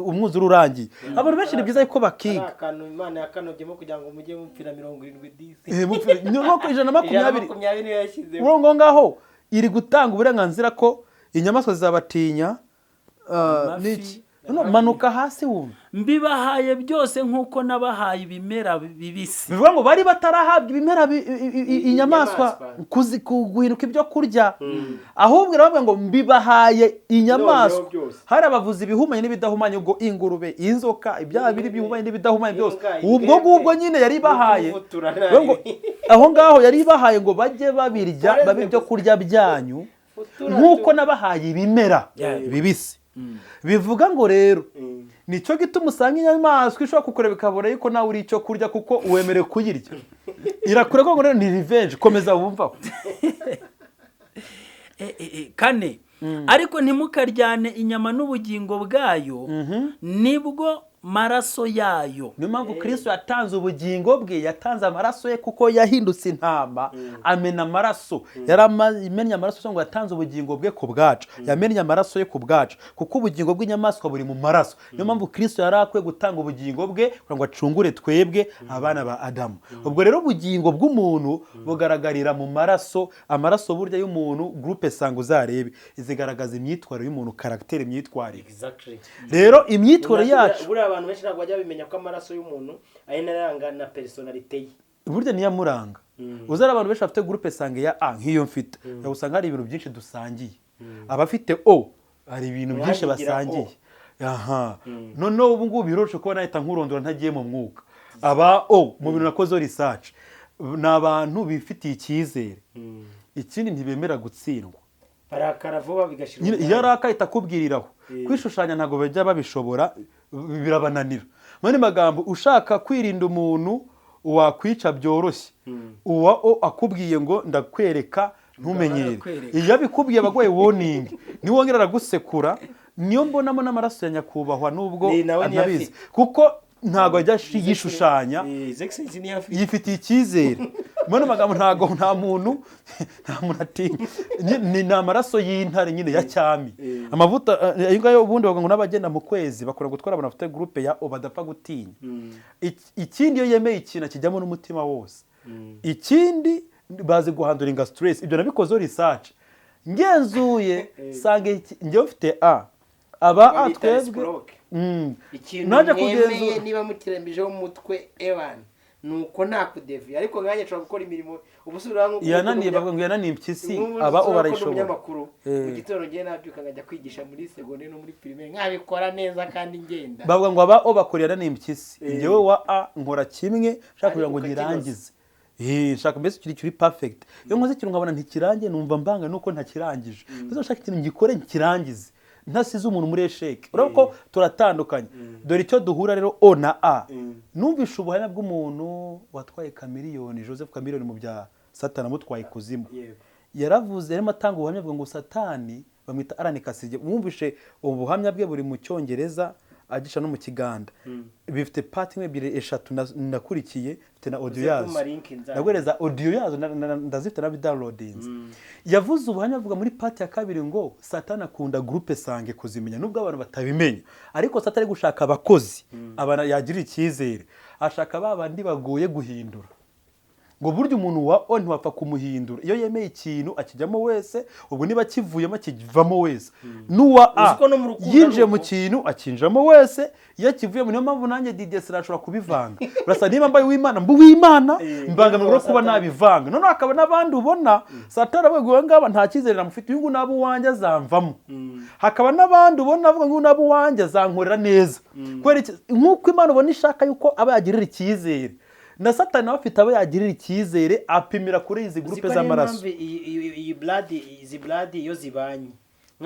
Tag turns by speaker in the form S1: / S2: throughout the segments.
S1: Umwuzure urangiye. Abantu benshi ni byiza yuko
S2: Ari
S1: bakiga.
S2: akantu Imana yakanobyemo kugira ngo mujye mupfira 70 disi.
S1: Ni nko ijana na
S2: Ijana na
S1: makumyabiri.
S2: makumyabiri niyo yashyizeho.
S1: Uwo ngo ngaho iri gutanga uburenganzira ko inyamaswa zizabatinya.
S3: Amafi.
S1: N'iki? No, manuka hasi wumve.
S3: Mbibahaye byose nk'uko nabahaye ibimera bibisi.
S1: Bivuga ngo bari batarahabwa ibimera inyamaswa
S2: Inyamaswa.
S1: Guhinduka ibyo kurya, ahubwo iravuga ngo mbibahaye inyamaswa.
S2: Noneho byose.
S1: Hari abavuzi ibihumanye n'ibidahumanye, ubwo ingurube, inzoka, ibyaha biri bihumanye n'ibidahumanye byose.
S2: Imbwa,
S1: Ubwo
S2: imbwebwe,
S1: ngubwo nyine yari ibahaye.
S2: n'ukuvutura.
S1: Bivuga ngo aho ngaho yari ibahaye ngo bajye babirya,
S2: Wareze
S1: babe ibyo
S2: gusa.
S1: kurya byanyu,
S2: Futura
S1: nk'uko nabahaye ibimera bibisi. Bivuga ngo rero nicyo gituma usanga inyamaswa ishobora kukureba ikabona yuko nawe uri icyo kurya, kuko wemerewe kuyirya, irakureba ngo rero ni revenge. Komeza wumvaho.
S3: Kane, ariko ntimukaryane inyama n'ubugingo bwayo, nibwo maraso yayo.
S1: Niyo mpamvu Kristo yatanze ubugingo bwe, yatanze amaraso ye, kuko yahindutse intama amena amaraso. Yaramennye amaraso ngo yatanze ubugingo bwe ku bwacu, yamennye amaraso ye ku bwacu, kuko ubugingo bw'inyamaswa buri mu maraso. Niyo mpamvu Kristo yari akwiye gutanga ubugingo bwe kugira ngo acungure twebwe abana ba Adamu. Ubwo rero ubugingo bw'umuntu bugaragarira mu maraso. Amaraso burya y'umuntu, groupe sanguin uzarebe, zigaragaza imyitwarire y'umuntu, caractère, imyitwarire. Rero imyitwarire yacu
S2: Buriya abantu benshi ntabwo bajya bamenya ko amaraso y'umuntu ari naranga na personnalité ye.
S1: Burya niyo amuranga. Uzari abantu benshi bafite groupe sanguin ya A nk'iyo mfite, usanga hari ibintu byinshi dusangiye. Abafite O hari ibintu byinshi
S2: Umwanya ugira.
S1: basangiye. Aha noneho ubu ngubu biroroshye kuba nahita nkurondora ntagiye mu mwuka. Aba O mu bintu nakozeho research, ni abantu bifitiye icyizere, ikindi ntibemera gutsindwa.
S2: Barakara vuba bigashira
S1: Nyine
S2: umwanya.
S1: iyo arakaye ahita akubwiriraho. Kwishushanya ntabwo bajya babishobora, birabananira. Mu yandi magambo, ushaka kwirinda umuntu wakwica byoroshye, uwa O akubwiye ngo ndakwereka, ntumenyere.
S3: Arakwereka.
S1: Iyo abikubwiye abagoye warning, niwongera aragusekura. Niyo mbonamo n'amaraso ya nyakubahwa nubwo
S2: Ni nawe niyo
S1: ntabizi,
S2: afite.
S1: kuko ntabwo ajya yishushanya.
S2: His Excellency niyo afite.
S1: Yifitiye icyizere. Mu yandi magambo, ntabwo nta muntu atinya. Ni amaraso y'intare nyine ya cyami. Amavuta ayo ngayo ubundi bavuga ngo n'abagenda mu kwezi bakunda gutwara abantu bafite groupe ya O, badapfa gutinya. Ikindi iyo yemeye ikintu akijyamo n'umutima wose. Ikindi bazi guhandlinga stress. Ibyo nabikozeho research, ngenzuye sanga njyewe mfite A, aba A
S2: Babita
S1: twebwe
S2: réciproque. Ikintu
S1: Naje
S2: mwemeye
S1: kugenzura.
S2: niba mutiramijeho umutwe ewan, nuko nta kudeviya, ariko nkanjye nshobora gukora imirimo ubu usubira nk'uko
S1: Yananiye, bavuga ngo yananiye impyisi, aba O barayishobora.
S2: Umunyamakuru mu gitondo ngiye nabyuka nkajya kwigisha muri secondaire no muri primaire, nkabikora neza kandi ngenda.
S1: Bavuga ngo aba O bakora yananiye impyisi. Njyewe wa A nkora kimwe nshaka kugira ngo
S2: Ariko ukakinoza.
S1: nyirangize. Nshaka mbese ikintu kiri perfect. Iyo nkoze ikintu nkabona ntikirangiye, numva mbanga nuko ntakirangije. Mbese nshaka ikintu ngikore nkirangize ntasize umuntu muri échec. Urabona ko turatandukanye. Dore icyo duhura rero, O na A. Numvishe ubuhamya bw'umuntu watwaye Chameleone, Joseph Chameleone, mu bya Satani amutwaye ikuzimu. Yaravuze, yarimo atanga ubuhamya, avuga ngo Satani bamwita Allan Kasirye. Mwumvishe ubu buhamya bwe, buri mu Cyongereza agisha no mu Kiganda. Bifite part imwe, ebyiri, eshatu nakurikiye, mfite na audio
S2: Uze
S1: yazo.
S2: kumpa link
S1: Ndaguhereza audio yazo, ndazifite nabidownloadinze. Yavuze ubuhamya avuga muri part ya kabiri ngo Satani akunda groupe sanguin kuzimenya, nubwo abantu batabimenya, ariko Satani ari gushaka abakozi abantu yagirira icyizere, ashaka ba bandi bagoye guhindura. Ngo burya umuntu wa O ntiwapfa kumuhindura, iyo yemeye ikintu akijyamo wese, ubwo niba akivuyemo akivamo wese. N'uwa A
S2: Uzi ko no mu rukundo
S1: yinjiye
S2: ari
S1: mu
S2: uko.
S1: kintu akinjiramo wese iyo akivuyemo. Niyo mpamvu nanjye Didier sinashobora kubivanga. Urasa niba mbaye uw'Imana mba uw'Imana, mbangamirwa no kuba
S2: Satani.
S1: nabivanga. Noneho hakaba n'abandi ubona Satani avuga ngo uyu ngaba nta cyizere namufite, uyu nguyu naba uwanjye azamvamo. Hakaba n'abandi ubona avuga ngo uyu naba uwanjye azankorera neza. Kubera iki? Nk'uko Imana ubona ishaka yuko aba yagirira icyizere, na Satani nawe afite abo yagirira icyizere, apimira kuri izi
S2: Uzi
S1: groupe
S2: ko niyo
S1: z'amaraso.
S2: mpamvu iyi blood, izi blood iyo zibanye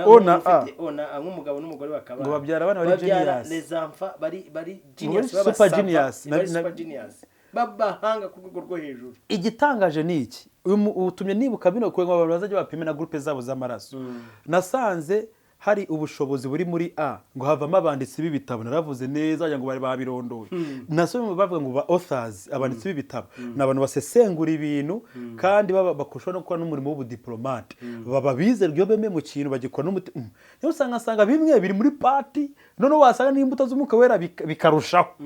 S1: O na A.
S2: O na A, nk'umugabo n'umugore bakaba
S1: Ngo babyara abana bari
S2: babyara
S1: genius.
S2: les enfants bari
S1: Ngo
S2: genius,
S1: bari super genius.
S2: bari super genius, b'abahanga ku rwego rwo hejuru.
S1: Igitangaje ni iki? Uyu utumye nibuka bino kugira ngo abantu bazajya bapime na groupe zabo z'amaraso. Nasanze Hari ubushobozi buri muri A, ngo havamo abanditsi b'ibitabo. Naravuze neza wagira ngo bari babirondoye. Nasomye bavuga ngo ba authors, abanditsi b'ibitabo, ni abantu basesengura ibintu kandi baba bakurushaho no gukora n'umurimo w'ubudiplomate, baba bizerwa iyo bemeye mu kintu bagikora n'umutima. Niyo usanga bimwe biri muri party, noneho wasanga n'imbuto z'Umwuka Wera bikarushaho.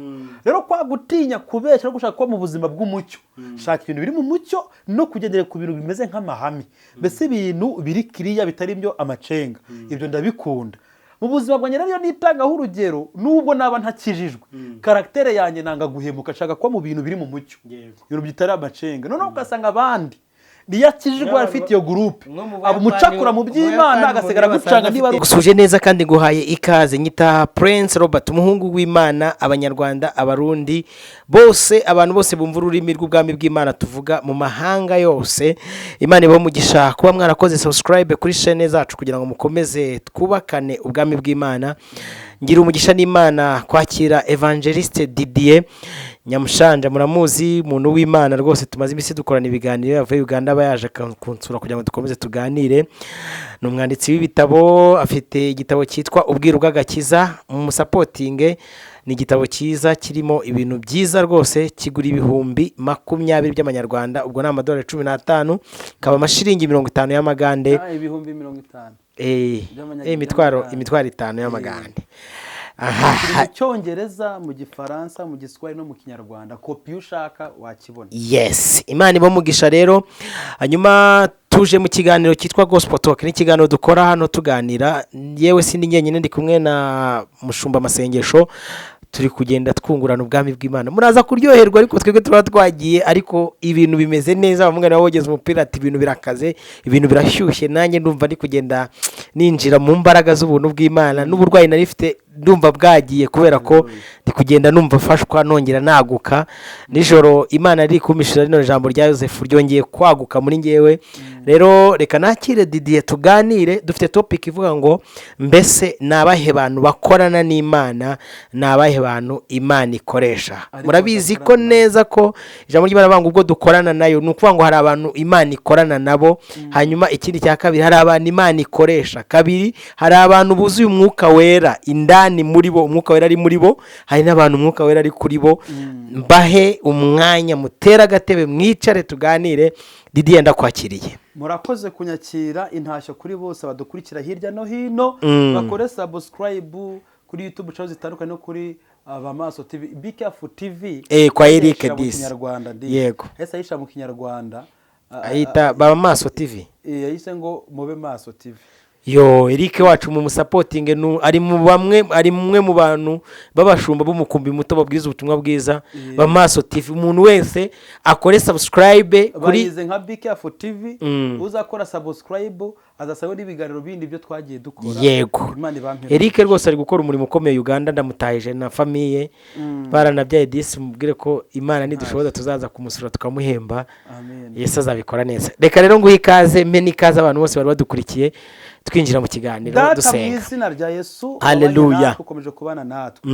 S1: Rero kwa gutinya kubeshya no gushaka kuba mu buzima bw'umucyo, shaka ibintu biri mu mucyo no kugendera ku bintu bimeze nk'amahame, mbese ibintu biri kiriya bitari byo amacenga. Ibyo ndabikunda mu buzima bwanjye. Rero iyo nitangaho urugero, nubwo naba ntakijijwe, caractère yanjye nanga guhemuka, nshaka kuba mu bintu biri mu mucyo, ibintu bitari amacenga. Noneho ugasanga abandi niyo akijijwe afite iyo groupe, aba umucakura mu by'Imana, agasigara gucanga niba ari
S2: Gusuje neza kandi nguhaye ikaze. Nyita Prince Robert, umuhungu w'Imana. Abanyarwanda, Abarundi bose, abantu bose bumva ururimi rw'ubwami bw'Imana tuvuga mu mahanga yose, Imana ibahe umugisha kuba mwarakoze subscribe kuri chaîne zacu kugira ngo mukomeze twubakane ubwami bw'Imana. Ngira umugisha n'Imana kwakira Evangeliste Didier Nyamushanja. Muramuzi, umuntu w'Imana rwose, tumaze iminsi dukorana ibiganiro. Yavuye Uganda, aba yaje kunsura kugira ngo dukomeze tuganire. Ni umwanditsi w'ibitabo, afite igitabo cyitwa Ubwiru bw'Agakiza. Mumusupportinge, ni igitabo cyiza kirimo ibintu byiza rwose. Kigura 20,000 by'amanyarwanda, ubwo ni amadolari 15, kaba amashiringi 50 y'amagande.
S1: 50,000
S2: Imitwaro
S1: by'amagande.
S2: Imitwaro 5 y'amagande.
S1: Kiri
S2: Aha.
S1: mu Cyongereza, mu Gifaransa, mu Giswahili no mu Kinyarwanda. Kopi iyo ushaka wakibona.
S2: Yes, Imana ibamugisha. Rero hanyuma tuje mu kiganiro cyitwa Gospel Talk. Ni ikiganiro dukora hano tuganira. Yewe, sindi njyenyine, ndi kumwe na Mushumba Amasengesho. Turi kugenda twungurana ubwami bw'Imana. Muraza kuryoherwa, ariko twebwe tuba twagiye, ariko ibintu bimeze neza. Bamwe nabo bogeza umupira ati ibintu birakaze, ibintu birashyushye. Nanjye ndumva ndi kugenda ninjira mu mbaraga z'ubuntu bw'Imana, n'uburwayi nari mfite ndumva bwagiye, kubera ko ndi kugenda numva afashwa, nongera naguka. Nijoro Imana iri kumishira rino jambo rya Yosefu ryongeye kwaguka muri ngewe. Rero reka nakire Didier tuganire. Dufite topic ivuga ngo: mbese ni abahe bantu bakorana n'Imana? Ni abahe bantu Imana ikoresha?
S1: Ariko
S2: Murabizi ko
S1: badakorana nayo.
S2: neza ko ijambo ry'Imana rivuga ngo ubwo dukorana nayo, ni ukuvuga ngo hari abantu Imana ikorana nabo. Hanyuma ikindi cya kabiri, hari abantu Imana ikoresha. Kabiri, hari abantu buzuye Umwuka Wera indani muri bo, Umwuka Wera ari muri bo. Hari n'abantu Umwuka Wera ari kuri bo. Mbahe umwanya, mutere agatebe, mwicare tuganire. Didier, ndakwakiriye.
S1: Murakoze kunyakira. Intashyo kuri bose badukurikira hirya no hino, bakore subscribe kuri YouTube channel zitandukanye no kuri Abamaso TV, Be Careful TV.
S2: Kwa Eric
S1: Ayishyira mu
S2: Disi.
S1: Kinyarwanda ndi.
S2: Yego.
S1: Ese ayishyira mu Kinyarwanda
S2: Ayita Baba Maso TV.
S1: Yayise ngo Mube Maso TV.
S2: Yo, Eric wacu mu musupportinge, ari mu bamwe, ari mumwe mu bantu b'abashumba b'umukumbi muto babwiza ubutumwa bwiza. Bamaso TV, umuntu wese akore subscribe kuri
S1: Bayize nka Be Careful TV. Uzakora subscribe azasaba n'ibiganiro bindi byo twagiye dukora.
S2: Yego.
S1: Imana ibampere.
S2: Eric rwose ari gukora umurimo ukomeye Uganda. Ndamutahije na famille, baranabyaye disi. Mubwire ko Imana nidushoboza tuzaza kumusura tukamuhemba.
S1: Amen.
S2: Yesu azabikora neza. Reka rero nguhe ikaze, mpe n'ikaze abantu bose bari badukurikiye, twinjira mu kiganiro
S1: Data, mu
S2: dusenga.
S1: izina rya Yesu,
S2: Haleluya.
S1: wabanye natwe, ukomeje kubana natwe.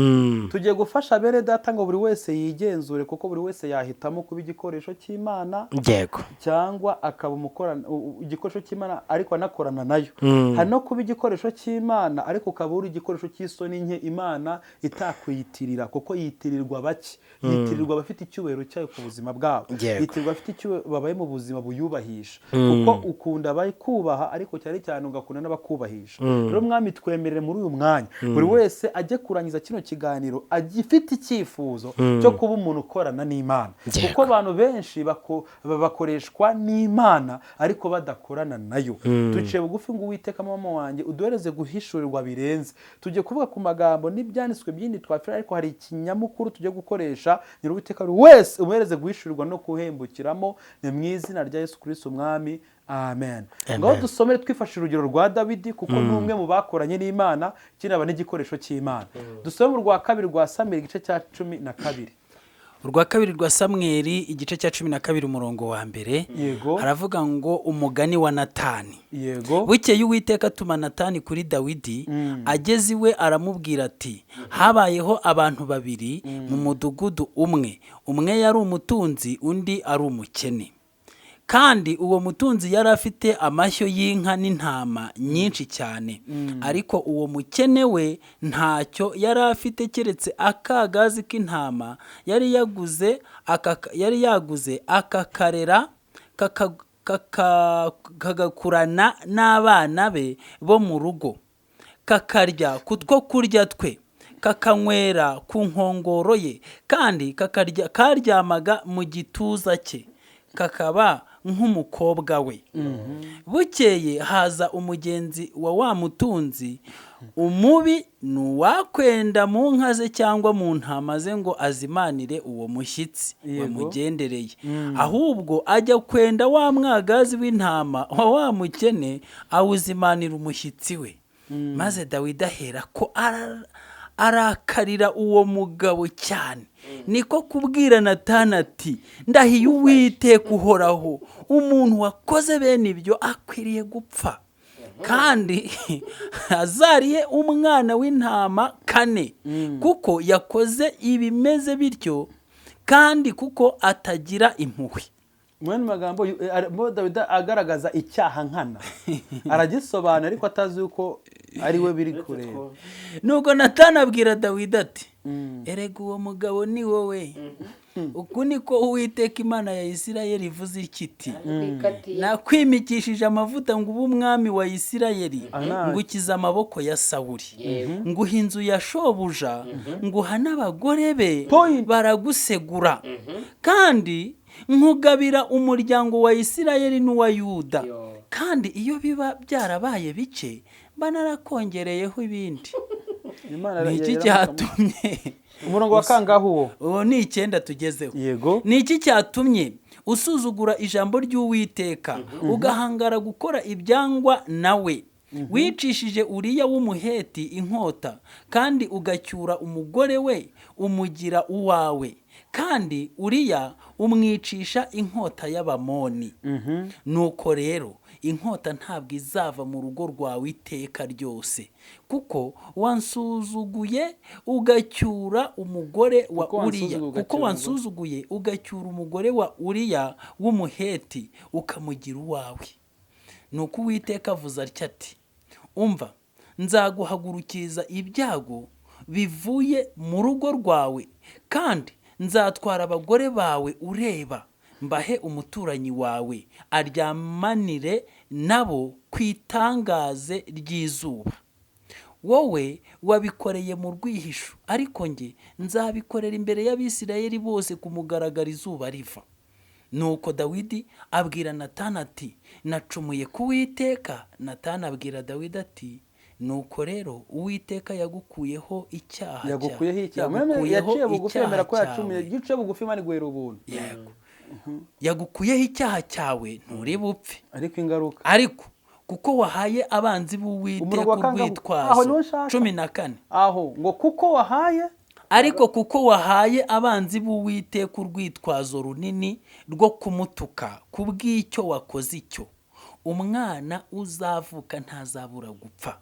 S1: Tugiye gufasha bene data ngo buri wese yigenzure, kuko buri wese yahitamo kuba igikoresho cy'Imana cyangwa akaba igikoresho cy'Imana ariko anakorana nayo. Hari no kuba igikoresho cy'Imana ariko ukaba uri igikoresho cy'isoni nke Imana itakwiyitirira, kuko yitirirwa bake, yitirirwa abafite icyubahiro cyayo ku buzima bwabo, yitirirwa abafite icyubahiro, babaye mu buzima buyubahisha, kuko ukunda abayikubaha ariko cyane cyane ugakunda n'abakubahisha. Rero Mwami, twemerere muri uyu mwanya buri wese ajye kurangiza kino kiganiro agifite icyifuzo cyo kuba umuntu ukorana n'Imana, kuko abantu benshi bakoreshwa n'Imana ariko badakorana nayo. Duciye bugufi ngo Uwiteka mama wanjye uduhereze guhishurirwa birenze. Tugiye kuvuga ku magambo n'ibyanditswe byindi twafira, ariko hari ikinyamukuru tugiye gukoresha. Nyir'Uwiteka buri wese umuhereze guhishurirwa no guhembukiramo. Ni mu izina rya Yesu Kristo Umwami, amen. Ngaho dusomere twifashishije urugero rwa Dawidi, kuko ni umwe mu bakoranye n'Imana, kinaba n'igikoresho cy'Imana. Dusome mu rwa kabiri rwa Samweli, igice cya 12.
S3: Urwa kabiri rwa Samweli, igice cya 12, umurongo wa mbere.
S1: Yego.
S3: Haravuga ngo: umugani wa Natani. Bukeye Uwiteka atuma Natani kuri Dawidi. Ageze iwe aramubwira ati: habayeho abantu babiri mu mudugudu umwe, umwe yari umutunzi, undi ari umukene. Kandi uwo mutunzi yari afite amashyo y'inka n'intama nyinshi cyane, ariko uwo mukene we ntacyo yari afite keretse akagazi k'intama yari yaguze, akakarera kagakurana n'abana be bo mu rugo, kakarya ku two kurya twe, kakanywera ku nkongoro ye, kandi karyamaga mu gituza cye, kakaba nk'umukobwa we. Bukeye haza umugenzi wa wa mutunzi umubi, ni uwakwenda mu nka ze cyangwa mu ntama ze ngo azimanire uwo mushyitsi wamugendereye, ahubwo ajya kwenda wa mwagazi w'intama wa wa mukene, awuzimanira umushyitsi we. Maze Dawidi ahera ko arakarira uwo mugabo cyane, niko kubwira Natani ati: "Ndahiye Uwiteka uhoraho, umuntu wakoze bene ibyo akwiriye gupfa, kandi azariye umwana w'intama kane, kuko yakoze ibimeze bityo, kandi kuko atagira impuhwe."
S1: Mu yandi magambo, Dawidi agaragaza icyaha nkana, aragisobanura, ariko atazi yuko ari we biri kureba.
S3: Nuko Natani abwira Dawidi ati: "Erega uwo mugabo ni wowe! Uku niko Uwiteka Imana ya Isirayeli ivuze iti: Nakwimikishije amavuta ngo ube umwami wa Isirayeli, ngukiza amaboko ya Sawuli, nguha inzu ya shobuja, nguha n'abagore be baragusegura, kandi nkugabira umuryango wa Isirayeli n'uwa Yuda. Kandi iyo biba byarabaye bike, mba narakongereyeho ibindi." Ni iki cyatumye
S1: Umurongo wa kangahe uwo?
S3: Uwo ni 9 tugezeho.
S1: Yego.
S3: Ni iki cyatumye usuzugura ijambo ry'Uwiteka, ugahangara gukora ibyangwa nawe? Wicishije Uriya w'Umuheti inkota, kandi ugacyura umugore we umugira uwawe, kandi Uriya umwicisha inkota y'Abamoni. Nuko rero inkota ntabwo izava mu rugo rwawe iteka ryose, kuko wansuzuguye ugacyura umugore wa Uriya, kuko wansuzuguye ugacyura umugore wa Uriya w'Umuheti ukamugira uwawe. Nuko Uwiteka avuze atya ati: Umva, nzaguhagurukiriza ibyago bivuye mu rugo rwawe, kandi nzatwara abagore bawe ureba, mbahe umuturanyi wawe aryamanire nabo ku itangaze ry'izuba. Wowe wabikoreye mu rwihisho, ariko njye nzabikorera imbere y'Abisirayeli bose ku mugaragaro izuba riva." Nuko Dawidi abwira Natani ati: "Nacumuye ku Uwiteka." Natani abwira Dawidi ati: "Nuko rero Uwiteka yagukuyeho icyaha."
S1: Yagukuyeho icyaha. Yaciye bugufi yemera ko yacumuye. Yaciye bugufi, Imana iguhera ubuntu.
S3: Yego, yagukuyeho icyaha cyawe, nturi bupfe.
S1: Ariko ingaruka.
S3: Ariko kuko wahaye abanzi b'Uwiteka urwitwazo. 14.
S1: Aho ngo kuko wahaye.
S3: Ariko kuko wahaye abanzi b'Uwiteka urwitwazo runini rwo kumutuka kubw'icyo wakoze icyo, umwana uzavuka ntazabura gupfa.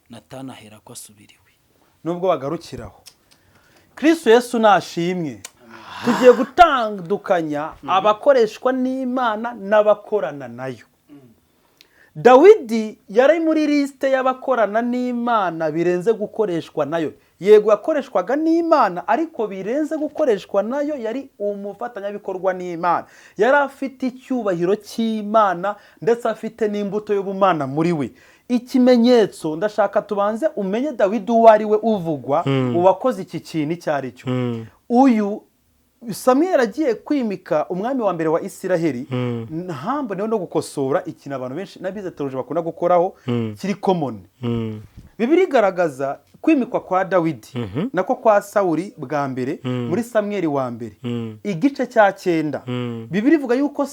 S3: Natani ahera ko asubiriwe.
S1: Nubwo bagarukiraho, Kristo Yesu nashimwe. Tugiye gutandukanya abakoreshwa n'Imana n'abakorana nayo. Dawidi yari muri lisite y'abakorana n'Imana birenze gukoreshwa nayo. Yego, yakoreshwaga n'Imana, ariko birenze gukoreshwa nayo, yari umufatanyabikorwa n'Imana, yari afite icyubahiro cy'Imana, ndetse afite n'imbuto y'ubumana muri we. Ikimenyetso, ndashaka tubanze umenye Dawidi uwo ari we uvugwa, uwakoze iki kintu icyo ari cyo. Uyu Samweli agiye kwimika umwami wa mbere wa Isiraheli, ntamboneho no gukosora ikintu abantu benshi n'abize théologie bakunda gukoraho, kiri common. Bibiliya igaragaza kwimikwa kwa Dawidi, nako kwa Sawuri bwa mbere, muri Samweli wa mbere igice cya 9. Bibiliya ivuga yuko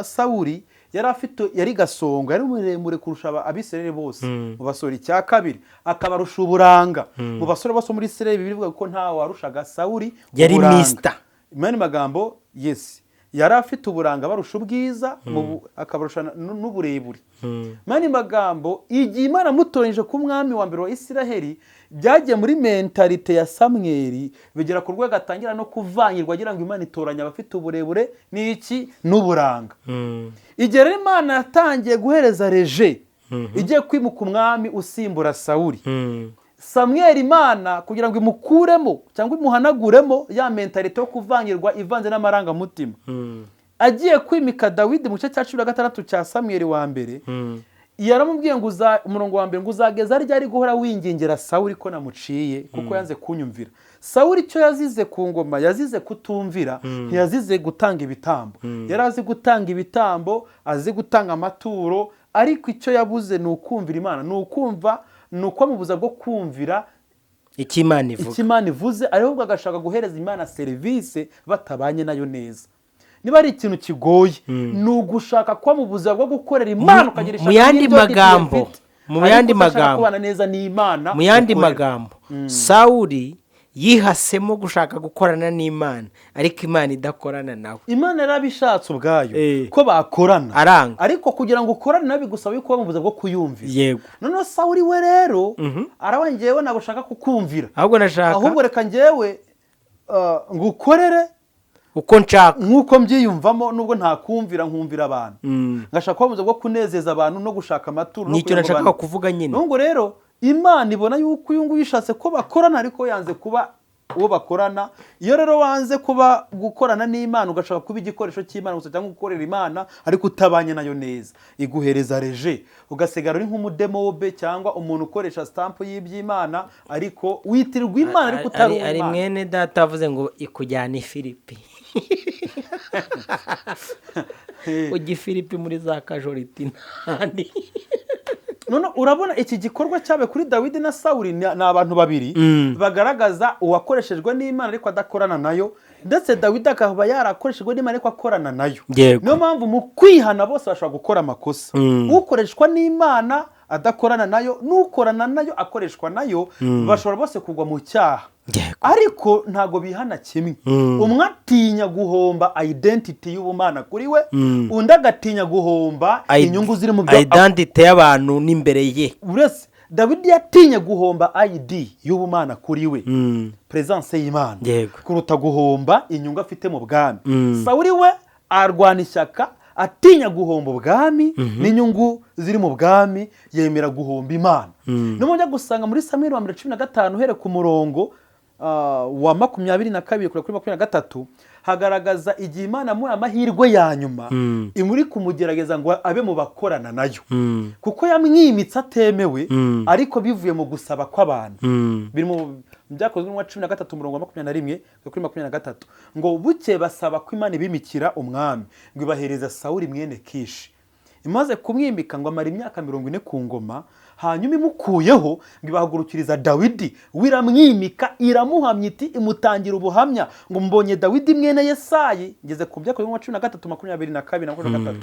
S1: Sawuri yari afite, yari gasongo, yari muremure kurusha Abisirayeli bose mu basore. Icya kabiri, akabarusha uburanga mu basore bose muri Isirayeli. Bibiliya ivuga ko nta warushaga Sawuri
S2: Yari
S1: uburanga.
S2: Mister.
S1: Mu yandi magambo, yes, Yari afite uburanga, barusha ubwiza, akabarusha n'uburebure. Mani magambo, igihe Imana amutoranyije ku mwami wa mbere wa Isiraheli, byagiye muri mentalité ya Samweli, bigera ku rwego atangira no kuvangirwa, agira ngo Imana itoranya abafite uburebure n'iki n'uburanga. Igihe rero Imana yatangiye guhereza rejet, igiye kwimuka umwami usimbura Sawuli, Samweli Imana kugira ngo imukuremo cyangwa imuhanaguremo ya mentalité yo kuvangirwa ivanze n'amarangamutima, agiye kwimika Dawidi, mu gice cya 16 cya Samweli wa mbere, yaramubwiye ngo umurongo wa mbere ngo: "Uzageza ryari guhora wingingira Sawuli ko namuciye, kuko yanze kunyumvira?" Sawuli icyo yazize ku ngoma, yazize kutumvira, ntiyazize gutanga ibitambo. Yari azi gutanga ibitambo, azi gutanga amaturo, ariko icyo yabuze ni ukumvira Imana, ni ukumva, ni ukwamubuza bwo kumvira
S2: icyo Imana ivuga.
S1: Icyo Imana ivuze, ahubwo agashaka guhereza Imana serivisi batabanye nayo neza. Niba ari ikintu kigoye, ni ugushaka kuba mu buzima bwo gukorera Imana, ukagira
S2: Mu
S1: ishyaka
S2: yandi
S1: n'ibyo
S2: magambo,
S1: ufite,
S2: mu
S1: ariko
S2: yandi
S1: udashaka
S2: magambo,
S1: kubana neza n'Imana
S2: mu yandi
S1: ukorera.
S2: magambo, Sawuli yihasemo gushaka gukorana n'Imana, ariko Imana idakorana nawe.
S1: Imana yarabishatse ubwayo ko bakorana,
S2: Aranga.
S1: ariko kugira ngo ukorane nawe bigusaba yuko uba mu buzima bwo kuyumvira. Noneho Sawuli we rero arawe: "Ngewe ntabwo ushaka kukumvira,
S2: ahubwo nashaka
S1: ahubwo reka ngewe ngukorere
S2: uko nshaka,
S1: nk'uko mbyiyumvamo, nubwo ntakumvira, nkumvira abantu, ngashaka kuba mu buzima bwo kunezeza abantu no gushaka amaturo no
S2: Nicyo
S1: kugira ngo
S2: nashakaga
S1: abantu."
S2: kuvuga nyine.
S1: Nubwo rero Imana ibona yuko uyu nguyu yishatse ko bakorana, ariko yanze kuba uwo bakorana. Iyo rero wanze kuba gukorana n'Imana, ugashaka kuba igikoresho cy'Imana gusa cyangwa gukorera Imana ariko utabanye nayo neza, iguhereza rejet, ugasigara uri nk'umudemobe cyangwa umuntu ukoresha stamp y'iby'Imana, ariko witirirwa Imana ariko utari
S2: Ari
S1: uw'Imana.
S2: Mwene data avuze ngo ikujyana i Filipi, ujya i Filipi muri za kajoriti ntandi.
S1: None urabona iki gikorwa cyabaye kuri Dawidi na Sawuli, ni abantu babiri bagaragaza uwakoreshejwe n'Imana ariko adakorana nayo, ndetse Dawidi akaba yarakoreshejwe n'Imana ariko akorana nayo. Niyo mpamvu mu kwihana bose bashobora gukora amakosa. Ukoreshwa n'Imana adakorana nayo n'ukorana nayo akoreshwa nayo, bashobora bose kugwa mu cyaha, ariko ntabwo bihana kimwe. Umwe atinya guhomba identity y'ubumana kuri we, undi agatinya guhomba inyungu ziri mu byo
S2: Identité y'abantu n'imbere ye.
S1: Uretse Dawidi yatinye guhomba ID y'ubumana kuri we, presence y'Imana, kuruta guhomba inyungu afite mu bwami. Sawuli we arwana ishyaka, atinya guhomba ubwami n'inyungu ziri mu bwami, yemera guhomba Imana. Niyo ujya gusanga muri Samweli wa mbere 15, uhereye ku murongo wa 22 kugera kuri 23, hagaragaza igihe Imana amuha amahirwe ya nyuma, imuri kumugerageza ngo abe mu bakorana nayo, kuko yamwimitse atemewe, ariko bivuye mu gusaba kw'abantu. Biri mu Byakozwe n'uwa 13, umurongo wa 21 kugera kuri 23, ngo buke basaba ko Imana ibimikira umwami, ngo ibahereza Sawuli mwene Kishi. Imaze kumwimika, ngo amara imyaka 40 ku ngoma. Hanyuma imukuyeho, ngo ibahagurukiriza Dawidi, we iramwimika, iramuhamya iti, imutangira ubuhamya ngo: "Mbonye Dawidi mwene Yesayi." Ngeze ku Byakozwe nka 13, 22 na 23,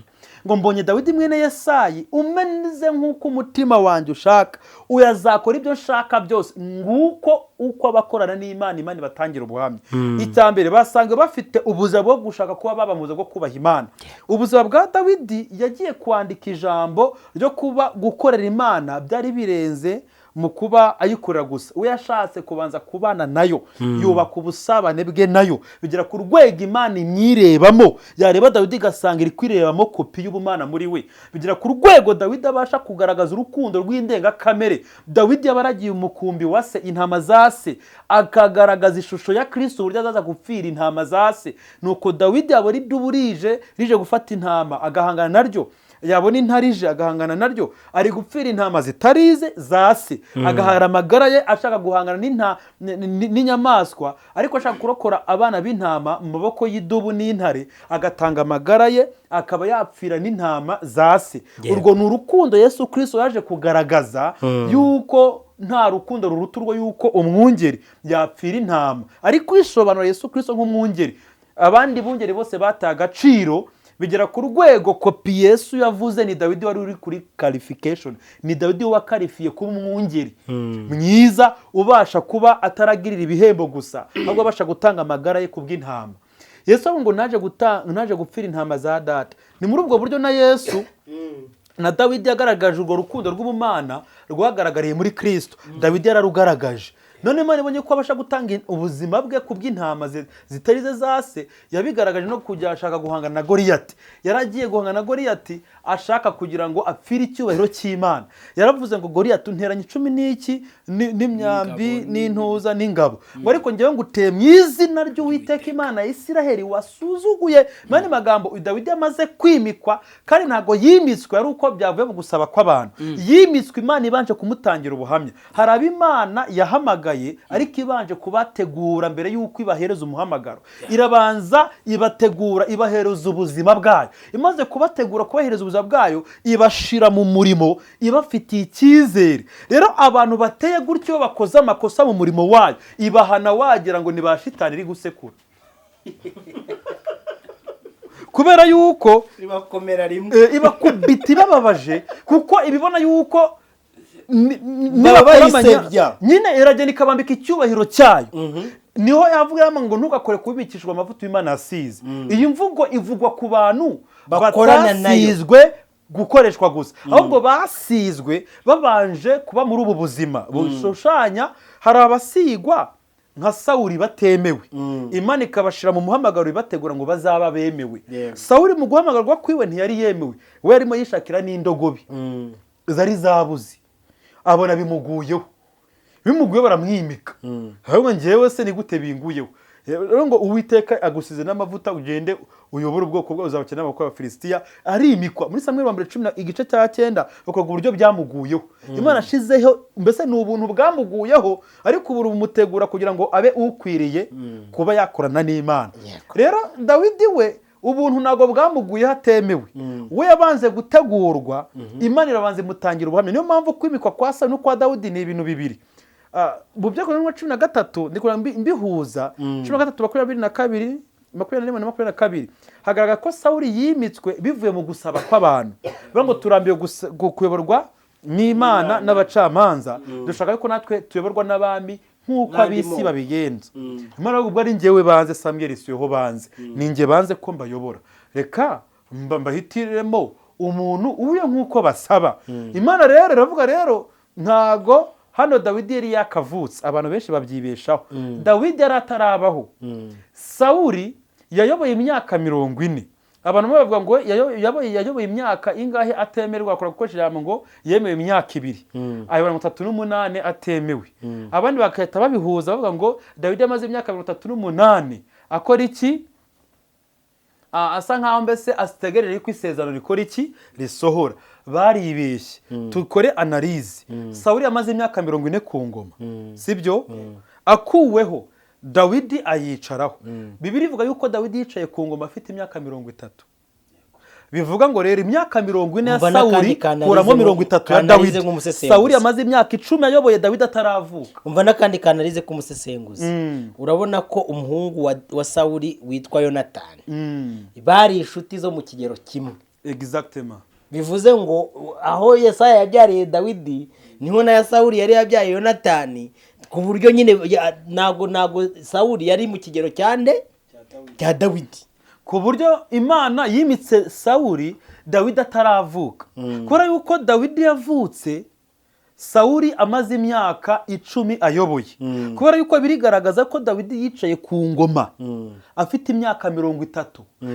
S1: ngo: "Mbonye Dawidi mwene Yesayi umeze nk'uko umutima wanjye ushaka, uyu azakora ibyo nshaka byose." Nguko uko abakorana n'Imana, Imana ibatangira ubuhamya. Icya mbere, basanga bafite ubuzima bwo gushaka kuba baba mu buzima bwo kubaha Imana. Ubuzima bwa Dawidi, yagiye kwandika ijambo ryo kuba gukorera Imana byari birenze mu kuba ayikorera gusa. We yashatse kubanza kubana nayo, yubaka ubusabane bwe nayo, bigera ku rwego Imana imyirebamo. Yareba Dawidi igasanga iri kwirebamo kopi y'ubumana muri we. Bigera ku rwego Dawidi abasha kugaragaza urukundo rw'indengakamere. Dawidi yaba aragiye umukumbi wa se, intama za se, akagaragaza ishusho ya Kristo, uburyo azaza gupfira intama za se. Nuko Dawidi yabona idubu rije rije gufata intama, agahangana naryo. Yabona intare ije, agahangana naryo. Ari gupfira intama zitarize za se, agahara amagara ye ashaka guhangana n'inyamaswa, ariko ashaka kurokora abana b'intama mu maboko y'idubu n'intare, agatanga amagara ye, akaba yapfira n'intama za se. Urwo ni urukundo Yesu Kristo yaje kugaragaza, yuko nta rukundo ruruta urwo yuko umwungeri yapfira intama. Ariko kwisobanura Yesu Kristo nk'umwungeri, abandi bungeri bose bataye agaciro, bigera ku rwego kopi Yesu yavuze ni Dawidi wari uri kuri qualification, ni Dawidi wakarifiye kuba umwungeri mwiza, ubasha kuba ataragirira ibihembo gusa, ahubwo abasha gutanga amagara ye ku bw'intama. Yesu avuga ngo naje gupfira intama za data. Ni muri ubwo buryo na Yesu na Dawidi yagaragaje urwo rukundo rw'ubumana rwagaragariye muri Kristo. Dawidi yararugaragaje. None Imana ibonye ko abasha gutanga ubuzima bwe ku bw'intama zitari ze za se, yabigaragaje no kujya ashaka guhangana na Goliyati. Yaragiye guhangana na Goliyati ashaka kugira ngo apfire icyubahiro cy'Imana. Yaravuze ngo Goliyati unteranye 10 n'iki n'imyambi n'intuza n'ingabo, ngo ariko njyewe nguteye mu izina ry'Uwiteka Imana ya Isiraheli wasuzuguye. Mani magambo, Dawidi yamaze kwimikwa, kandi ntago yimitswe ari uko byavuye mu gusaba kw'abantu. Yimitswe Imana ibanje kumutangira ubuhamya. Hari ab'Imana yahamagaye ariko ibanje kubategura mbere y'uko ibahereza umuhamagaro. Irabanza ibategura, ibahereza ubuzima bwayo. Imaze kubategura kubahereza ubuzima bwayo, ibashira mu murimo, ibafitiye icyizere. Rero abantu bateye gutyo bakoze amakosa mu murimo wayo, ibahana wagira ngo ni ba shitani iri gusekura. Kubera yuko
S2: ibakomera rimwe,
S1: ibakubita ibababaje, kuko ibibona yuko nyine iragenda ikabambika icyubahiro cyayo. Niho yavuga ngo ntugakore kubikishwa amavuta y'Imana yasize. Iyi mvugo ivugwa ku bantu batasizwe gukoreshwa gusa, ahubwo basizwe babanje kuba muri ubu buzima bushushanya. Hari abasigwa nka Sawuli batemewe, Imana ikabashira mu muhamagaro ibategura ngo bazaba bemewe. Sawuli mu guhamagarwa kwiwe ntiyari yemewe, we yarimo yishakira n'indogobe zari zabuze, abona bimuguyeho, bimuguyeho baramwimika. Ahubwo njyewe se ni gute binguyeho? Rero ngo Uwiteka agusize n'amavuta ugende uyobore ubwoko bwawe, uzabakena n'abakobwa b'Abafilisitiya. Arimikwa muri Samweli wa mbere 10 igice cya 9, bakoga uburyo byamuguyeho. Imana ashizeho, mbese ni ubuntu bwamuguyeho, ariko ubu bumutegura kugira ngo abe ukwiriye kuba yakorana n'Imana. Rero Dawidi we ubuntu ntabwo bwamuguyeho atemewe, we yabanze gutegurwa, Imana irabanza imutangira ubuhamya. Niyo mpamvu kwimikwa kwa Sawuli no kwa Dawidi ni ibintu bibiri. Mu byakozwe 13 ndikora mbihuza 13 22 21 na 22, hagaragara ko Sawuli yimitswe bivuye mu gusaba kw'abantu. Bavuga ngo turambiwe kuyoborwa n'Imana n'abacamanza, dushaka ko natwe tuyoborwa n'abami nk'uko ab'isi babigenza. Imana ubwo ari njyewe banze, Samweli siho banze, ni njye banze ko mbayobora, reka mbahitiremo umuntu uye nk'uko basaba. Imana rero iravuga rero ntago hano Dawidi yari yakavutse, abantu benshi babyibeshaho. Dawidi yari atarabaho. Sawuli yayoboye imyaka 40. Abantu bavuga ngo yayoboye imyaka ingahe atemerwa, akora gukoresha ijambo ngo yemewe imyaka 2, ayobora 38 atemewe. Abandi bagahita babihuza bavuga ngo Dawidi amaze imyaka 38 akora iki? Asa nkaho mbese asitegereje ko isezerano rikora iki? Risohora. Baribeshye. Tukore analyse. Sawuli amaze imyaka 40 ku ngoma, sibyo? Akuweho Dawidi ayicaraho. Bibiliya ivuga yuko Dawidi yicaye ku ngoma afite imyaka 30. Bivuga ngo rero imyaka 40 ya Sawuli kuramo 30 ya Dawidi. Sawuli amaze imyaka 10 ayoboye Dawidi ataravuka.
S2: Umva n'akandi kanalize k'umusesenguzi. Urabona ko umuhungu wa Sawuli witwa Yonatani bari inshuti zo mu kigero kimwe.
S1: Exactement.
S2: Bivuze ngo aho Yesaya yabyariye Dawidi niho na Sawuli yari yabyaye Yonatani, ku buryo nyine ntago Sawuli yari mu kigero cyande cya Dawidi,
S1: ku buryo Imana yimitse Sawuli Dawidi ataravuka. Kubera yuko Dawidi yavutse Sawuli amaze imyaka 10 ayoboye. Kubera yuko birigaragaza ko Dawidi yicaye ku ngoma afite imyaka 30.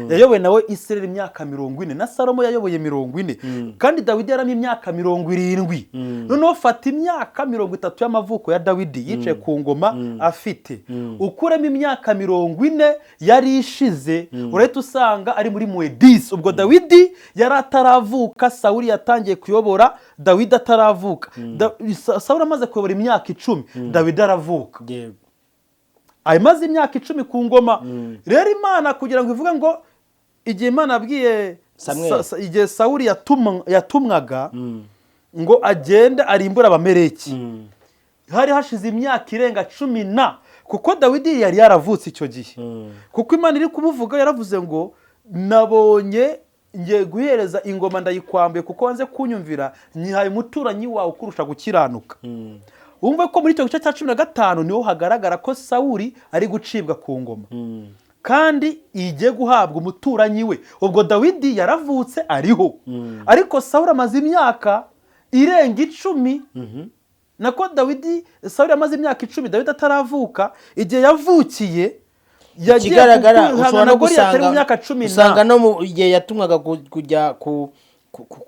S1: Yayoboye nawe Isirayeli imyaka 40, na Salomo yayoboye 40. Kandi Dawidi yaramye imyaka 70. Noneho fata imyaka 30 y'amavuko ya Dawidi yicaye ku ngoma afite, ukuremo imyaka 40 yari ishize, urahita usanga ari muri Muedisi. Ubwo Dawidi yari ataravuka, Sawuli yatangiye kuyobora Dawidi ataravuka. Sawuli amaze kuyobora imyaka 10, Dawidi aravuka. Amaze imyaka 10 ku ngoma. Rero Imana kugira ngo ivuge ngo igihe Imana yabwiye igihe Sawuli yatumwaga ngo agende arimbure Abameleki, hari hashize imyaka irenga 10, kuko Dawidi yari yaravutse icyo gihe. Kuko Imana iri kumuvuga yaravuze ngo nabonye ngiye guhereza ingoma ndayikwambuye kuko wanze kunyumvira, nyihaye umuturanyi wawe ukurusha gukiranuka. Wumva ko muri icyo gice cya 15 niho hagaragara ko Sawuli ari gucibwa ku ngoma. Kandi igiye guhabwa umuturanyi we. Ubwo Dawidi yaravutse ariho, ariko Sawuli amaze imyaka irenga 10. Nako Dawidi, Sawuli amaze imyaka 10 Dawidi ataravuka. Igihe yavukiye yagiye
S2: Ikigaragara
S1: guhangana
S2: ushobora
S1: na
S2: no
S1: Goliyati ari mu
S2: gusanga
S1: myaka 10
S2: usanga no mu gihe yatumwaga kujya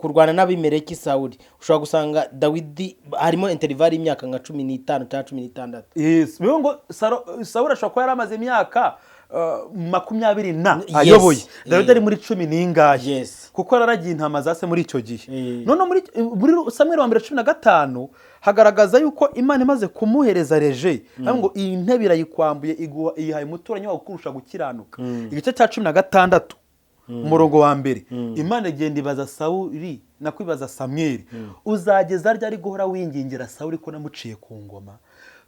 S2: kurwana n'Abimeleki Sawuli, ushobora gusanga Dawidi harimo intervalle y'imyaka nka 15 cyangwa 16.
S1: Yes, bivuga ngo Sawuli ashobora kuba yari amaze imyaka 20 na ayoboye, Dawidi ari muri cumi n'ingahe, kuko yararagiye intama za se muri icyo gihe. None muri Samweli wa mbere 15 hagaragaza yuko Imana imaze kumuhereza reje, aravuga ngo iyi ntebe irayikwambuye, iyihaye umuturanyi wawe kurusha gukiranuka. Igice cya 16 umurongo wa mbere, Imana igenda ibaza Sawuli, nako ibaza Samweli: "Uzageza ryari guhora wingingira Sawuli ko namuciye ku ngoma?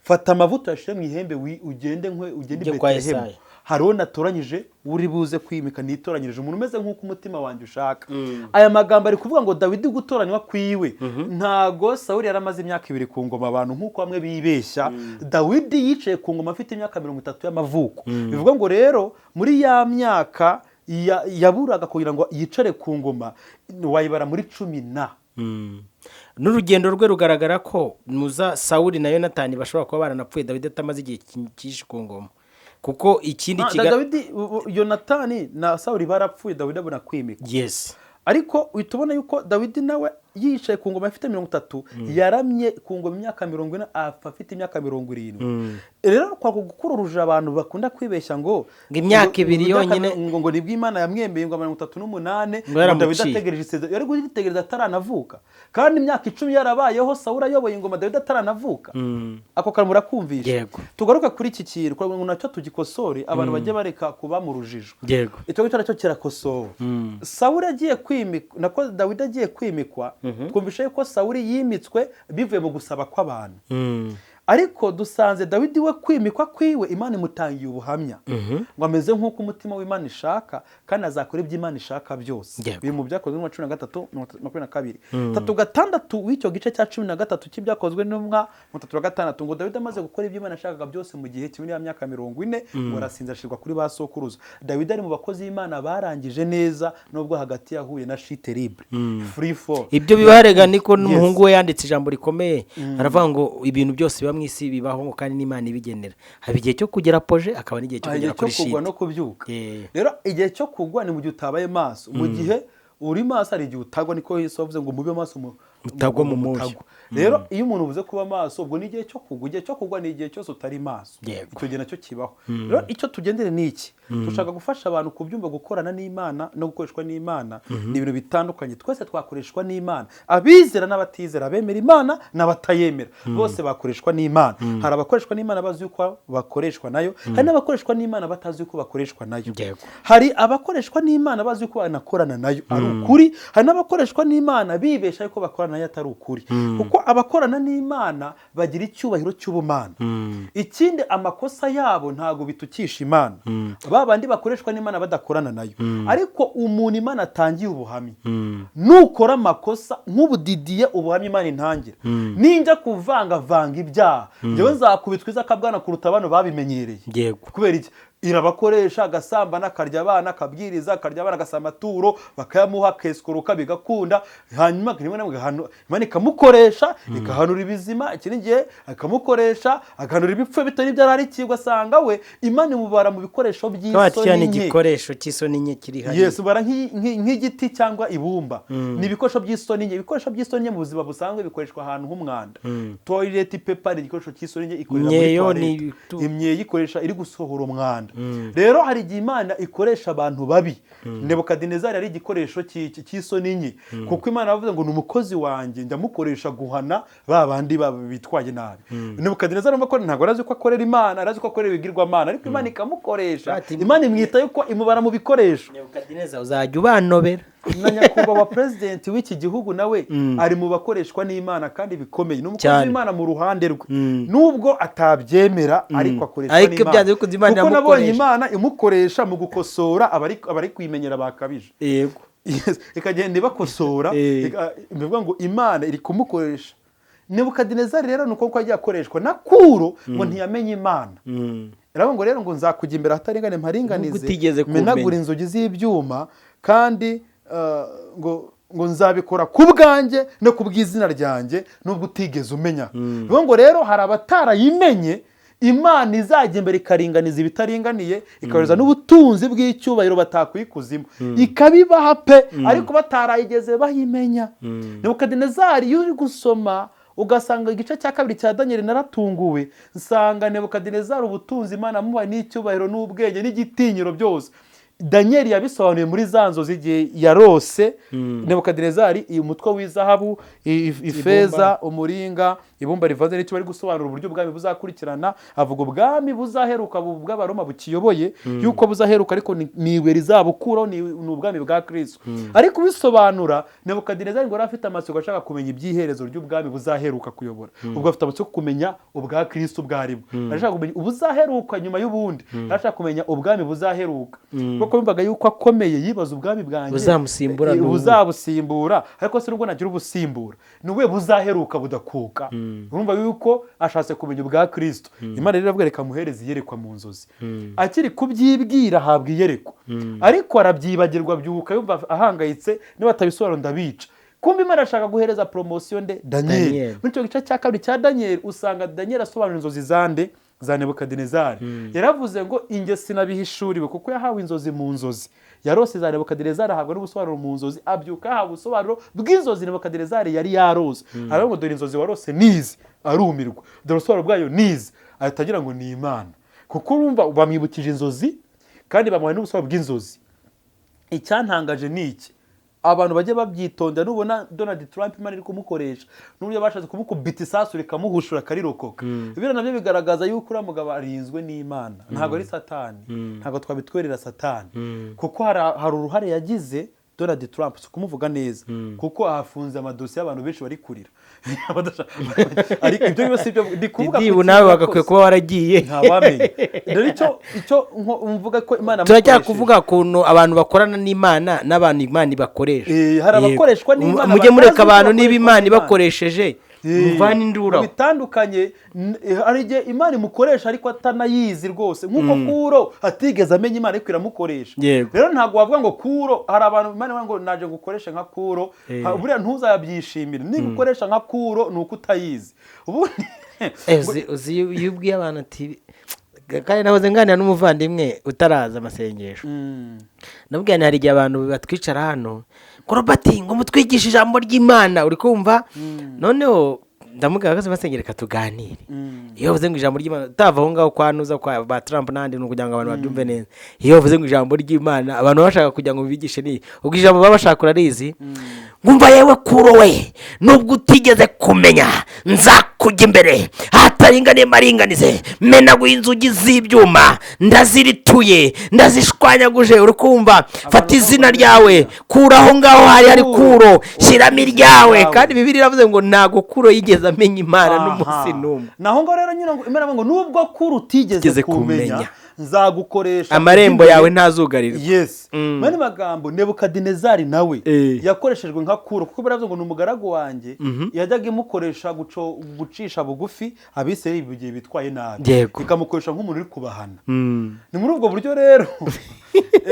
S1: Fata amavuta uyashyire mu ihembe, ugende nkwe ugende i
S2: Ujye kwa
S1: Betelehemu,
S2: Yesaya.
S1: hari uwo natoranyije uri buze kwimika, nitoranyirije umuntu umeze nk'uko umutima wanjye ushaka." Aya magambo ari kuvuga ngo Dawidi gutoranywa kwiwe, ntago Sawuli yari amaze imyaka 2 ku ngoma, abantu nk'uko bamwe bibeshya. Dawidi yicaye ku ngoma afite imyaka 30 y'amavuko. Bivuga ngo rero muri ya myaka yaburaga kugira ngo yicare ku ngoma, wayibara muri 10 na.
S2: N'urugendo rwe rugaragara ko muza Sawuli na Yonatani bashobora kuba baranapfuye Dawidi atamaze igihe cyinshi ku ngoma, kuko ikindi
S1: Dawidi, Yonatani na Sawuli barapfuye Dawidi abona kwimikwa. Ariko uhita ubona yuko Dawidi nawe yicaye ku ngoma afite 30, yaramye ku ngoma imyaka 40, apfa afite imyaka 70. Rero kwa gukura urujijo, abantu bakunda kwibeshya ngo
S2: Ngo imyaka 2
S1: ngo imyaka
S2: yonyine.
S1: ngo nibwo Imana yamwemeye, ngo 38,
S2: Ngo
S1: ngo
S2: yaramuciye.
S1: Dawidi ategereje isezerano, yari kuritegereza ataranavuka, kandi imyaka 10 yarabayeho Sawuli ayoboye ingoma Dawidi ataranavuka. Ako kantu murakumvisha?
S2: Yego.
S1: Tugaruke kuri iki kintu kugira ngo nacyo tugikosore, abantu bajye bareka kuba mu rujijo. Icyo ngicyo nacyo kirakosowe. Sawuli agiye kwimikwa, nako Dawidi agiye kwimikwa, twumvishe yuko Sawuli yimitswe bivuye mu gusaba kw'abantu, ariko dusanze Dawidi we kwimikwa kwiwe Imana imutangiye ubuhamya ngo ameze nk'uko umutima w'Imana ishaka, kandi azakora ibyo Imana ishaka byose. Biri mu Byakozwe n'Intumwa 13 22, 3 6 w'icyo gice cya 13 cy'Ibyakozwe n'Intumwa 36, ngo Dawidi amaze gukora ibyo Imana yashakaga byose mu gihe kimwe y'imyaka 40, ngo arasinzira, ashirwa kuri ba sokuruza. Dawidi ari mu bakozi b'Imana barangije neza, nubwo hagati yahuye na chute libre, free fall.
S2: Ibyo bibarega niko n'umuhungu we yanditse ijambo rikomeye, aravuga ngo ibintu byose biba mu isi bibaho, ngo kandi n'Imana ibigenera. Haba igihe cyo kugera apogée, akaba n'igihe cyo
S1: Hari
S2: kugera
S1: igihe cyo
S2: kuri
S1: kugwa
S2: chute.
S1: no kubyuka. Rero igihe cyo kugwa ni mu gihe utabaye maso. Mu gihe uri maso hari igihe utagwa, niko Yesu yavuze ngo mube maso
S2: Mutagwa mu moshya.
S1: mutagwa. Rero iyo umuntu uvuze kuba maso, ubwo ni igihe cyo kugwa. Igihe cyo kugwa ni igihe cyose utari maso. Icyo gihe nacyo kibaho. Rero icyo tugendere ni iki: dushaka gufasha abantu kubyumva. Gukorana n'Imana no gukoreshwa n'Imana ni ibintu bitandukanye. Twese twakoreshwa n'Imana, abizera n'abatizera, abemera Imana n'abatayemera, bose bakoreshwa n'Imana. Hari abakoreshwa n'Imana bazi yuko bakoreshwa nayo, hari n'abakoreshwa n'Imana batazi yuko bakoreshwa nayo. Hari abakoreshwa n'Imana bazi yuko banakorana nayo ari ukuri, hari n'abakoreshwa n'Imana bibesha yuko bakorana nayo atari ukuri, kuko abakorana n'Imana bagira icyubahiro cy'ubumana. Ikindi, amakosa yabo ntabwo bitukisha Imana, ba bandi bakoreshwa n'Imana badakorana nayo. Ariko umuntu Imana atangiye ubuhamya, nukora amakosa nk'ubu Didiye, ubuhamya Imana intangira, ninjya kuvangavanga ibyaha, njyewe nzakubitwa izakabwana kuruta bano babimenyereye. Kubera iki? Irabakoresha, agasambana, akarya abana, akabwiriza, akarya abana, agasaba amaturo bakayamuha, akesikoroka bigakunda. Hanyuma rimwe na rimwe Imana ikamukoresha ikahanura ibizima, ikindi gihe akamukoresha agahanura ibipfu bitari ibyo ararikiye. Ugasanga we Imana imubara mu bikoresho
S2: Kaba
S1: by'isoni nke.
S2: Igikoresho cy'isoni nke kiri hariya.
S1: Yes, ubara nk'igiti cyangwa ibumba, ni ibikoresho by'isoni nke. Ibikoresho by'isoni nke mu buzima busanzwe bikoreshwa ahantu h'umwanda. Toilet paper ni igikoresho cy'isoni nke, ikorera muri
S2: Imyeyo
S1: toilette.
S2: ni
S1: Imyeyo ikoresha iri gusohora umwanda. Rero hari igihe Imana ikoresha abantu babi. Nebukadinezari yari igikoresho cy'isoni nke, kuko Imana yavuze ngo ni umukozi wanjye, ndamukoresha guhana ba bandi bitwaye nabi. Nebukadinezari urumva ko ntabwo arazi ko akorera Imana, arazi ko akorera ibigirwamana, ariko Imana ikamukoresha. Imana imwita yuko imubara mu bikoresho.
S2: Nebukadineza uzajya ubanobera.
S1: Na nyakubahwa president w'iki gihugu nawe ari mu bakoreshwa n'Imana kandi bikomeye, ni umukozi w'Imana mu ruhande rwe, nubwo atabyemera, ariko akoreshwa
S2: Ariko
S1: n'Imana.
S2: byanze bikunze Imana
S1: Kuko nabonye
S2: iramukoresha.
S1: Imana imukoresha mu gukosora abari kwimenyera bakabije. Yes, ikagenda ibakosora. Bivuga ngo Imana iri kumukoresha. Nebukadinezari rero ni uko yagiye akoreshwa na Kuro, ngo ntiyamenye Imana. Iravuga ngo rero ngo nzakujya imbere ahataringane mparinganize,
S2: Nubwo utigeze kumenya.
S1: menagura inzugi z'ibyuma, kandi ngo nzabikora ku bwanjye no ku bw'izina ryanjye, nubwo utigeze umenya. Bivuga ngo rero hari abatarayimenye, Imana izajya imbere ikaringaniza ibitaringaniye, ikabahereza n'ubutunzi bw'icyubahiro batakuye ikuzimu, ikabibaha pe, ariko batarayigeze bayimenya. Nebukadinezari, iyo uri gusoma ugasanga igice cya kabiri cya Daniel, naratunguwe nsanga Nebukadinezari ubutunzi Imana amuha n'icyubahiro n'ubwenge n'igitinyiro byose, Daniel yabisobanuye muri za nzozi igihe yarose Nebukadinezari umutwe w'izahabu, ifeza, umuringa, ibumba rivanze n'icyo, bari gusobanura uburyo ubwami buzakurikirana. Avuga ubwami buzaheruka bw'Abaroma bukiyoboye, yuko buzaheruka, ariko ni ibuye rizabukuraho, ni ubwami bwa Kristo. Ariko ubisobanura, Nebukadinezari ngo yari afite amatsiko ashaka kumenya iby'iherezo ry'ubwami buzaheruka kuyobora. Ubwo afite amatsiko yo kumenya ubwa Kristo ubwo aribwo, arashaka kumenya ubuzaheruka nyuma y'ubundi, arashaka kumenya ubwami buzaheruka, kuko yumvaga yuko akomeye, yibaza ubwami bwanjye
S2: Buzamusimbura n'ubu.
S1: Buzabusimbura, ariko se nubwo nagira ubusimbura, ni ubuhe buzaheruka budakuka? Urumva yuko ashatse kumenya ubwa Kristo. Imana rero iravuga, reka muhereze iyerekwa mu nzozi. Akiri kubyibwira ahabwa iyerekwa, ariko arabyibagirwa, abyuka yumva ahangayitse, niba atabisobanura ndabica. Kumbe Imana ashaka guhereza promotion nde? Daniel.
S2: Daniel.
S1: Muri icyo gice cya kabiri cya Daniel usanga Daniel asobanura inzozi zande? Za Nebukadinezari. Yaravuze ngo inge sinabihishuriwe, kuko yahawe inzozi mu nzozi yarose za Nebukadinezari, ahabwa n'ubusobanuro mu nzozi, abyuka yahawe ubusobanuro bw'inzozi Nebukadinezari yari yarose. Aravuga ngo dore inzozi warose nizi, arumirwa, dore ubusobanuro bwayo nizi, ahita agira ngo ni Imana, kuko urumva bamwibukije inzozi kandi bamuhaye n'ubusobanuro bw'inzozi. Icyantangaje ni iki: abantu bajye babyitondera. Nubona Donald Trump Imana iri kumukoresha, n'uburyo bashatse kumukubita isasu rikamuhushura akarirokoka, biriya nabyo bigaragaza yuko uriya mugabo arinzwe n'Imana, ntabwo ari Satani, ntabwo twabitwerera Satani, kuko hari uruhare yagize Donald Trump. Si ukumuvuga neza, kuko ahafunze amadosiye y'abantu benshi bari kurira. Ariko ibyo byose ibyo ndi kuvuga
S2: Didi,
S1: ku
S2: ubu nawe
S1: kintu
S2: wagakwiye
S1: yakoze.
S2: kuba waragiye.
S1: Ntawamenya. Dore icyo mvuga ko Imana
S2: Turacyakuvuga ukuntu abantu bakorana n'Imana n'abantu Imana ibakoresha.
S1: Hari abakoreshwa n'Imana
S2: Mujye mureka
S1: batazi
S2: abantu
S1: ko
S2: niba
S1: bakoreshwa
S2: Imana
S1: n'Imana.
S2: ibakoresheje, muvane induru aho.
S1: Bitandukanye, hari igihe Imana imukoresha ariko atanayizi rwose, nk'uko Kuro atigeze amenya Imana ariko iramukoresha. Rero ntabwo wavuga ngo Kuro, hari abantu Imana ivuga ngo naje ngukoreshe nka Kuro. Buriya ntuzabyishimire niba ukoresha nka Kuro, ni uko utayizi ubundi.
S2: Uzi iyo ubwiye abantu ati, kandi nahoze nganira n'umuvandimwe utaraza amasengesho, nabwiye nti hari igihe abantu batwicara hano ngo Robert, ngo mutwigishe ijambo ry'Imana, uri kumva? Noneho ndamubwira ko basengera, reka tuganire. Iyo bavuze ngo ijambo ry'Imana, utava aho ngaho kwa nuza kwa ba Trump n'ahandi, ni ukugira ngo abantu babyumve neza. Iyo bavuze ngo ijambo ry'Imana, abantu baba bashaka kugira ngo bigishe, ni ubwo ijambo baba bashaka urarizi. Ngumva yewe Kuro we, nubwo utigeze kumenya, nzakujya imbere hataringaniye maringanize, menaguye inzugi z'ibyuma, ndazirituye, ndazishwanyaguje, uri kumva? Fata izina ryawe, kura aho ngaho hari Kuro, shyiramo iryawe. Kandi Bibiliya iravuze ngo ntabwo Kuro yigeze amenya Imana n'umunsi n'umwe.
S1: Naho ngaho rero nyine ngo Imana ivuga ngo nubwo Kuro utigeze
S2: Utigeze
S1: kumenya,
S2: kumenya.
S1: nzagukoresha
S2: amarembo
S1: imbere.
S2: yawe ntazugarirwa.
S1: Yes. Mu yandi magambo, Nebukadinezari nawe yakoreshejwe nka Kuro, kuko baravuze ngo ni umugaragu wanjye, yajyaga imukoresha gucisha bugufi Abisirayeli igihe bitwaye nabi, ikamukoresha nk'umuntu uri kubahana. Ni muri ubwo buryo rero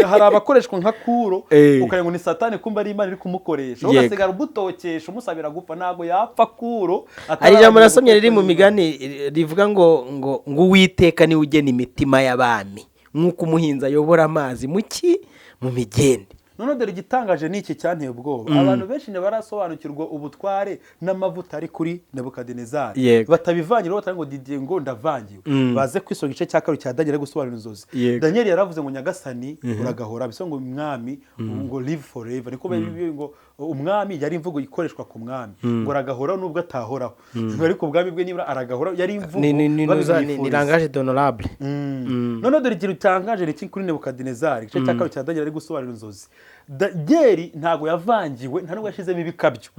S1: hari abakoreshwa nka Kuro, ukagira ngo ni Satani, kumba ari Imana iri kumukoresha, ugasigara umutokesha, umusabira gupfa. Ntabwo yapfa Kuro
S2: Hari ijambo
S1: atararangiza
S2: nasomye riri mu
S1: gukoreshwa.
S2: migani rivuga ngo Uwiteka niwe ugena imitima y'abami nk'uko umuhinzi ayobora amazi mu ki mu migende.
S1: None dore igitangaje ni iki cyanteye ubwoba: abantu benshi ntibarasobanukirwa ubutware n'amavuta ari kuri Nebukadinezari. Batabivangirwa, batavuga ngo Didier ngo ndavangiwe. Baze kwisonga igice cya kabiri cya Daniel ari gusobanura inzozi. Daniel yaravuze ngo nyagasani uragahora, bisa ngo umwami ngo live forever, niko bibiliya ngo umwami yari imvugo ikoreshwa ku mwami, ngo aragahora nubwo atahoraho, ariko ubwami bwe nibura aragahora, yari imvugo
S2: Ni
S1: babimwifuriza.
S2: langage d'honorable.
S1: Noneho dore ikintu gitangaje ni iki kuri Nebukadinezari, igice cya kabiri cya Daniel ari gusobanura inzozi. Daniel ntabwo yavangiwe, nta nubwo yashyizemo ibikabyo,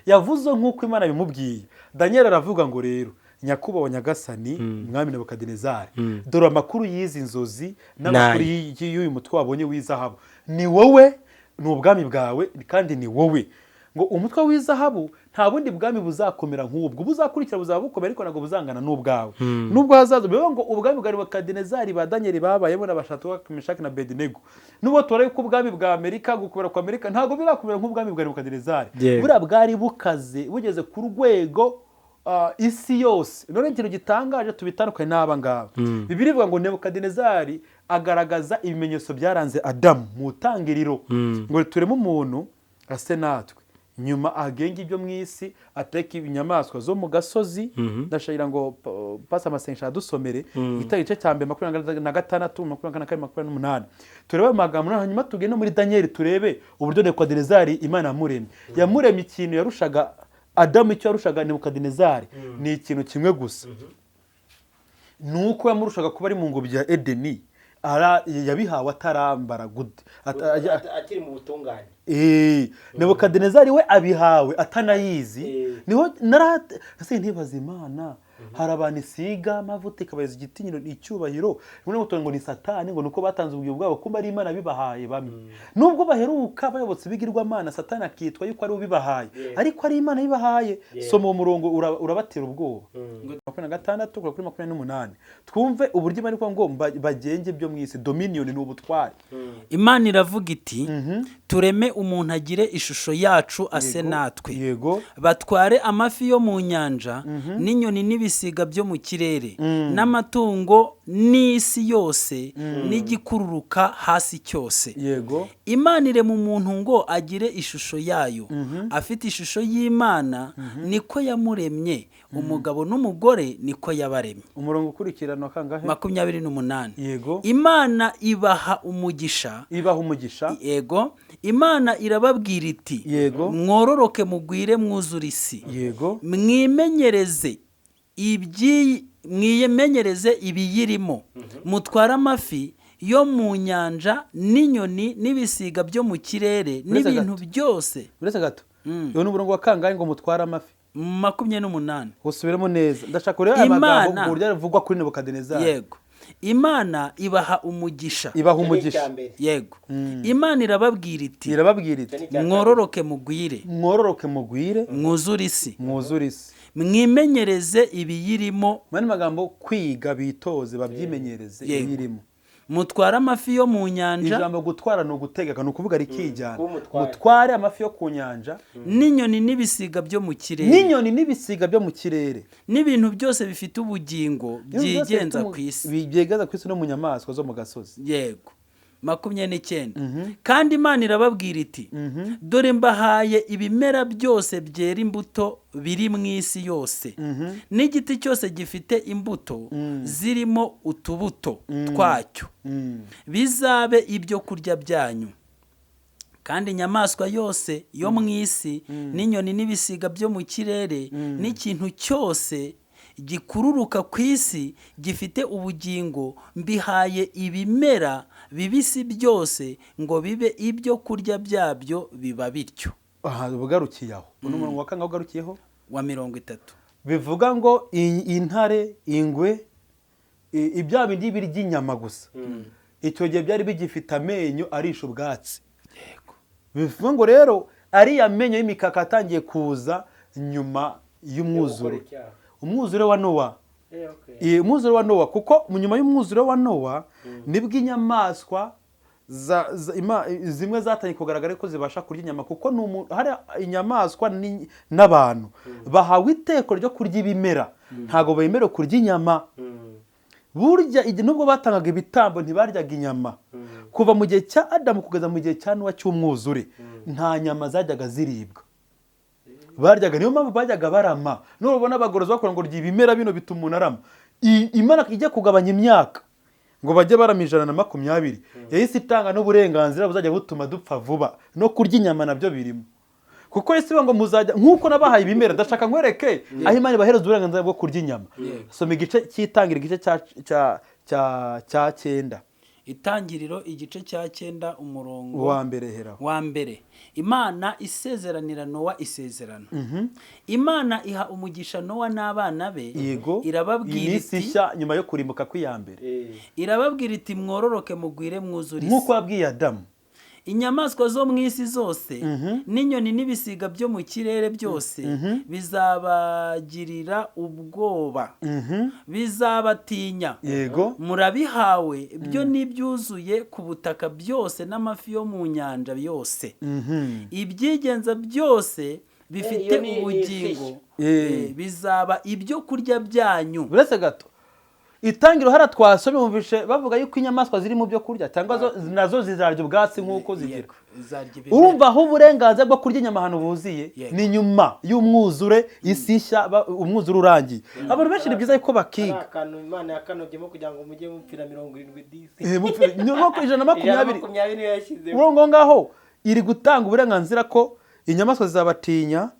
S1: yavuze nk'uko Imana bimubwiye. Daniel aravuga ngo rero nyakubahwa nyagasani mwami Nebukadinezari, dore amakuru y'izi nzozi n'amakuru y'uyu mutwe wabonye w'izahabu: ni wowe, ni ubwami bwawe, kandi ni wowe. Ngo umutwe w'izahabu nta bundi bwami buzakomera nk'ubwo, buzakurikira buzaba bukomeye ariko ntabwo buzangana n'ubwawe. Nubwo hazaza bivuga ngo ubwami bwa Nebukadinezari ba Daniel babayemo na Shadraka, Meshaki na Abednego, nubwo tubara ko ubwami bwa Amerika gukomera kwa Amerika ntabwo birakomera nk'ubwami bwa Nebukadinezari. Buriya bwari bukaze bugeze ku rwego isi yose. None ikintu gitangaje tubitandukanye n'aba ngaba, Bibiliya ivuga ngo Nebukadinezari agaragaza ibimenyetso byaranze Adamu mu tangiriro, ngo tureme umuntu ase natwe, nyuma agenge ibyo mu isi, ateke inyamaswa zo mu gasozi. Ndashakira ngo pasi amasengesho adusomere igice cya mbere 26, 22, 28, turebe ayo magambo. Hanyuma tugende no muri Daniyeli turebe uburyo Nebukadinezari Imana yamuremye. Yamuremye ikintu yarushaga Adamu, icyo yarushaga Nebukadinezari ni ikintu kimwe gusa, ni uko yamurushaga kuba ari mu ngobyi ya Edeni, yabihawe atarambara gute.
S2: Akiri mu butungane.
S1: Nebukadinezari we abihawe atanayizi. Niho narase ntibaza Imana, hari abantu isiga amavuta ikabaza igitinyiro icyubahiro, rimwe na ngo ni Satani, ngo nuko batanze ubugingo bwabo, kumba ari Imana bibahaye. Bamwe nubwo baheruka bayobotse ibigirwamana, Satani akitwa yuko ari ubibahaye, ariko ari Imana bibahaye. Soma uwo murongo urabatera ubwoba, 26 kuri 28, twumve uburyo Imana ivuga ngo bagenge ibyo mu isi. Dominion ni ubutware.
S3: Imana iravuga iti: tureme umuntu agire ishusho yacu, ase natwe, batware amafi yo mu nyanja n'inyoni n'ibisiga byo mu kirere n'amatungo n'isi yose n'igikururuka hasi cyose. Imana irema umuntu ngo agire ishusho yayo, afite ishusho y'Imana niko yamuremye, umugabo n'umugore niko yabaremye.
S1: Umurongo ukurikirana kangahe?
S3: 28. Imana ibaha umugisha.
S1: Ibaha umugisha.
S3: Yego. Imana irababwira iti: mwororoke mugwire mwuzure isi, mwimenyereze mwimenyereze ibiyirimo, mutware amafi yo mu nyanja n'inyoni n'ibisiga byo mu kirere n'ibintu byose.
S1: Uretse gato, uyu ni umurongo wa kangahe ngo mutware amafi?
S3: 28.
S1: Usubiremo neza, ndashaka kureba aya magambo mu buryo avugwa kuri Nebukadinezari.
S3: Yego. Imana ibaha umugisha.
S1: Ibaha umugisha.
S3: Yego. Imana irababwira iti:
S1: irababwira iti
S3: mwororoke mugwire,
S1: mwororoke mugwire,
S3: mwuzure isi,
S1: mwuzure isi,
S3: mwimenyereze ibiyirimo.
S1: Mu magambo kwiga, bitoze, babyimenyereze ibiyirimo.
S3: Mutware amafi yo mu nyanja.
S1: Ijambo gutwara ni ugutegeka, ni ukuvuga rikijyana. Mutware amafi yo ku nyanja
S3: n'inyoni n'ibisiga byo mu kirere,
S1: n'inyoni n'ibisiga byo mu kirere,
S3: n'ibintu byose bifite ubugingo byigenza ku isi,
S1: byigenza ku isi no mu nyamaswa zo mu gasozi.
S3: Yego. 29. Kandi Imana irababwira iti: dore mbahaye ibimera byose byera imbuto biri mu isi yose, n'igiti cyose gifite imbuto zirimo utubuto twacyo, bizabe ibyo kurya byanyu. Kandi inyamaswa yose yo mu isi n'inyoni n'ibisiga byo mu kirere n'ikintu cyose gikururuka ku isi gifite ubugingo, mbihaye ibimera bibisi byose ngo bibe ibyo kurya byabyo, biba bityo.
S1: Aha ugarukiye aho, uno murongo wa kangahe ugarukiyeho?
S3: Wa 30.
S1: Bivuga ngo intare, ingwe, ibya bindi birya inyama gusa, icyo gihe byari bigifite amenyo arisha ubwatsi. Bivuga ngo rero ariya menyo y'imikaka atangiye kuza nyuma y'umwuzure, umwuzure wa Nowa. Umwuzure wa Nowa, kuko nyuma y'umwuzure wa Nowa nibwo inyamaswa zimwe zatangiye kugaragara ko zibasha kurya inyama, kuko hari inyamaswa n'abantu bahawe iteko ryo kurya ibimera, ntabwo bemerewe kurya inyama. Burya nubwo batangaga ibitambo ntibaryaga inyama. Kuva mu gihe cya Adamu kugeza mu gihe cya Nowa cy'umwuzure nta nyama zajyaga ziribwa, baryaga. Niyo mpamvu bajyaga barama. Nubona abagorozi bakora ngo rya ibimera bino bituma umuntu arama. Imana ijya kugabanya imyaka ngo bajye barama 120, yahise itanga n'uburenganzira buzajya butuma dupfa vuba, no kurya inyama nabyo birimo. Kuko ese ngo muzajya nkuko nabahaye ibimera, ndashaka nkwereke aho Imana ibahereza uburenganzira bwo kurya inyama. Soma igice cy'itangira, igice cya 9.
S3: Itangiriro igice cya 9 umurongo
S1: wa mbere heraho.
S3: Wa mbere. Imana isezeranira Nowa isezerano. Imana iha umugisha Nowa n'abana be. Irababwira iti
S1: nyuma yo kurimbuka kw'iyambere,
S3: irababwira iti mwororoke mugwire mwuzure isi,
S1: nkuko yabwiye Adamu.
S3: Inyamaswa zo mu isi zose n'inyoni n'ibisiga byo mu kirere byose bizabagirira ubwoba, bizabatinya. Murabihawe byo n'ibyuzuye ku butaka byose n'amafi yo mu nyanja yose, ibyigenza byose bifite
S2: Iyo ni
S3: ubugingo,
S2: fish.
S3: Bizaba ibyo kurya byanyu.
S1: Uretse gato, itangiro hariya twasomye, wumvishe bavuga yuko inyamaswa ziri mu byo kurya cyangwa nazo zizarya ubwatsi nk'uko zigira.
S3: Yego, izarya ibimera.
S1: Urumva aho uburenganzira bwo kurya inyama ahantu buziye? Ni nyuma y'umwuzure, isi nshya, umwuzure urangiye. Abantu benshi ni byiza yuko
S2: Ari
S1: bakiga.
S2: akantu Imana yakanobyemo kugira ngo mujye mupfira 70 disi.
S1: Ni nko 120.
S2: 120 niyo yashyizemo.
S1: Urumva aho ngaho iri gutanga uburenganzira ko inyamaswa zizabatinya,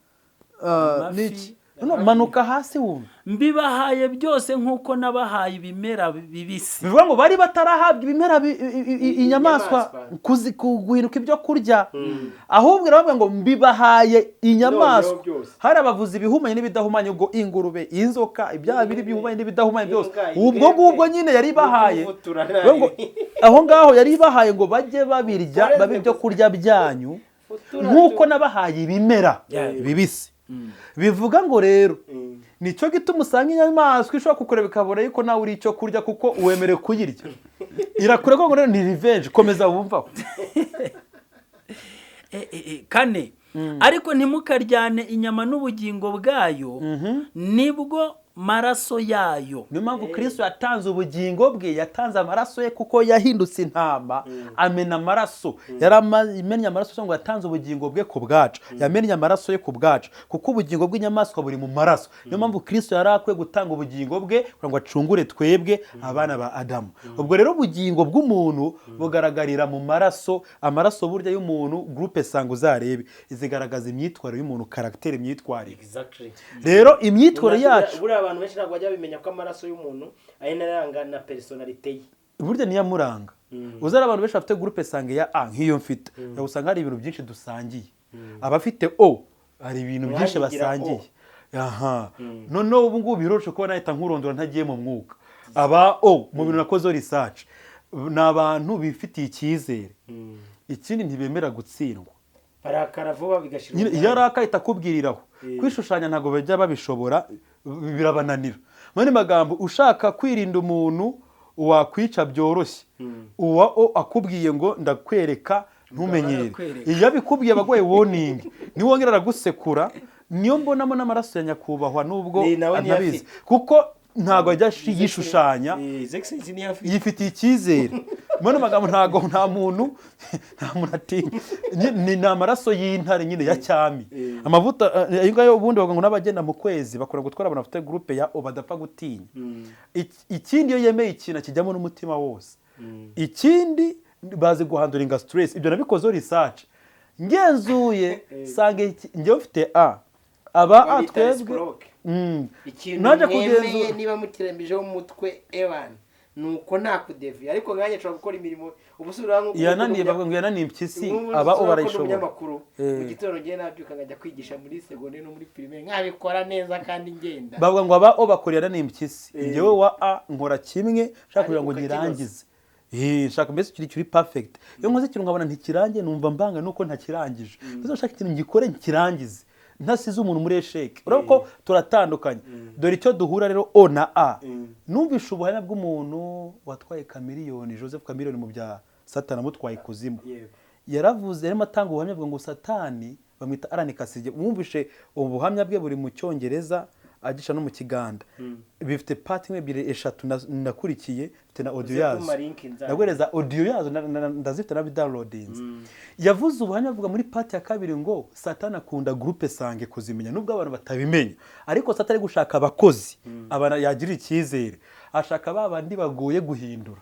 S3: Amafi.
S1: n'iki. No, manuka hasi wumva.
S3: Mbibahaye byose nk'uko nabahaye ibimera bibisi.
S1: Bivuga ngo bari batarahabwa ibimera inyamaswa
S2: Inyamaswa.
S1: Guhinduka ibyo kurya, ahubwo iravuga ngo mbibahaye inyamaswa.
S2: Noneho byose.
S1: Hari abavuzi ibihumanye n'ibidahumanye, ubwo ingurube, inzoka, ibyaha biri bihumanye n'ibidahumanye byose.
S2: Imbwa,
S1: Ubwo
S2: imbwebwe,
S1: ngubwo nyine yari ibahaye.
S2: n'ukuvutura.
S1: Bivuga ngo aho ngaho yari ibahaye ngo bajye babirya,
S2: Uretse
S1: babe ibyo
S2: gusa.
S1: kurya byanyu
S2: Futura
S1: nk'uko nabahaye ibimera bibisi. Bivuga ngo rero nicyo gituma usanga inyamaswa ishobora kukureba ikabona yuko nawe uri icyo kurya, kuko wemerewe kuyirya, irakureba ngo rero ni revenge. Komeza wumvaho.
S3: Kane, ariko ntimukaryane inyama n'ubugingo bwayo, nibwo maraso yayo.
S1: Niyo mpamvu Kristo yatanze ubugingo bwe, yatanze amaraso ye, kuko yahindutse intama amena amaraso. Yaramennye amaraso ngo yatanze ubugingo bwe ku bwacu, yamennye amaraso ye ku bwacu, kuko ubugingo bw'inyamaswa buri mu maraso. Niyo mpamvu Kristo yari akwiye gutanga ubugingo bwe kugira ngo acungure twebwe abana ba Adamu. Ubwo rero ubugingo bw'umuntu bugaragarira mu maraso. Amaraso burya y'umuntu, groupe sanguin uzarebe, zigaragaza imyitwarire y'umuntu, caractère, imyitwarire. Rero imyitwarire yacu
S2: Buriya abantu benshi ntabwo bajya bamenya ko amaraso y'umuntu ari naranga na personnalité ye.
S1: Burya niyo amuranga. Uzari abantu benshi bafite groupe sanguin ya A nk'iyo mfite, usanga hari ibintu byinshi dusangiye. Abafite O hari ibintu byinshi
S2: Umwanya ugira.
S1: basangiye. Aha noneho ubu ngubu biroroshye kuba nahita nkurondora ntagiye mu mwuka. Aba O mu bintu nakozeho research, ni abantu bifitiye icyizere, ikindi ntibemera gutsindwa.
S2: Barakara vuba bigashira
S1: Nyine
S2: umwanya.
S1: Iyo arakaye ahita akubwiriraho. Kwishushanya ntabwo bajya babishobora, birabananira. Mu yandi magambo, ushaka kwirinda umuntu wakwica byoroshye, uwa O akubwiye ngo ndakwereka, ntumenyere.
S3: Arakwereka.
S1: Iyo abikubwiye abagoye warning, niwongera aragusekura. Niyo mbonamo n'amaraso ya nyakubahwa, nubwo
S2: Ni nawe niyo
S1: ntabizi,
S2: afite.
S1: kuko ntabwo ajya yishushanya.
S2: His Excellency niyo afite.
S1: Yifitiye icyizere. Mu yandi magambo, ntabwo nta muntu atinya. Ni amaraso y'intare nyine ya cyami, amavuta ayo ngayo. Ubundi bavuga ngo n'abagenda mu kwezi bakunda gutwara abantu bafite groupe ya O, badapfa gutinya. Ikindi iyo yemeye ikintu akijyamo n'umutima wose. Ikindi bazi guhandlinga stress. Ibyo nabikozeho research, ngenzuye sanga njyewe mfite A, aba A
S2: Babita
S1: twebwe
S2: réciproque. Ikintu
S1: Naje
S2: mwemeye
S1: kugenzura.
S2: niba mukirembejeho umutwe ewan, nuko nta kudeviya. Ariko nkanjye nshobora gukora imirimo ubu nk'uko
S1: Yananiye, bavuga ngo yananiye impyisi, aba O barayishobora.
S2: Umunyamakuru mu gitondo ngiye nabyuka nkajya kwigisha muri secondaire no muri primaire, nkabikora neza kandi ngenda.
S1: Bavuga ngo aba O bakora yananiye impyisi. Njyewe wa A nkora kimwe nshaka kugira ngo
S2: Ariko ukakinoza.
S1: nyirangize. Nshaka mbese ikintu kiri perfect. Iyo nkoze ikintu nkabona ntikirangiye, numva mbanga nuko ntakirangije. Mbese nshaka ikintu ngikore nkirangize, ntasize umuntu muri échec. Urabona ko turatandukanye. Dore icyo duhura rero, O na A. Numvishe ubuhamya bw'umuntu watwaye Chameleone, Joseph Chameleone, mu bya Satani amutwaye ikuzimu. Yaravuze, yarimo atanga ubuhamya, avuga ngo Satani bamwita Allan Kasirye. Mwumvishe ubu buhamya bwe, buri mu Cyongereza agisha no mu Kiganda, bifite part imwe, ebyiri, eshatu nakurikiye, mfite na audio
S2: Uze
S1: yazo.
S2: kumpa link nzajya.
S1: Ndaguhereza audio yazo, ndazifite nabidownloadinze. Yavuze ubuhamya avuga muri part ya kabiri ngo Satani akunda groupe sanguin kuzimenya, nubwo abantu batabimenya, ariko Satani ari gushaka abakozi abantu yagirira icyizere, ashaka ba bandi bagoye guhindura.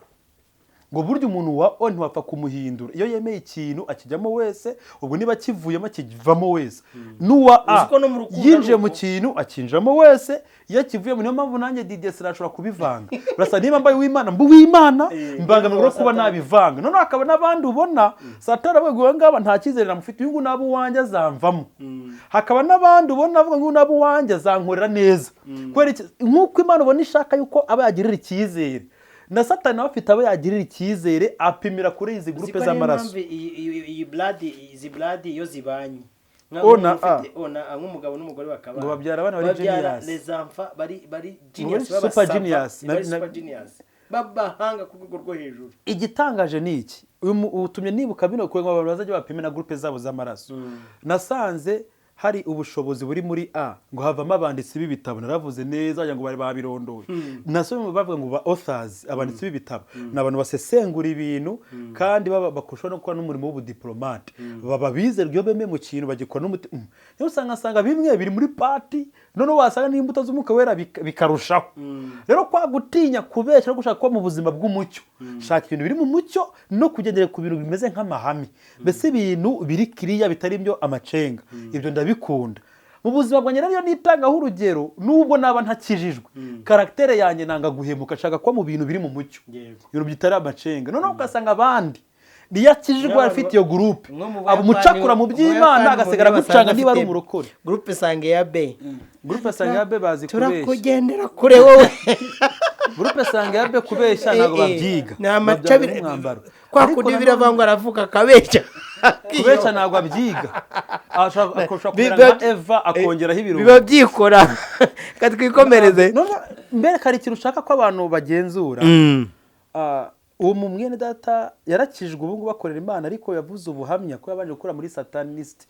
S1: Ngo burya umuntu wa O ntiwapfa kumuhindura, iyo yemeye ikintu akijyamo wese, ubwo niba akivuyemo akivamo wese. N'uwa A
S2: Uzi ko no mu rukundo
S1: yinjiye
S2: ari
S1: mu
S2: uko.
S1: kintu akinjiramo wese, iyo akivuyemo. Niyo mpamvu nanjye Didier sinashobora kubivanga. Urasa niba mbaye uw'Imana mba uw'Imana, mbangamirwa no kuba
S2: Satani.
S1: nabivanga. Noneho hakaba n'abandi ubona Satani avuga ngo uyu ngaba nta cyizere namufite, uyu nguyu naba uwanjye azamvamo. Hakaba n'abandi ubona avuga ngo uyu naba uwanjye azankorera neza. Kubera iki? Nk'uko Imana ubona ishaka yuko aba yagirira icyizere. Na Satani nawe afite abo yagirira icyizere, apimira kuri izi groupe z'amaraso.
S2: Iyi blood, izi blood iyo zibanye
S1: O na A.
S2: O na A, nk'umugabo n'umugore bakaba
S1: Ngo babyara abana bari
S2: babyara
S1: genius.
S2: Les enfants bari
S1: Ngo bari
S2: genius, baba
S1: super
S2: savant,
S1: genius.
S2: bari super genius, b'abahanga ku rwego rwo hejuru.
S1: Igitangaje ni iki: uyu utumye nibuka bino kugira ngo abantu bazajya bapime na groupe zabo z'amaraso. Nasanze hari ubushobozi buri muri A, ngo havamo abanditsi b'ibitabo. Naravuze neza wagira ngo bari babirondoye. Nasomye bavuga ngo ba authors, abanditsi b'ibitabo, ni abantu basesengura ibintu kandi baba bakurushaho no gukora n'umurimo w'ubudiplomate, baba bizerwa iyo bemeye mu kintu bagikora n'umuti. Niyo usanga bimwe biri muri party, noneho wasanga n'imbuto z'Umwuka Wera bikarushaho. Rero kwa gutinya kubeshya no gushaka kuba mu buzima bw'umucyo, shaka ibintu biri mu mucyo no kugendera ku bintu bimeze nk'amahame, mbese ibintu biri kiriya bitari byo amacenga, ibyo ndabikunda mu buzima bwanjye. Rero iyo nitangaho urugero, nubwo naba ntakijijwe, caractère yanjye nanga guhemuka, nshaka kuba mu bintu biri mu mucyo, ibintu bitari amacenga. Noneho ugasanga abandi niyo akijijwe afite iyo groupe,
S2: Nko mu
S1: aba
S2: Buyapani,
S1: umucakura mu
S2: mu
S1: by'Imana,
S2: Buyapani
S1: agasigara
S2: umuntu
S1: agucanga
S2: wasanga
S1: niba ari
S2: afite
S1: umurokore.
S2: Groupe sanguin ya B.
S1: Groupe sanguin ya B bazi kubeshya.
S2: Turakugendera kure wowe.
S1: Groupe sanguin ya B kubeshya ntabwo babyiga,
S2: Ni amacabire.
S1: babyambara nk'umwambaro.
S2: Kwa
S1: Ariko
S2: kundi
S1: nanone
S2: biravangwa, aravuga akabeshya.
S1: Kubeshya ntabwo abyiga, ashobora kumera nka Eva akongeraho ibirungo.
S2: Biba byikora. Katwikomereze.
S1: None mbere hari ikintu ushaka ko abantu bagenzura. Uwo mu mwene data yarakijwe, ubu ngubu akorera Imana, ariko yavuze ubuhamya ko yabanje gukora muri satanist,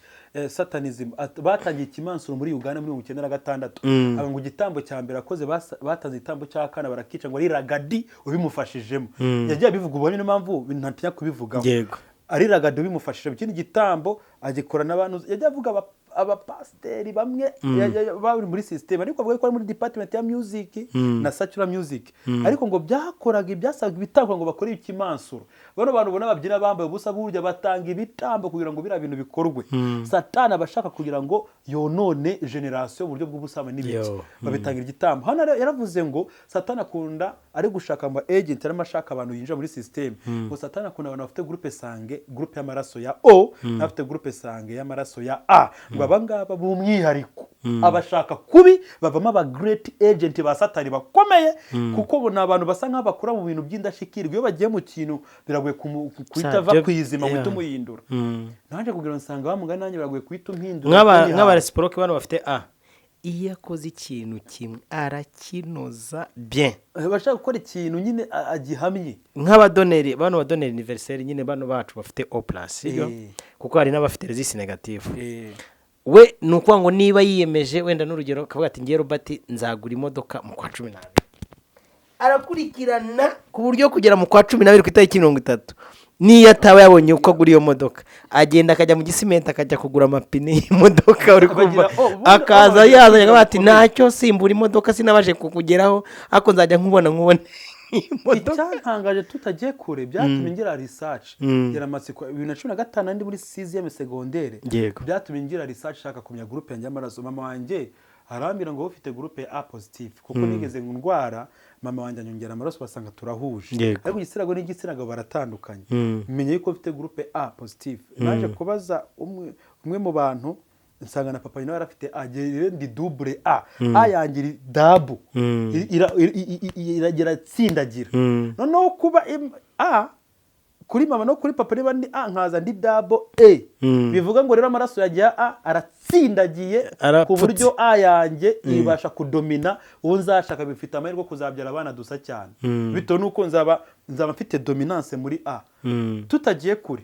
S1: satanism. Batangiye ikimansuro muri Uganda muri 96. Aba ngo igitambo cya mbere akoze, batanze igitambo cy'akana barakica, ngo ari Ragadi ubimufashijemo. Yagiye abivuga ubuhamya, niyo mpamvu ntatinya kubivugaho. Ari Ragadi ubimufashije. Ikindi gitambo agikora n'abantu yagiye avuga, abapasiteri bamwe bari muri system, ariko avuga ko ari muri department ya music na secular music, ariko ngo byakoraga ibyasabaga ibitambo ngo bakore ikimansuro. Bano bantu ubona babyina bambaye ubusa, burya batanga ibitambo kugira ngo biriya bintu bikorwe. Satani aba ashaka kugira ngo yonone generation mu buryo bw'ubusambanyi n'ibiki, babitangira igitambo. Hano rero yaravuze ngo Satani akunda, ari gushaka ama agent, arimo ashaka abantu yinjira muri system, ngo Satani akunda abantu bafite groupe sanguin, groupe y'amaraso ya O n'abafite groupe sanguin y'amaraso ya A, ngo aba ngaba b'umwihariko abashaka kubi bavamo aba great agent ba Satani bakomeye, kuko bo ni abantu basa nk'aho bakora mu bintu by'indashyikirwa. Iyo bagiye mu kintu biragoye guhita ava ku izima ngo uhite umuhindura. Nanjye kugira ngo nsanga wa mugani, nanjye biragoye guhita umpindura. Kuko
S2: Nk'abaréciproque, bano bafite A, iyo akoze ikintu kimwe arakinoza bien.
S1: Bashaka gukora ikintu nyine agihamye.
S2: Nk'abadonneur, bano badonneur universel nyine, bano bacu bafite O plus, sibyo?
S1: Eh.
S2: Kuko hari n'abafite rhésus négatif. We ni ukuvuga ngo niba yiyemeje, wenda n'urugero, akavuga ati: "Ngiye Robert, nzagura imodoka mu kwa 12," arakurikirana ku buryo kugera mu kwa 12 ku itariki 30, niyo ataba yabonye uko agura iyo modoka, agenda akajya mu Gisimenti, akajya kugura amapine y'imodoka, uri kumva?
S1: Bagira- oh, ubundi-
S2: Akaza
S1: oh, bagira
S2: yazanye, akavuga ati:
S1: bikomeye.
S2: "Ntacyo, simbura imodoka, sinabashe kukugeraho, ariko nzajya nkubona imodoka."
S1: Icyantangaje, tutagiye kure, byatumye ngira research, ngira amatsiko, 2015 ndi muri sixième secondaire. Byatumye ngira research, nshaka kumenya groupe yanjye y'amaraso. Mama wanjye arambwira ngo ufite groupe ya A positif, kuko nigeze ngo ndwara, mama wanjye anyongera amaraso basanga turahuje. Ariko igitsina gore n'igitsina gabo baratandukanye. Menya yuko mfite groupe A positif. Naje kubaza umwe mu bantu, nsanga na papa nawe yarafite A. Njye ndi double A, A yanjye iri double, iragera tsindagira. Noneho kuba A kuri mama no kuri papa, niba ndi A nkaza ndi double A, bivuga ngo rero amaraso yanjye ya A aratsindagiye ku
S2: Arapfutse.
S1: buryo A yanjye ibasha kudomina uwo nzashaka, bifite amahirwe yo kuzabyara abana dusa cyane, bitewe n'uko nzaba mfite dominance muri A. Tutagiye kure,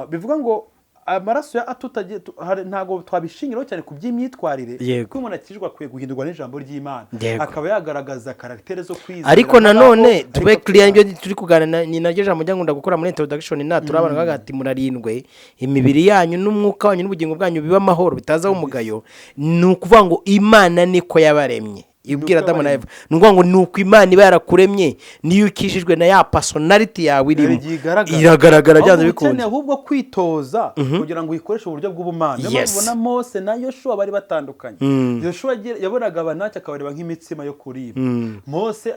S1: bivuga ngo amaraso ya A tutagiye ntabwo twabishingiraho cyane ku by'imyitwarire, kuko umuntu akijijwe akwiye guhindurwa n'ijambo ry'Imana, akaba yagaragaza caractère zo kwizera
S2: Ariko nanone
S1: ariko
S2: tube
S1: afite
S2: clear, nibyo turi kuganira, ni naryo jambo njya nkunda gukora muri introduction. Na turabana bavuga ati: "Murarindwe imibiri yanyu n'umwuka wanyu n'ubugingo bwanyu biba amahoro, bitazaho umugayo." Ni ukuvuga ngo Imana niko yabaremye, ibwira
S1: Nuko
S2: Adamu na
S1: yabaremye.
S2: Eva. Ni ukuvuga ngo ni uko Imana iba yarakuremye, niyo ukijijwe na ya personality yawe irimo
S1: Igihe igaragara.
S2: iragaragara byanze
S1: Ahubwo
S2: bikunze.
S1: ukeneye ahubwo kwitoza kugira ngo uyikoreshe uburyo bw'ubumana. Niyo mpamvu ubona Mose na Yoshuwa bari batandukanye. Yoshuwa yabonaga abanaki akabareba nk'imitsima yo kuribwa. Mose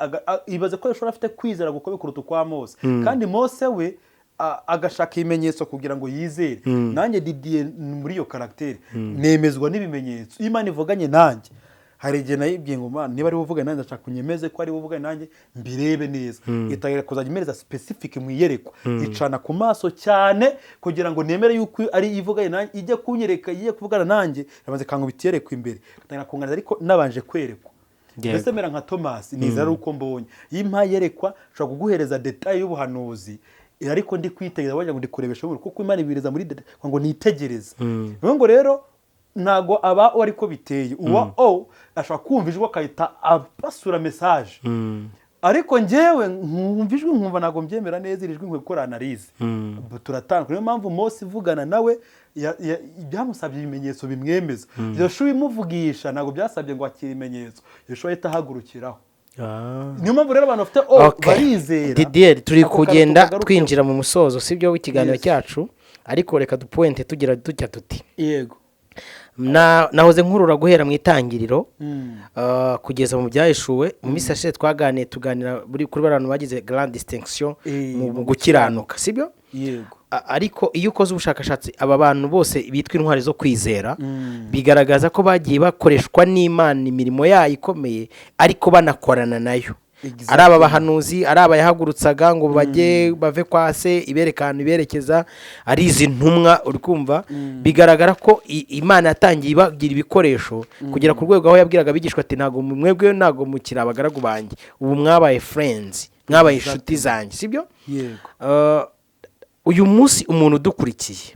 S1: ibaze ko Yoshuwa afite kwizera gukomeye kuruta ukwa Mose, kandi Mose we agashaka ibimenyetso kugira ngo yizere. Nanjye Didier muri iyo caractère nemezwa n'ibimenyetso. Iyo Imana ivuganye nanjye Hari igihe nayibwiye ngo: "Mana, niba ari wowe uvugana nanjye, ndashaka unyemeze ko ari wowe uvugana nanjye, mbirebe neza." Itangira kuzajya imereza specific mu iyerekwa, icana ku maso cyane kugira ngo nemere yuko ari ivuganye nanjye. Ijya kunyereka, igiye kuvugana nanjye, irabanza ikankubita iyerekwa imbere, igatangira kunganiriza, ariko nabanje kwerekwa. Mbese mera nka Thomas, nizera ari uko mbonye. Iyo impaye iyerekwa, nshobora kuguhereza détail y'ubuhanuzi, ariko ndi kwitegereza, wagira ngo ndi kurebesha umubiri, kuko Imana ibiriza muri détail ngo nitegereze. Bivuga ngo rero ntago aba O ariko biteye. Uwa O ashobora kumva ijwi akahita apasura message, ariko njyewe nkumva ijwi nkumva ntabwo mbyemera neza. Iri jwi nkwiye gukora analyse. Turatandukanye. Niyo mpamvu Mose ivugana nawe byamusabye ibimenyetso bimwemeza. Yoshuwa imuvugisha ntabwo byasabye ngo akire ibimenyetso, Yoshuwa ahita ahagurukiraho. Niyo mpamvu rero abantu bafite O barizera.
S2: Didier, turi
S1: Ako kantu
S2: kugenda
S1: tukagarukeho.
S2: twinjira mu musozo, sibyo, w'ikiganiro cyacu, ariko reka dupointe tugira dutya tuti: Nahoze nkurura guhera mu itangiriro kugeza mu byahishuwe. Mu minsi yashize twaganiye, tuganira kuri bariya bantu bagize grande distinction mu gukiranuka, sibyo?
S1: Yego.
S2: Ariko iyo ukoze ubushakashatsi, aba bantu bose bitwa intwari zo kwizera, bigaragaza ko bagiye bakoreshwa n'Imana imirimo yayo ikomeye, ariko banakorana nayo. Ari aba bahanuzi, ari abayahagurutsaga ngo bajye bave kwa se ibereka ahantu iberekeza, ari izi ntumwa, uri kumva bigaragara ko Imana yatangiye ibagira ibikoresho kugera ku rwego aho yabwiraga abigishwa ati: "Ntabwo mwebwe, ntabwo mukiri abagaragu banjye, ubu mwabaye friends, mwabaye inshuti zanjye," sibyo?
S1: Yego.
S2: Uyu munsi umuntu udukurikiye,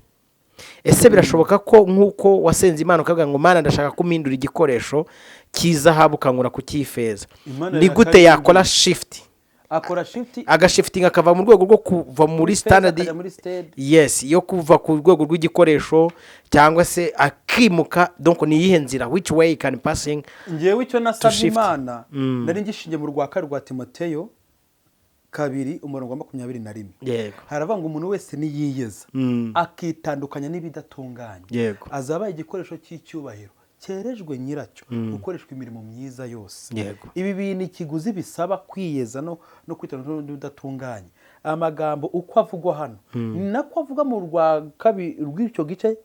S2: ese birashoboka ko nk'uko wasenze Imana ukavuga ngo: "Mana, ndashaka ko umpindura igikoresho cy'izahabu, ukankura ku cy'ifeza,"
S1: Imana
S2: ni gute
S1: irakabihindura.
S2: yakora shift?
S1: Akora shift.
S2: Agashiftinga akava mu rwego rwo kuva muri
S1: feza
S2: standard
S1: akajya muri stade.
S2: Yes, yo kuva ku rwego rw'igikoresho cyangwa se akimuka. Donc ni iyihe nzira, which way can passing
S1: Ngewe icyo nasabye
S2: shift.
S1: Imana, nari ngishingiye mu rwa kabiri rwa Timoteyo 2, umurongo wa 21. Haravuga ngo umuntu wese niyiyeza, akitandukanya n'ibidatunganye, azaba igikoresho cy'icyubahiro cyerejwe nyiracyo gukoreshwa imirimo myiza yose. Ibi bintu, ikiguzi bisaba kwiyeza no kwitandukanya n'ibidatunganye, amagambo uko avugwa hano ni nako avuga mu rwa kabiri rw'icyo gice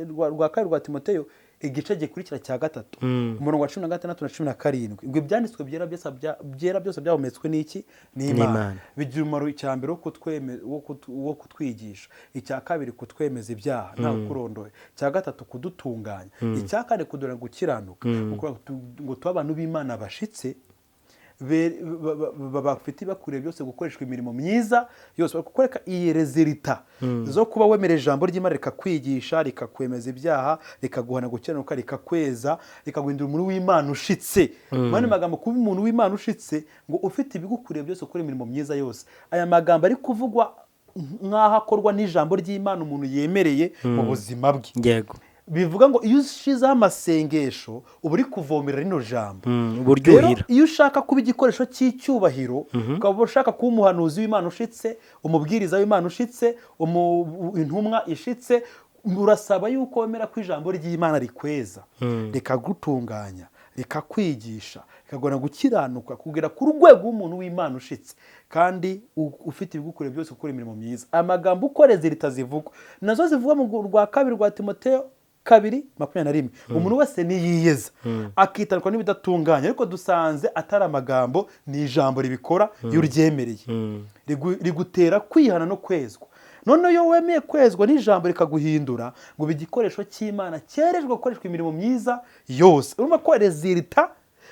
S1: rwa kabiri rwa Timoteyo, igice gikurikira cya gatatu, umurongo wa 16 na 17, ngo ibyanditswe byera byose byera byose byahumetswe n'iki? N'Imana.
S2: N'Imana.
S1: Bigira umumaro, icya mbere wo kutwigisha, icya kabiri kutwemeza ibyaha nta kurondoye, icya gatatu kudutunganya, icya kane kudura gukiranuka, ngo tube abantu b'Imana bashitse, bafite ibakwiriye byose gukoreshwa imirimo myiza yose. Kukwereka iyi résultat zo kuba wemera ijambo ry'Imana, rikakwigisha, rikakwemeza ibyaha, rikaguhana gukiranuka, rikakweza, rikaguhindura umuntu w'Imana ushitse. Mu yandi magambo, kuba umuntu w'Imana ushitse, ngo ufite ibigukwiriye byose gukora imirimo myiza yose. Aya magambo ari kuvugwa nk'aho akorwa n'ijambo ry'Imana umuntu yemereye mu buzima bwe. Bivuga ngo iyo ushizeho amasengesho, uba uri kuvomera rino jambo.
S2: Uburyohera.
S1: Rero iyo ushaka kuba igikoresho cy'icyubahiro, ukaba ushaka kuba umuhanuzi w'Imana ushitse, umubwiriza w'Imana ushitse, intumwa ishitse, urasaba yuko wemera ko ijambo ry'Imana rikweza, rikagutunganya, rikakwigisha, rikagora gukiranuka, kugera ku rwego w'umuntu w'Imana ushitse kandi ufite ibigukwiriye byose gukora imirimo myiza. Amagambo uko résultat zivugwa nazo zivugwa mu rwa kabiri rwa Timoteyo 2:21, umuntu wese niyiyeza akitandukanya n'ibidatunganye. Ariko dusanze atari amagambo, ni ijambo ribikora. Iyo uryemereye, rigutera kwihana no kwezwa. Noneho iyo wemeye kwezwa n'ijambo, rikaguhindura ngo ube igikoresho cy'Imana cyerejwe gukoreshwa imirimo myiza yose. Urumva ko résultat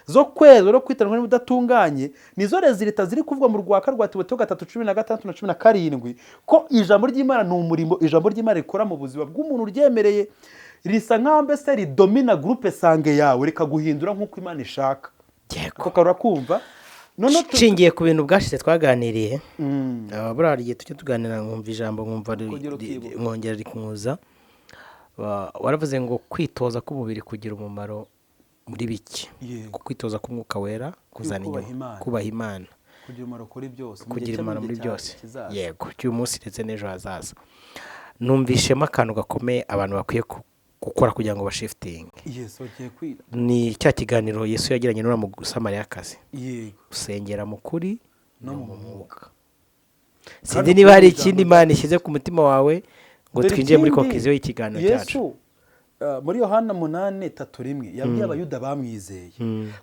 S1: zo kwezwa no kwitandukanya n'ibidatunganye nizo résultat ziri kuvugwa mu rwa kabiri rwa Timoteyo 3:16 na 17, ko ijambo ry'Imana ni umurimo ijambo ry'Imana rikora mu buzima bw'umuntu uryemereye. Risa nk'aho mbese ridomina groupe sanguin yawe, rikaguhindura nk'uko Imana ishaka. Ako karura kumva noneho
S2: Nshingiye ku bintu bwashize twaganiriye, buriya hari igihe tujya tuganira nkumva ijambo nkumva
S1: Ukongera ukibuka.
S2: Nkongera rikunkuza. Waravuze ngo kwitoza k'umubiri kugira umumaro muri bike, ku kwitoza k'umwuka wera kuzana
S1: Kubaha
S2: inyuma
S1: Imana.
S2: Kubaha Imana.
S1: Kugira umumaro kuri byose, mu gihe
S2: Kugira
S1: cyo
S2: umumaro
S1: mu
S2: muri
S1: gihe
S2: byose
S1: kizaza.
S2: Yego, cy'uyu munsi ndetse n'ejo hazaza. Numvishemo akantu gakomeye abantu bakwiye gukora kugira ngo bashiftinge.
S1: Yes, bagiye kwira.
S2: Ni cya kiganiro Yesu yagiranye n'uriya musamariyakazi. Usengera mu kuri
S1: No mu mwuka.
S2: Sinzi
S1: Kandi
S2: niba hari
S1: ukuri
S2: ikindi
S1: ijambo
S2: Imana ishyize ku mutima wawe ngo
S1: Dore
S2: twinjire muri
S1: ikindi,
S2: conclusion y'ikiganiro cyacu.
S1: Yesu Muri Yohana 8:31 yabwiye Abayuda bamwizeye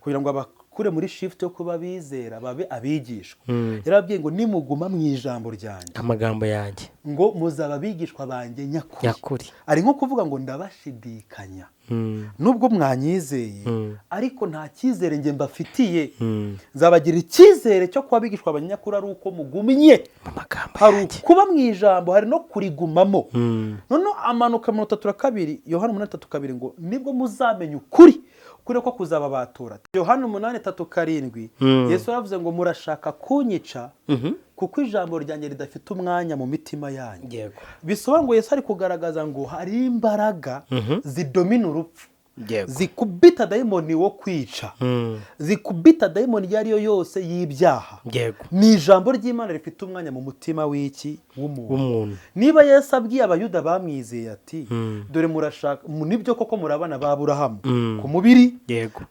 S1: kugira ngo abakure muri shift yo kuba bizera babe abigishwa. Yarababwiye ngo: "Nimuguma mu ijambo ryanjye,"
S2: amagambo yanjye,
S1: ngo "muzaba abigishwa banjye nyakuri."
S2: Nyakuri.
S1: Ari nko kuvuga ngo ndabashidikanya, nubwo mwanyizeye, ariko nta cyizere njye mbafitiye. Nzabagira icyizere cyo kuba abigishwa banyakuri ari uko mugumye
S2: mu magambo
S1: hari
S2: yanjye.
S1: Ukuba mu ijambo, hari no kurigumamo. Noneho amanuka 32, Yohana 8:32, ngo nibwo muzamenya ukuri, ukuri ko kuzababatura. Yohana 8:37, Yesu yaravuze ngo: "Murashaka kunyica kuko ijambo ryanjye ridafite umwanya mu mitima yanyu." Bisobanura ngo Yesu ari kugaragaza ngo hari imbaraga zidomina urupfu, zikubita dayimoni wo kwica, zikubita dayimoni iyo ari yo yose y'ibyaha. Ni ijambo ry'Imana rifite umwanya mu mutima w'iki? W'umuntu.
S2: W'umuntu.
S1: Niba Yesu abwiye Abayuda bamwizeye ati: "Dore murashaka, nibyo koko muri abana ba Aburahamu ku mubiri,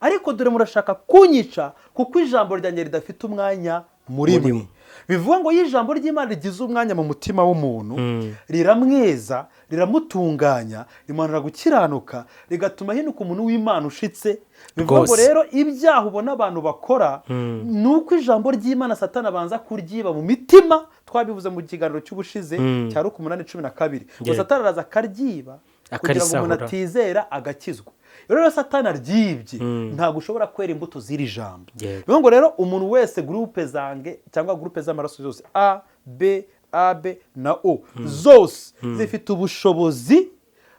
S1: ariko dore murashaka kunyica kuko ijambo ryanjye ridafite umwanya muri
S2: muri
S1: mwe."
S2: Mwe.
S1: Bivuga ngo iyo ijambo ry'Imana rigize umwanya mu mutima w'umuntu, riramweza, riramutunganya, rimuhanura gukiranuka, rigatuma ahinduka umuntu w'Imana ushitse. Bivuga ngo rero ibyaha ubona abantu bakora ni uko ijambo ry'Imana Satani abanza kuryiba mu mitima. Twabivuze mu kiganiro cy'ubushize cya Luka 8:12, ngo Satani araza akaryiba kugira ngo umuntu
S2: akarisahura.
S1: Atizera agakizwa. Rero Satani aryibye, ntabwo ushobora kwera imbuto z'iri jambo. Bivuga ngo rero umuntu wese, groupe zange cyangwa groupe z'amaraso zose, A, B, AB na O, zose zifite ubushobozi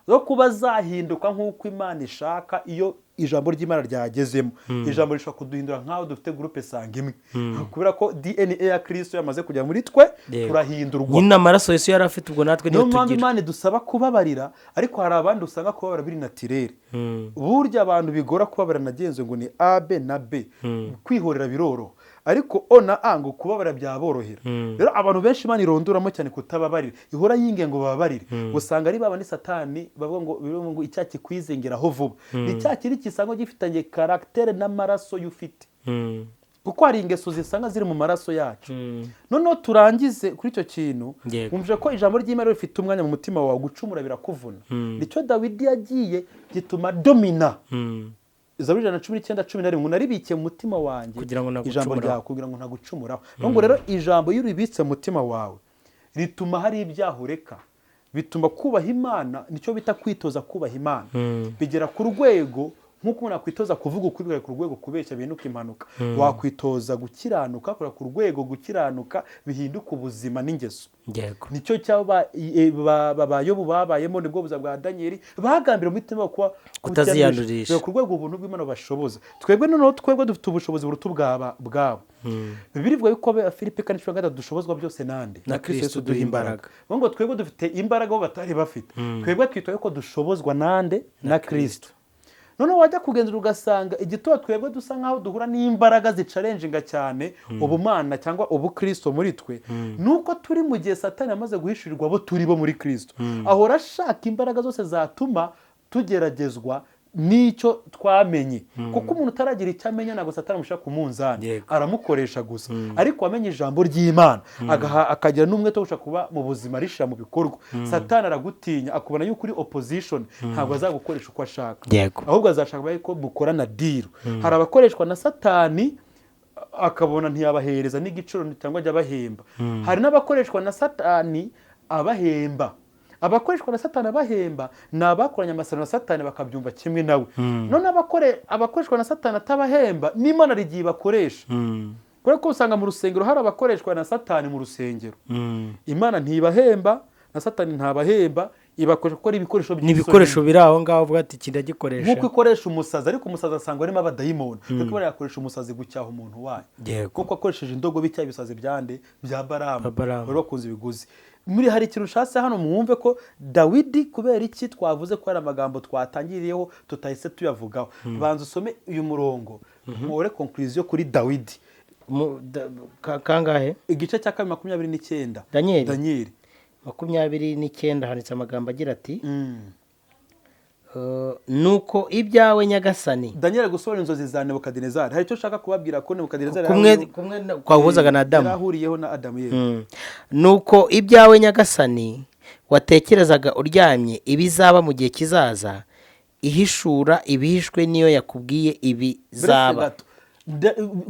S1: bwo kuba zahinduka nk'uko Imana ishaka iyo ijambo ry'Imana ryagezemo. Ijambo rishobora kuduhindura nk'aho dufite groupe sange imwe, kubera ko DNA ya Kirisito yamaze kujya muri twe, turahindurwa.
S2: Nyine amaraso Yesu yari afite, ubwo natwe
S1: Niyo
S2: niyo
S1: mpamvu
S2: tugira.
S1: Imana idusaba kubabarira, ariko hari abandi usanga kubabara biri naturel. Burya abantu bigora kubabara nagenze ngo ni A, B na B, kwihorera biroroha, ariko O na A ngo kubabara byaborohera. Rero abantu benshi Imana ironduramo cyane kutababarira, ihora yinge ngo bababarire, usanga ari baba ni Satani bavuga ngo, bivuga ngo icyaha kikwizingiraho vuba ni icyaha kiri kisanga gifitanye caractère n'amaraso y'ufite, kuko hari ingeso zisanga ziri mu maraso yacu. Noneho turangize kuri icyo kintu. Wumvise ko ijambo ry'Imana rifite umwanya mu mutima wawe, gucumura birakuvuna. Nicyo Dawidi yagiye gituma domina. Zaburi 119:11, ngo "Naribikiye mu mutima wanjye
S2: kugira ngo
S1: ijambo
S2: ntagucumuraho."
S1: ryawe, kugira ngo ntagucumuraho." Ngo rero ijambo iyo uribitse mu mutima wawe rituma hari ibyaha ureka, bituma kubaha Imana. Nicyo bita kwitoza kubaha Imana. Bigera ku rwego nk'uko umuntu yakwitoza kuvuga ukuri bigera ku rwego kubeshya bihinduka impanuka, wakwitoza gukiranuka kugera ku rwego gukiranuka bihinduka ubuzima n'ingeso. Nicyo cyaba ba Yobu babayemo, nibwo buzima bwa Daniyeli bagambira mu mitima kuba
S2: kutaziyandurisha.
S1: Ku rwego ubuntu bw'Imana bashoboza. Twebwe noneho, twebwe dufite ubushobozi buruta bwabo. Bibiliya ivuga yuko Filipi 4:13 dushobozwa byose nande?
S2: Na Kristo uduha imbaraga.
S1: Bivuga ngo twebwe dufite imbaraga bo batari bafite. Twebwe twitwa yuko dushobozwa nande? Na Kristo. Noneho wajya kugenzura ugasanga igituma twebwe dusa nk'aho duhura n'imbaraga zichallenginga cyane ubumana cyangwa ubukristo muri twe, ni uko turi mu gihe Satani amaze guhishurirwa abo turi bo muri Kristo. Ahora ashaka imbaraga zose zatuma tugeragezwa n'icyo twamenye, kuko umuntu utaragira icyo amenya ntabwo Satani amushyira ku munzani, aramukoresha gusa. Ariko wamenye ijambo ry'Imana, akagira n'umwete wo gushaka kuba mu buzima rishyira mu bikorwa, Satani aragutinya, akubona yuko uri opposition, ntabwo azagukoresha uko ashaka, ahubwo azashaka ko mukorana deal. Hari abakoreshwa na Satani akabona ntiyabahereza n'igiciro cyangwa ajya abahemba. Hari n'abakoreshwa na Satani abahemba. Abakoreshwa na Satani abahemba ni abakoranye amasezerano na Satani bakabyumva kimwe nawe. None abakoreshwa na Satani atabahemba, n'Imana hari igihe ibakoresha, kubera ko usanga mu rusengero hari abakoreshwa na Satani. Mu rusengero Imana ntibahemba na Satani ntabahemba, ibakoresha gukora ibikoresho
S2: Ni ibikoresho biri aho ngaho, uvuga ati iki ndagikoresha.
S1: Nk'uko ikoresha umusazi, ariko umusazi asanga arimo abadayimoni, kuko Imana yakoresha umusazi gucyaha umuntu wayo, kuko akoresheje indogobe icyaha ibisazi byande? Bya Baramu.
S2: Bya Baramu.
S1: Bari bakunze ibiguzi. Muri hari ikintu ushatse hano, mwumve ko Dawidi, kubera iki twavuze ko hari amagambo twatangiriyeho tutahise tuyavugaho? Banza usome uyu murongo nkore conclusion kuri Dawidi.
S2: Kangahe?
S1: Igice cya kabiri, 29.
S2: Daniel?
S1: Daniel.
S2: 29, handitse amagambo agira ati: "Nuko ibyawe, Nyagasani."
S1: Daniel gusobanura inzozi za Nebukadinezari. Hari icyo ushaka kubabwira ko Nebukadinezari
S2: Kumwe kumwe twahuzaga na Adamu.
S1: Yari ahuriyeho na Adamu, yego.
S2: "Nuko ibyawe, Nyagasani, watekerezaga uryamye, ibizaba mu gihe kizaza. Ihishura ibihishwe niyo yakubwiye
S1: Buretse
S2: ibizaba.
S1: gato.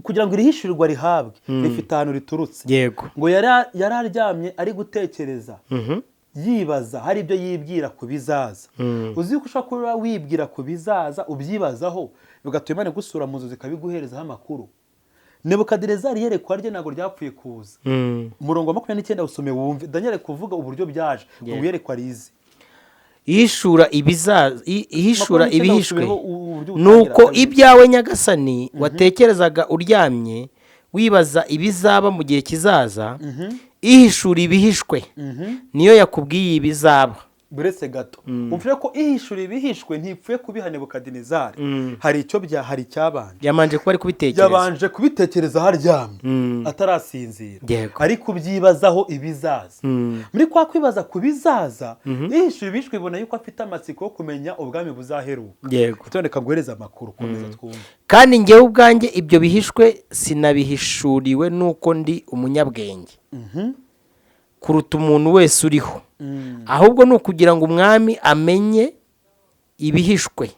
S1: Kugira ngo irihishurirwa rihabwe, rifite ahantu riturutse. Ngo yari aryamye ari gutekereza, yibaza, hari ibyo yibwira ku bizaza. Uzi ko ushobora kuba wibwira ku bizaza, ubyibazaho, bigatuma Imana igusura mu nzu zikabiguherezaho amakuru. Nebukadinezari, iyerekwa rye ntabwo ryapfuye kuza. Umurongo wa 29 usome wumve Daniel kuvuga uburyo byaje ngo iyerekwa rize.
S2: Ihishura ibizaza, ihishura
S1: 29
S2: ibihishwe.
S1: Usubireho uburyo
S2: Nuko
S1: utangira.
S2: ibyawe, nyagasani, watekerezaga uryamye wibaza ibizaba mu gihe kizaza, ihishura ibihishwe niyo yakubwiye ibizaba.
S1: Buretse gato, umvire ko ihishura ibihishwe ntipfuye kubiha Nebukadinezari. Hari icyo bya, hari icyabanje.
S2: Yamanje kuba ari kubitekereza.
S1: Yabanje kubitekereza aho aryamye atarasinzira, ari kubyibazaho ibizaza. Muri kwa kwibaza ku bizaza, ihishura ibihishwe ibona yuko afite amatsiko yo kumenya ubwami buzaheruka. Reka nguhereze amakuru, komeza twumve.
S2: Kandi njyewe ubwanjye ibyo bihishwe sinabihishuriwe nuko ndi umunyabwenge kuruta umuntu wese uriho, ahubwo ni ukugira ngo umwami amenye ibihishwe,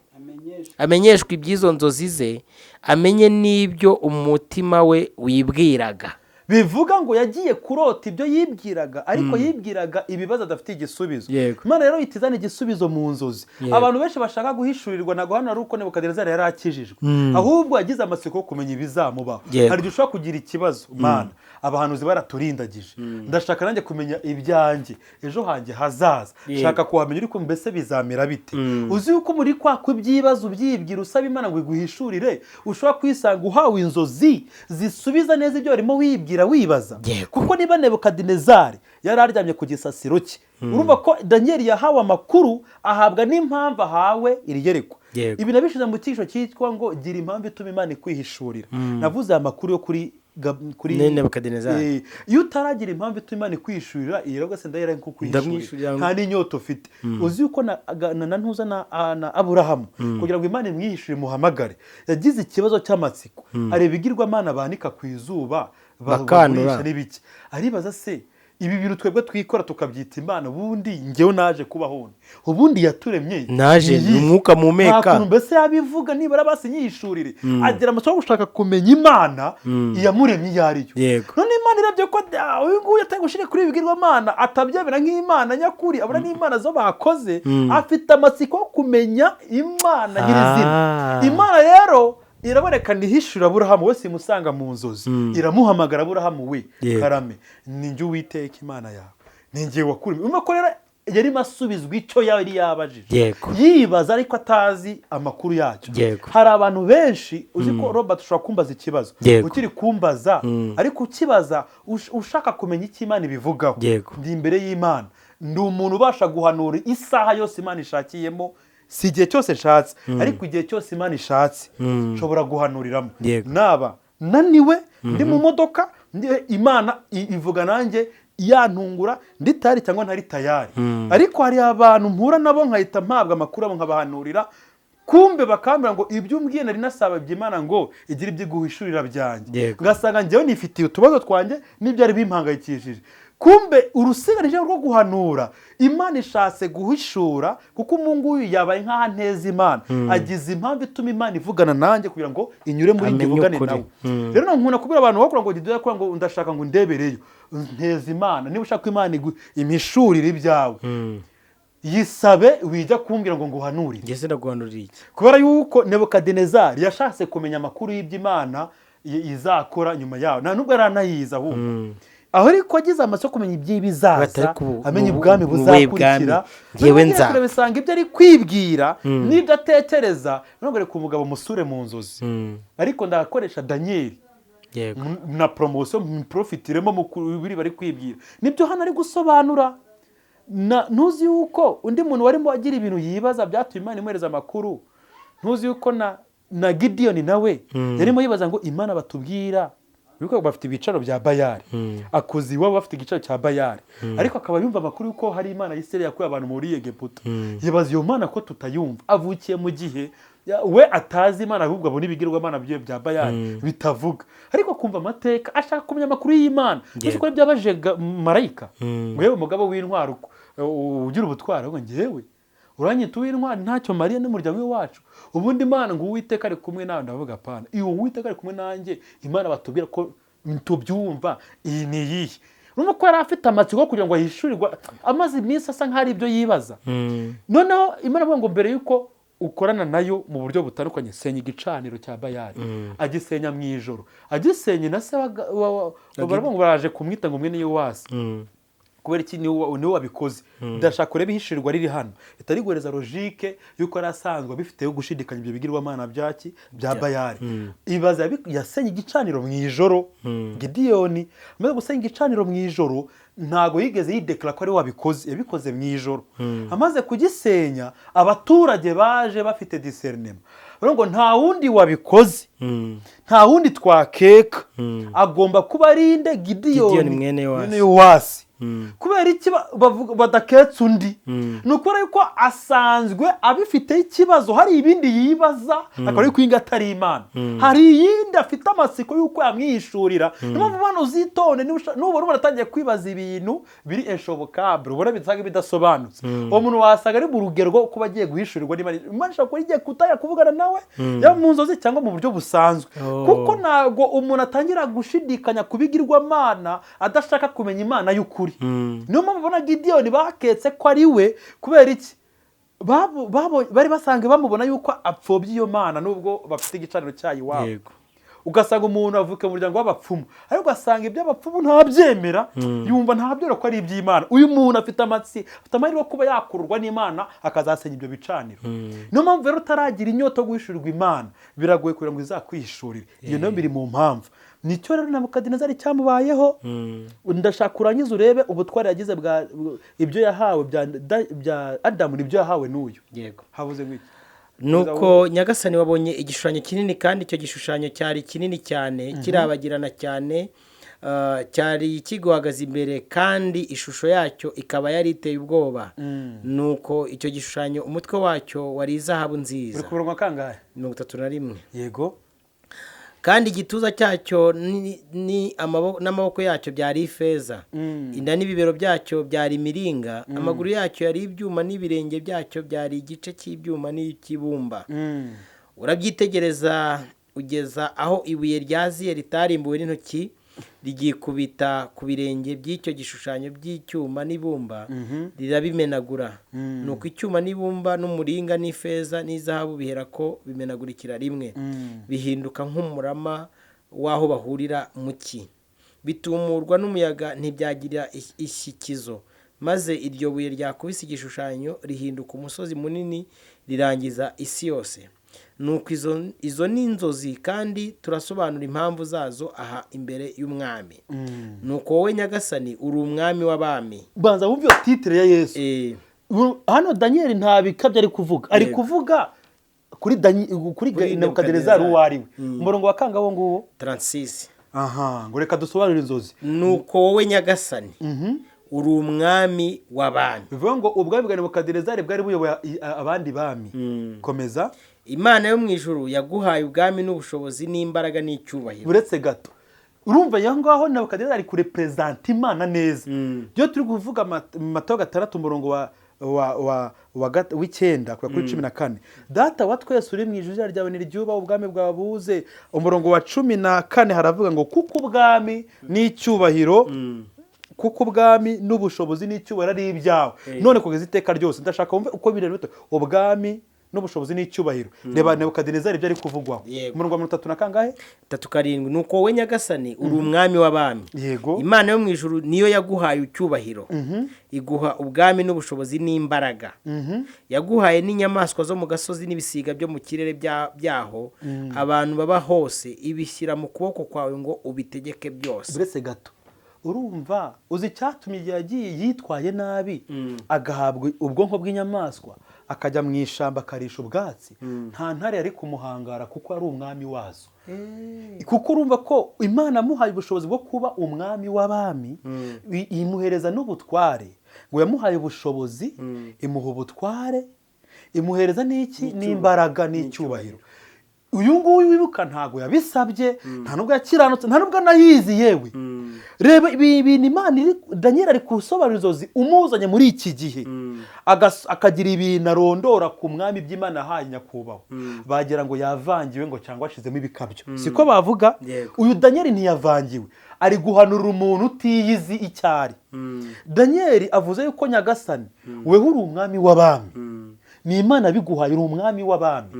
S2: amenyeshwe iby'izo nzozi ze, amenye n'ibyo umutima we wibwiraga.
S1: Bivuga ngo yagiye kurota ibyo yibwiraga, ariko yibwiraga ibibazo adafite igisubizo. Imana rero ihita izana igisubizo mu nzozi. Abantu benshi bashaka guhishurirwa, ntabwo hano ari uko Nebukadinezari yari akijijwe, ahubwo yagize amatsiko yo kumenya ibizamubaho. Hari igihe ushobora kugira ikibazo: "Mana, abahanuzi baraturindagije, ndashaka nanjye kumenya ibyanjye, ejo hanjye hazaza shaka kuhamenya, ariko mbese bizamera bite?" Uzi yuko muri kwa kubyibaza, ubyibwira, usaba Imana ngo iguhishurire, ushobora kwisanga uhawe inzozi zisubiza neza ibyo warimo wibwira, wibaza. Kuko niba Nebukadinezari yari aryamye ku gisasiro cye, urumva ko Daniyeli yahawe amakuru, ahabwa n'impamvu ahawe iri yerekwa. Ibi nabishyize mu cyigisho cyitwa ngo "Gira impamvu ituma Imana ikwihishurira". Navuze aya makuru yo kuri
S2: Nebukadinezari.
S1: Iyo utaragira impamvu ituma Imana ikwihishurira, iyi rero ndahera
S2: Ndamwishurira.
S1: kukwihishurira, nta n'inyota ufite. Uzi yuko na ntuza na Aburahamu, kugira ngo Imana imwihishurire, imuhamagare, yagize ikibazo cy'amatsiko, areba ibigirwamana banika ku izuba,
S2: Bakanura.
S1: bagurisha n'ibiki, aribaza: "Se ibi bintu twebwe twikora tukabyita Imana, ubundi njyewe naje kubaho nte? Ubundi yaturemye
S2: Naje,
S1: ni
S2: ni umwuka mpumeka.
S1: Nta kuntu mbese yabivuga nibura basi nyihishurire?" Agira amatsiko yo gushaka kumenya Imana iyamuremye iyo ari yo. None Imana irebye ko uyu nguyu atari gushyira kuri ibi bigirwamana, atabyemera nk'Imana nyakuri, abona n'Imana zo bakoze, afite amatsiko yo kumenya Imana nyirizina. Imana rero iraboneka, ntihishura Aburahamu wese imusanga mu nzozi, iramuhamagara: "Aburahamu we." "Karame." "Ni njye Uwiteka Imana yawe, ni njye wakuremye." Urumva ko rero yarimo asubizwa icyo yari yabajije, yibaza ariko atazi amakuru yacyo. Hari abantu benshi, uzi ko Robert ushobora kumbaza ikibazo, ukiri kumbaza ariko ukibaza ushaka kumenya icyo Imana ibivugaho. Ndi imbere y'Imana, ndi umuntu ubasha guhanura isaha yose Imana ishakiyemo. Si igihe cyose nshatse, ariko igihe cyose Imana ishatse nshobora guhanuriramo. Naba naniwe, ndi mu modoka, Imana ivuga nanjye, yantungura ndi tayari cyangwa ntari tayari. Ariko hari abantu mpura nabo nkahita mpabwa amakuru abo nkabahanurira, kumbe bakambwira ngo ibyo umbwiye nari nasabye Imana ngo igire ibyo iguhishurira byanjye. Ngasanga njyewe nifitiye utubazo twanjye n'ibyari bimpangayikishije, kumbe urusiganije rwo guhanura Imana ishatse guhishura, kuko umu nguyu yabaye nk'aho anteza Imana, agize impamvu ituma Imana ivugana nanjye kugira ngo inyure muri njye
S2: Amenye
S1: ivugane
S2: ukuri.
S1: nawe. Rero nkunda kubwira abantu bakora ngo jya ukora ngo ndashaka ngo ndebereyo nteza Imana. Niba ushaka ko Imana impishurire ibyawe, yisabe, wijya kumbwira ngo nguhanurire.
S2: Njye sinaguhanurira iki?
S1: Kubera yuko Nebukadinezari yashatse kumenya amakuru y'iby'Imana izakora nyuma yaho, nta nubwo yari anayizi, ahubwo aho ariko agize amatsiko yo kumenya iby'ibizaza,
S2: Batari
S1: amenya ubwami
S2: ubu
S1: buzakurikira.
S2: bwami, njyewe
S1: Noneho
S2: nza.
S1: kureba isanga ibyo ari kwibwira n'ibyo atekereza, nubwo reka umugabo musure mu nzozi, ariko ndakoresha Daniyeli na poromosiyo mprofitiremo mu biri bari kwibwira. Nibyo hano ari gusobanura. Ntuzi yuko undi muntu warimo agira ibintu yibaza byatumye Imana imuhereza amakuru? Ntuzi yuko na Gidiyoni nawe yarimo yibaza ngo Imana batubwira, yuko bafite ibicaro bya Bayari, akoze iwabo bafite igicaro cya Bayari, ariko akaba yumva amakuru yuko hari Imana y'Isirayeli yakuye abantu muri Egiputa, yibaza iyo Mana ko tutayumva. Avukiye mu gihe we atazi Imana, ahubwo abona ibigirwamana bye bya Bayari bitavuga, ariko akumva amateka, ashaka kumenya amakuru y'Imana. Uzi ko byabajije marayika ngo: "Yewe mugabo w'intwaro, ugira ubutwari," ahubwo njyewe Uranyita uw'intwari ntacyo mariye n'umuryango w'iwacu. Ubundi Imana ngo Uwiteka ari kumwe nawe, ndavuga pana. Iyo Uwiteka ari kumwe nanjye, Imana batubwira ko tubyumva, iyi ni iyihe? Urumva ko yari afite amatsiko kugira ngo ahishurirwe, amaze iminsi asa nk'aho ari ibyo yibaza. Noneho Imana ivuga ngo mbere y'uko ukorana nayo mu buryo butandukanye, senya igicaniro cya Bayali. Agisenya mu ijoro, agisenye na se baravuga ngo baraje kumwita ngo mwene Yowasi. Kubera iki? Niwe wabikoze. Ndashaka kureba ihishurirwa riri hano ritariguhereza logique y'uko yari asanzwe abifiteho gushidikanya ibyo bigirwamana byaki bya Bayali. Ibaza, yasenye igicaniro mu ijoro. Gidiyoni amaze gusenya igicaniro mu ijoro, ntago yigeze yideklara ko ari we wabikoze, yabikoze mu ijoro. Amaze kugisenya, abaturage baje bafite discernement, baravuga ngo nta wundi wabikoze, nta wundi twakeka, agomba kuba ari nde?
S2: Gidiyoni
S1: Gidiyoni
S2: mwene Yowasi.
S1: mwene Yowasi. Kubera iki badaketse undi? Ni ukubera yuko asanzwe abifiteho ikibazo, hari ibindi yibaza, akaba ari kwinga atari Imana, hari iyindi afite amatsiko y'uko yamwihishurira. Niyo mpamvu bano uzitonde, nubona umuntu atangiye kwibaza ibintu biri inshobokabure, ubona bisa bidasobanutse, uwo muntu wasanga ari mu rugero rwo kuba agiye guhishurirwa n'Imana. Imana ishobora kuba igiye kutajya kuvugana nawe, yaba mu nzozi cyangwa mu buryo busanzwe. Kuko ntabwo umuntu atangira gushidikanya ku bigirwamana adashaka kumenya Imana y'ukuri. Niyo mpamvu ubona Gidiyoni baketse ko ari we. Kubera iki? Bari basanzwe bamubona yuko apfobya iyo mana, nubwo bafite igicaniro cyayo iwabo. Ugasanga umuntu avuka mu muryango w'abapfumu, ariko ugasanga iby'abapfumu ntabyemera, yumva ntabyemera ko ari iby'Imana. Uyu muntu afite afite amahirwe yo kuba yakururwa n'Imana akazasenya ibyo bicaniro. Niyo mpamvu rero utaragira inyota yo guhishurirwa Imana, biragoye kugira ngo izakwihishurire. Iyo nayo biri mu mpamvu. Nicyo rero Nebukadinezari cyamubayeho. Ndashaka urangize urebe ubutwari yagize bwa ibyo yahawe bya Adamu nibyo yahawe n'uyu. Habuze ngwiki.
S2: Nuko nyagasani, wabonye igishushanyo kinini, kandi icyo gishushanyo cyari kinini cyane, kirabagirana cyane, cyari kiguhagaze imbere, kandi ishusho yacyo ikaba yari iteye ubwoba. Nuko icyo gishushanyo, umutwe wacyo wari izahabu
S1: Uri
S2: nziza.
S1: ku murongo wa kangahe?
S2: 31.
S1: Yego.
S2: Kandi igituza cyacyo n'amaboko yacyo byari ifeza, inda n'ibibero byacyo byari imiringa, amaguru yacyo yari ibyuma, n'ibirenge byacyo byari igice cy'ibyuma n'icy'ibumba. Urabyitegereza ugeza aho ibuye ryaziye ritarimbuwe n'intoki ryikubita ku birenge by'icyo gishushanyo by'icyuma n'ibumba, rirabimenagura. Nuko icyuma n'ibumba n'umuringa n'ifeza n'izahabu bihera ko bimenagurikira rimwe, bihinduka nk'umurama w'aho bahurira mu cyi, bitumurwa n'umuyaga, ntibyagira ishyikizo. Maze iryo buye ryakubise igishushanyo rihinduka umusozi munini, rirangiza isi yose. Nuko izo ni inzozi, kandi turasobanura impamvu zazo aha imbere y'umwami. Nuko wowe nyagasani, uri umwami w'abami.
S1: Banza wumve iyo titre ya Yesu. Hano Daniel nta bikabyo ari kuvuga, ari kuvuga kuri
S2: Kuri
S1: Nebukadinezari uwo ari we.
S2: Nebukadinezari.
S1: Umurongo wa kangahe nguwo?
S2: 36.
S1: Aha ngo reka dusobanure inzozi.
S2: Nuko wowe nyagasani, uri umwami w'abami.
S1: Bivuga ngo ubwami bwa Nebukadinezari bwari buyoboye abandi bami. Komeza.
S2: Imana yo mu ijuru yaguhaye ubwami n'ubushobozi n'imbaraga n'icyubahiro.
S1: Uretse gato, urumva aho ngaho Nebukadinezari ari kureperezanta Imana neza. Iyo turi kuvuga Matayo 6 umurongo wa wa wa wa w'9 kugera kuri 14, Data wa twese uri mu ijuru, izina ryawe niryubahwe, ubwami bwawe buze. Umurongo wa 14 haravuga ngo kuko ubwami n'icyubahiro, kuko ubwami n'ubushobozi n'icyubahiro ari ibyawe, none kugeza iteka ryose. Ndashaka wumve uko biri bito, ubwami n'ubushobozi n'icyubahiro. Reba Nebukadinezari ibyo ari kuvugwaho. Umurongo wa 30 na kangahe?
S2: 37. Nuko wowe nyagasani, uri umwami w'abami. Imana yo mu ijuru niyo yaguhaye icyubahiro, iguha ubwami n'ubushobozi n'imbaraga. Yaguhaye n'inyamaswa zo mu gasozi n'ibisiga byo mu kirere byaho abantu baba hose, ibishyira mu kuboko kwawe ngo ubitegeke byose.
S1: Uretse gato, urumva uzi icyatumye igihe yagiye yitwaye nabi agahabwa ubwonko bw'inyamaswa, akajya mu ishyamba akarisha ubwatsi, nta ntare yari kumuhangara kuko ari umwami wazo. Kuko urumva ko Imana amuhaye ubushobozi bwo kuba umwami w'abami, imuhereza n'ubutware. Ngo yamuhaye ubushobozi, imuha ubutware, imuhereza n'iki? N'imbaraga n'icyubahiro. Uyu nguyu wibuka ntabwo yabisabye, nta nubwo yakiranutse, nta nubwo anayizi yewe. Reba ibi bintu Imana iri, Daniel ari gusobanura inzozi umuzanye muri iki gihe, akagira ibintu arondora ku mwami by'Imana ahaye nyakubahwa, bagira ngo yavangiwe ngo cyangwa ashizemo ibikabyo, siko bavuga?
S2: Yego.
S1: Uyu Daniel ntiyavangiwe, ari guhanura umuntu utiyizi icyari. Daniel avuze yuko Nyagasani weho uri umwami w'abami, ni Imana biguhaye, uri umwami w'abami.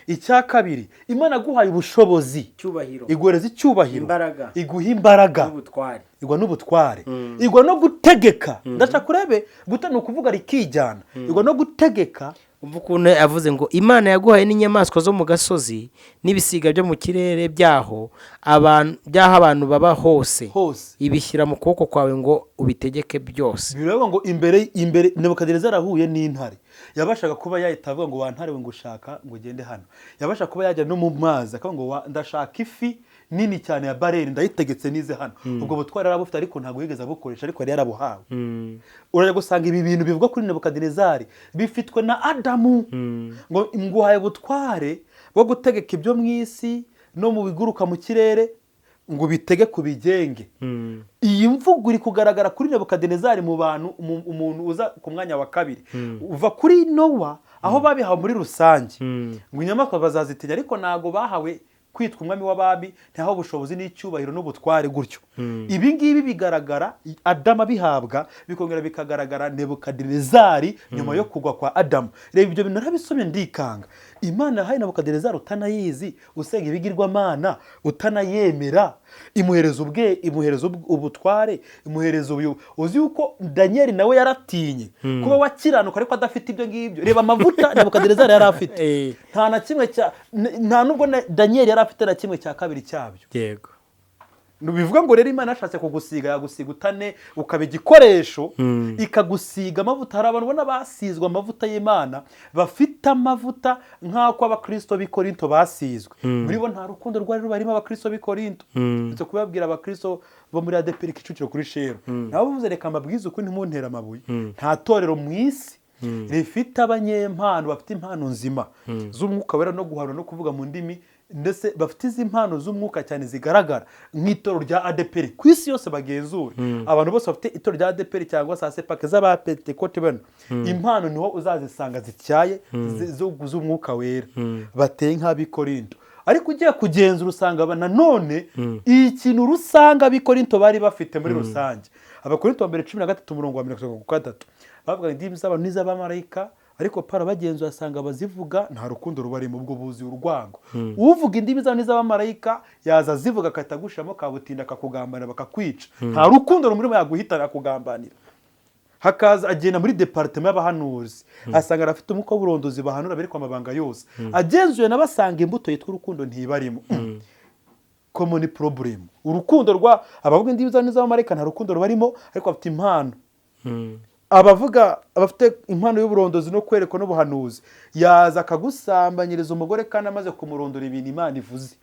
S1: Icya kabiri, Imana aguhaye ubushobozi,
S2: Icyubahiro.
S1: Iguhereza icyubahiro,
S2: Imbaraga.
S1: Iguha imbaraga
S2: N'ubutware.
S1: Igwa n'ubutware, igwa no gutegeka. Ndashaka urebe guta ni ukuvuga rikijyana, igwa no gutegeka.
S2: Umva ukuntu yavuze ngo Imana yaguhaye n'inyamaswa zo mu gasozi n'ibisiga byo mu kirere byaho abantu, by'aho abantu baba hose,
S1: Hose.
S2: ibishyira mu kuboko kwawe ngo ubitegeke byose.
S1: Biravuga ngo imbere Nebukadinezari ahuye n'intare, yabashaga kuba yahita avuga ngo: "Wa ntare we, ngo ushaka ngo ugende hano." Yabasha kuba yajya no mu mazi akavuga ngo: "Ndashaka ifi nini cyane ya baleine, ndayitegetse nize hano." Ubwo butware yarabufite, ariko ntabwo yigeze abukoresha, ariko yari yarabuhawe. Urajya gusanga ibi bintu bivugwa kuri Nebukadinezari bifitwe na Adamu, ngo nguhaye ubutware bwo gutegeka ibyo mu isi no mu biguruka mu kirere, ngo bitege ku bigenge. Iyi mvugo iri kugaragara kuri Nebukadinezari mu bantu, umuntu uza ku mwanya wa kabiri uva kuri Nowa, aho babihawe muri rusange ngo inyamaswa bazazitinya, ariko ntabwo bahawe kwitwa umwami w'abami, ntaho ubushobozi n'icyubahiro n'ubutware gutyo. Ibi ngibi bigaragara Adamu abihabwa, bikongera bikagaragara Nebukadinezari nyuma yo kugwa kwa Adamu. Reba ibyo bintu narabisomye ndikanga. Imana yahaye Nebukadinezari utanayizi, usenga ibigirwamana, utanayemera, imuhereza ubwe, imuhereza ubutware, imuhereza ubuyobozi. Uzi yuko Daniel nawe yaratinye kuba wakiranuka ariko adafite ibyo ngibyo? Reba amavuta Nebukadinezari yari afite, nta na kimwe cya nta nubwo na Daniel yari afite na kimwe cya kabiri cyabyo. Bivuga ngo rero Imana yashatse kugusiga, yagusiga utane, ukaba igikoresho, ikagusiga amavuta. Hari abantu ubona basizwe amavuta y'Imana, bafite amavuta nk'uko abakristo b'i Korinto basizwe. Muri bo nta rukundo rwari rubarimo. Abakristo b'i Korinto, ndetse kubabwira abakristo bo muri ADEPR Kicukiro kuri Shell, nabo bavuze: "Reka mbabwize ukuri, ntimuntere amabuye. Nta torero mu isi rifite abanyempano bafite impano nzima z'umwuka wera no guhanura no kuvuga mu ndimi, ndetse bafite izi mpano z'umwuka cyane zigaragara nk'itorero rya ADEPR ku isi yose. Bagenzure abantu bose bafite itorero rya ADEPR cyangwa sa sepake z'abapentekote bano, impano niho uzazisanga zityaye z'umwuka wera, bateye nk'ab'Ikorinto." Ariko ugiye kugenzura usanga aba nanone ikintu rusange ab'Ikorinto bari bafite muri rusange. Abakorinto wa mbere 13 umurongo wa 33 bavuga indimi z'abantu n'iz'abamarayika, ariko Pawulo bagenzura asanga abazivuga nta rukundo rubarimo, ubwo buzuye urwango. Uvuga indimi z'abantu n'iz'abamarayika yaza azivuga agahita agushiramo kabutinda, akakugambanira, bakakwica. Nta rukundo rumurimo, yaguhitana akakugambanira. Hakaza agenda muri département y'abahanuzi, asanga arafite umwuka w'uburondozi, bahanura berekwa amabanga yose. Agenzuye nabo asanga imbuto yitwa urukundo ntibarimo. Common problem, urukundo rwa abavuga indimi z'abantu n'iz'abamarayika nta rukundo rubarimo, ariko bafite impano. Abavuga, abafite impano y'uburondozi no kwerekwa n'ubuhanuzi, yaza akagusambanyiriza umugore kandi amaze kumurondora ibintu Imana ivuze,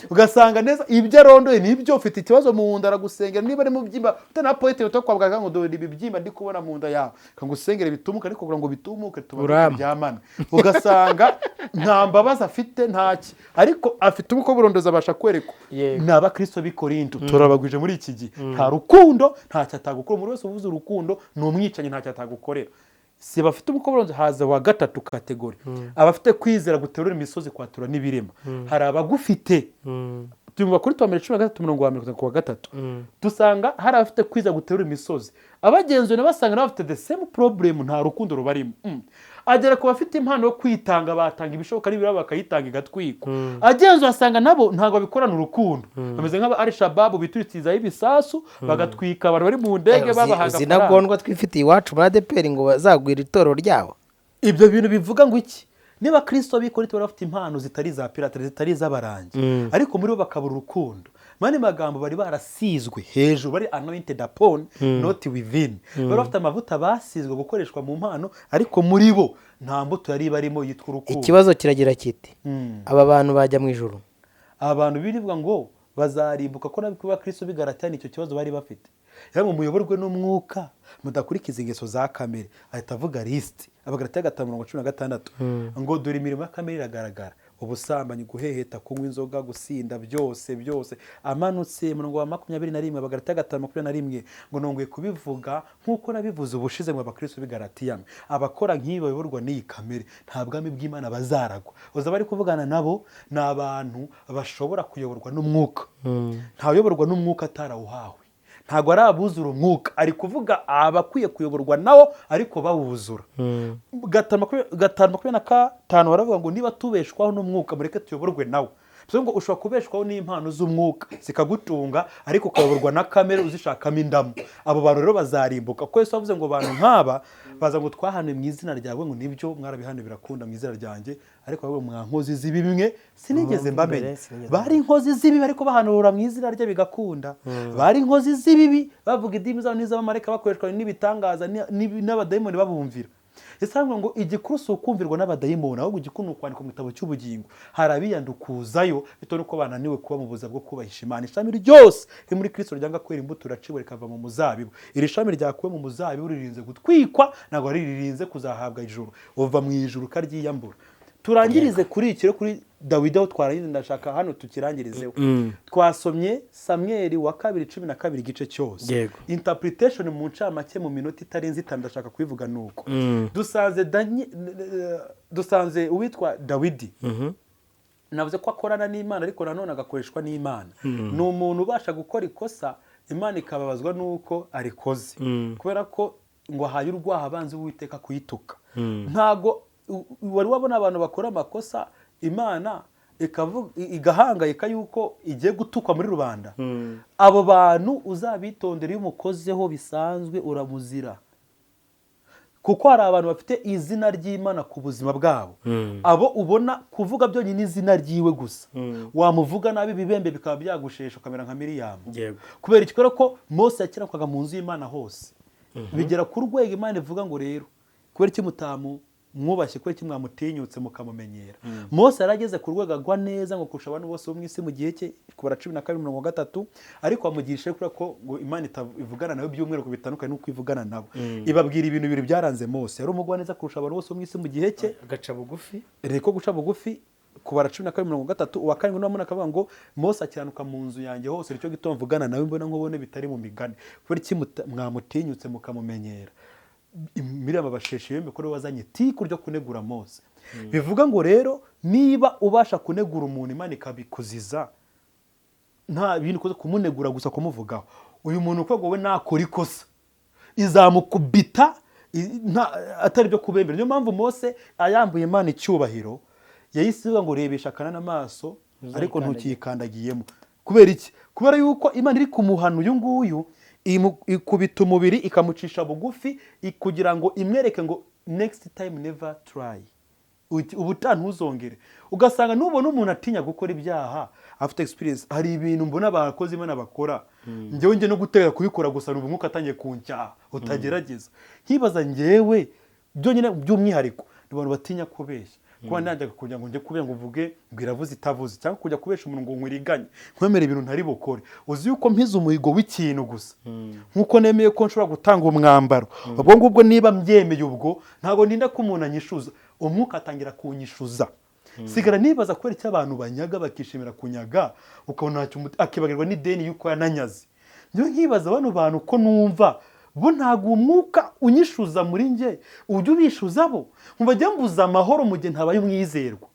S1: ugasanga neza ibyo arondoye nibyo. Ufite ikibazo mu nda, aragusengera, niba ari mu byimba, ufite na poete yo kwa muganga, ngo: "Dore ibibyimba ndi kubona mu nda yawe, kangusengere bitumuke." Ariko kugira ngo bitumuke tuba
S2: Urama.
S1: turyamana. Ugasanga nta mbabazi afite, ntaki, ariko afite uko burondozi, abasha kwerekwa. Ni abakristo b'i Korinto turabagwije muri iki gihe. Nta rukundo, ntacyo atagukora. Umuntu wese uvuze urukundo ni umwicanyi, ntacyo atagukorera. Si bafite uko burondozi. Haza wa gatatu catégorie, abafite kwizera guterura imisozi, kwatura n'ibirema. Hari abagufite. Tumva kuri tuwa mbere 13 umurongo wa mbere kugeza ku wa gatatu, dusanga hari abafite kwizera guterura imisozi. Abagenzuye nabo basanga nabo bafite the same problem, nta rukundo rubarimo. Agera ku bafite impano yo kwitanga, batanga ibishoboka n'ibirabo bakayitanga igatwikwa. Agenzuye asanga nabo ntabwo babikorana urukundo, bameze nk'aba Al Shabaab bituritsizaho ibisasu bagatwika abantu bari mu ndege babahaga
S2: Uzi
S1: amafaranga.
S2: Intagondwa twifitiye iwacu muri ADEPR ngo bazagwira itorero ryabo.
S1: Ibyo bintu bivuga ngo iki? Niba Kristo b'Ikorinto bari bafite impano zitari iza pirate, zitari iz'abarangi, ariko muri bo bakabura urukundo, mu yandi magambo bari barasizwe hejuru, bari anointed upon, not within. Bari bafite amavuta, basizwe gukoreshwa mu mpano, ariko muri bo nta mbuto yari ibarimo yitwa urukundo.
S2: Ikibazo kiragira kiti: aba bantu bajya mu ijuru?
S1: Aba bantu birivuga ngo bazarimbuka ko nabwo Kristo bigaratira icyo kibazo bari bafite. Yaba muyoborwe n'umwuka, mudakurikiza ingeso za kamere. Ahita avuga lisiti, Abagalatiya 5:16, ngo dore imirimo ya kamere iragaragara. Ubusambanyi, guheheta, kunywa inzoga, gusinda, byose byose. Amanutse murongo wa 21, Abagalatiya 5:21, ngo nongoye kubivuga nk'uko nabivuze ubushize mu Abakristo b'i Galatiya, abakora nk'ibi bayoborwa n'iyi kamere nta bwami bw'Imana bazaragwa. Uza bari kuvugana nabo ni abantu bashobora kuyoborwa n'umwuka. Ntayoborwa n'umwuka atarawuhawe, ntabwo ari abuzura umwuka, ari kuvuga abakwiye kuyoborwa nawo ariko bawuzura. 5:25 baravuga ngo niba tubeshwaho n'umwuka, mureke tuyoborwe nawo. Bivuze ngo ushobora kubeshwaho n'impano z'umwuka zikagutunga, ariko ukayoborwa na kamere uzishakamo indamu. Abo bantu rero bazarimbuka, kuko Yesu yavuze ngo abantu nk'aba baza ngo twahanuye mu izina ryawe, ngo nibyo mwarabihanuye birakunda mu izina ryanjye, ariko ahubwo mwa nkozi z'ibibi mwe sinigeze mbamenya.
S2: Sinigeze.
S1: Bari inkozi z'ibibi ariko bahanura mu izina rye bigakunda. Bari inkozi z'ibibi bavuga indimi zabo n'iz'abamarayika, bakoreshwa n'ibitangaza n'abadayimoni babumvira. Ese aravuga ngo igikuru si ukumvirwa n'abadayimoni, ahubwo igikuru ni ukwandikwa mu gitabo cy'ubugingo. Hari abiyandukuzayo bitewe n'uko bananiwe kuba mu buzima bwo kubahisha Imana. Ishami ryose riri muri Kristo ryanga kwera imbuto riraciwe rikava mu muzabibu. Iri shami ryakuwe mu muzabibu ririnze gutwikwa, ntabwo ari ririnze kuzahabwa ijuru. Uva mu ijuru ukaryiyambura. Turangirize kuri iki rero, kuri Dawidi aho twarangiza, ndashaka hano tukirangirizeho. Twasomye Samweli wa kabiri 12 igice cyose. Interpretation mu ncamake mu minota itarenze 5 ndashaka kubivuga nuko dusanze uwitwa Dawidi, navuze ko akorana n'Imana ariko nanone agakoreshwa n'Imana. Ni umuntu ubasha gukora ikosa, Imana ikababazwa n'uko arikoze, kubera ko ngo ahaye urwaha abanzi b'Uwiteka kuyituka. Ntago wari wabona abantu bakora amakosa Imana igahangayika yuko igiye gutukwa muri rubanda. Abo bantu uzabitondera, iyo umukozeho bisanzwe uramuzira, kuko hari abantu bafite izina ry'Imana ku buzima bwabo. Abo ubona kuvuga byonyine izina ryiwe gusa, wamuvuga nabi ibibembe bikaba byagushesha ukamera nka Miriyamu. Kubera iki? Kubera ko Mose yakiranukaga mu nzu y'Imana hose, bigera ku rwego Imana ivuga ngo rero kubera iki mutamu mwubashye, kubera iki mwamutinyutse mukamumenyera. Mose yarageze ku rwego agwa neza ngo kurusha abantu bose bo mu isi mu gihe cye, kubara 12:30, ariko bamugisha kubera ko ngo Imana ivugana nawe by'umwihariko bitandukanye n'uko ivugana nabo. Ibabwira ibintu bibiri byaranze Mose: yari umugwa neza kurusha abantu bose bo mu isi mu gihe cye,
S2: agaca bugufi.
S1: Reko guca bugufi, kubara 12:30. Uwa karindwi n'uwa munani akavuga ngo Mose akiranuka mu nzu yanjye hose, nicyo gituma mvugana nawe mbona nkubone bitari mu migani. Kubera iki mwamutinyutse mukamumenyera? Miriam abasheshe iyo mikoro wazanye tiku ryo kunegura Mose. Bivuga ngo rero niba ubasha kunegura umuntu Imana ikabikuziza, nta bintu ukoze kumunegura gusa, kumuvugaho, uyu muntu uko ngo we nakora ikosa izamukubita atari byo kubembera. Niyo mpamvu Mose ayambuye Imana icyubahiro yahise ivuga ngo rebesha akanana amaso ariko ntukikandagiyemo. Kubera iki? Kubera yuko Imana iri kumuhana uyu nguyu, ikubita umubiri ikamucisha bugufi kugira ngo imwereke ngo next time never try, ubutaha ntuzongere. Ugasanga nubona umuntu atinya gukora ibyaha afite experience. Hari ibintu mbona abakozi Imana bakora, njyewe njye no gutera kubikora gusa numva umwuka atangiye kuncyaha utagerageza. Nkibaza njyewe byonyine, by'umwihariko ni abantu batinya kubeshya. Kuba najyaga kugira ngo njye kubera ngo uvuge ngo iravuze itavuze, cyangwa kujya kubesha umuntu ngo nkwiriganye nkwemere ibintu ntari bukore. Uzi yuko mpize umuhigo w'ikintu gusa, nkuko nemeye ko nshobora gutanga umwambaro, ubwo ngubwo niba mbyemeye, ubwo ntabwo ninda ko umuntu anyishuza, umwuka atangira kunyishuza. Sigara nibaza kubera icyo abantu banyaga bakishimira kunyaga, ukabona ntacyo akibagirwa n'ideni y'uko yananyaze. Niyo nkibaza bano bantu ko numva bo ntabwo umwuka unyishuza muri njye ujya ubishuza bo, nkumva njye mbuze amahoro mu gihe ntabaye umwizerwa.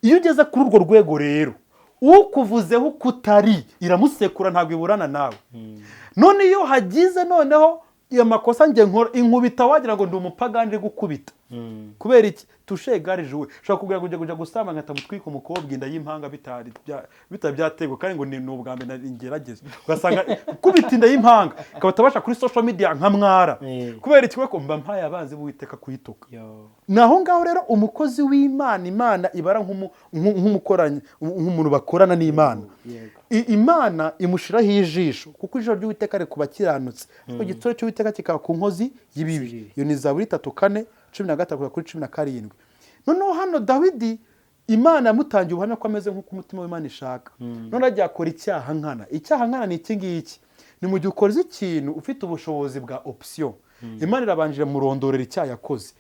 S1: Iyo ugeze kuri urwo rwego rero, ukuvuzeho uko utari iramusekura, ntabwo iburana nawe. None iyo hagize noneho iyo makosa njye nkora inkubita, wagira ngo ndi umupagani iri gukubita. Kubera iki? Tushe gare juwe ushobora kugira ngo ujya kujya gusamba nkata mutwika umukobwa inda y'impanga bitari bitari byategwa, kandi ngo ni ubwa mbere ngerageza, ugasanga kubita inda y'impanga ikaba itabasha kuri social media nka mwara. Kubera iki? Ko mba mpaye abanzi b'Uwiteka kuyituka. Ni aho ngaho rero umukozi w'Imana, Imana ibara nk'umukoranye, nk'umuntu bakorana n'Imana. Imana imushiraho ijisho, kuko ijisho ry'Uwiteka riri ku bakiranutsi, ariko igitsure cy'Uwiteka kikaba ku nkozi y'ibibi. Iyo ni Zaburi 3:4, 13 kugera kuri 17. Noneho hano Dawidi Imana yamutangiye ubuhamya ko ameze nk'uko umutima w'Imana ishaka. None ajya akora icyaha nkana. Icyaha nkana ni iki ngiki: ni mu gihe ukoze ikintu ufite ubushobozi bwa option. Imana irabanjira murondorera icyaha yakoze.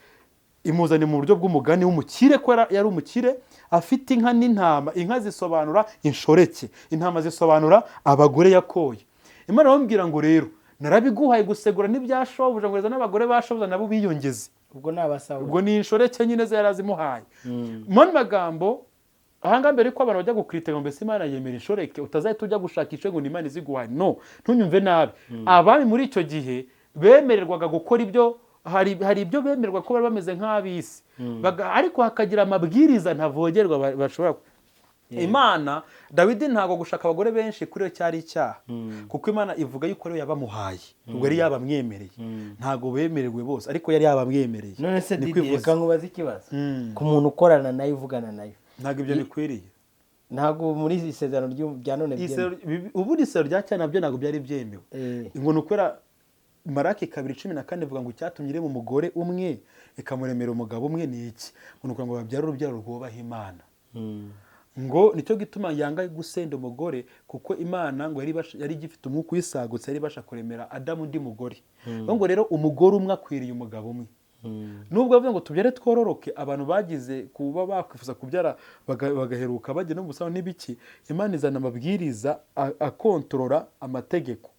S1: Imuzanye mu buryo bw'umugani w'umukire, ko yari umukire afite inka n'intama. Inka zisobanura inshoreke, intama zisobanura abagore yakoye. Imana iramubwira ngo rero narabiguhaye gusegura n'ibyashobuja, ngo n'abagore bashobuja nabo biyongeze.
S2: Ubwo ni abasahura.
S1: Ubwo ni inshoreke nyine ze yarazimuhaye. Mu yandi magambo, ahangaha mbere yuko abantu bajya gukritega ngo mbese Imana yemera inshoreke, utazahita ujya gushaka ngo ni Imana iziguhaye, no ntunyumve nabi. Abami muri icyo gihe bemererwaga gukora ibyo, hari ibyo bemererwa ko bari bameze nk'ab'isi, ariko hakagira amabwiriza ntavogerwa bashobora. Imana Dawidi ntabwo gushaka abagore benshi kuri yo cyari icyaha, kuko Imana ivuga yuko ariyo yabamuhaye, ubwo yari yabamwemereye. Ntabwo bemerewe bose, ariko yari yabamwemereye.
S2: None se
S1: Ni
S2: Didi,
S1: kwivuza.
S2: reka nkubaze ikibazo. Ku muntu ukorana nayo, uvugana nayo,
S1: Ntabwo ibyo bikwiriye.
S2: Ntabwo muri iri sezerano rya none byemewe?
S1: Ubundi isezerano rya kera nabyo ntabwo byari byemewe. Ngo ni ukubera Maraki 2:14 ivuga ngo icyatumye irema umugore umwe ikamuremera umugabo umwe ni iki? Ngo ni ukugira ngo babyare urubyaro rwubaha Imana. Ngo nicyo gituma yanga gusenda umugore, kuko Imana ngo yari igifite umwuka uyisagutse, yari ibasha kuremera Adamu undi mugore. Ngo rero umugore umwe akwiriye umugabo umwe. Nubwo bavuga ngo tubyare twororoke, abantu bagize kuba bakwifuza kubyara bagaheruka bajya no mu busambanyi n'ibiki, Imana izana amabwiriza akontorora amategeko.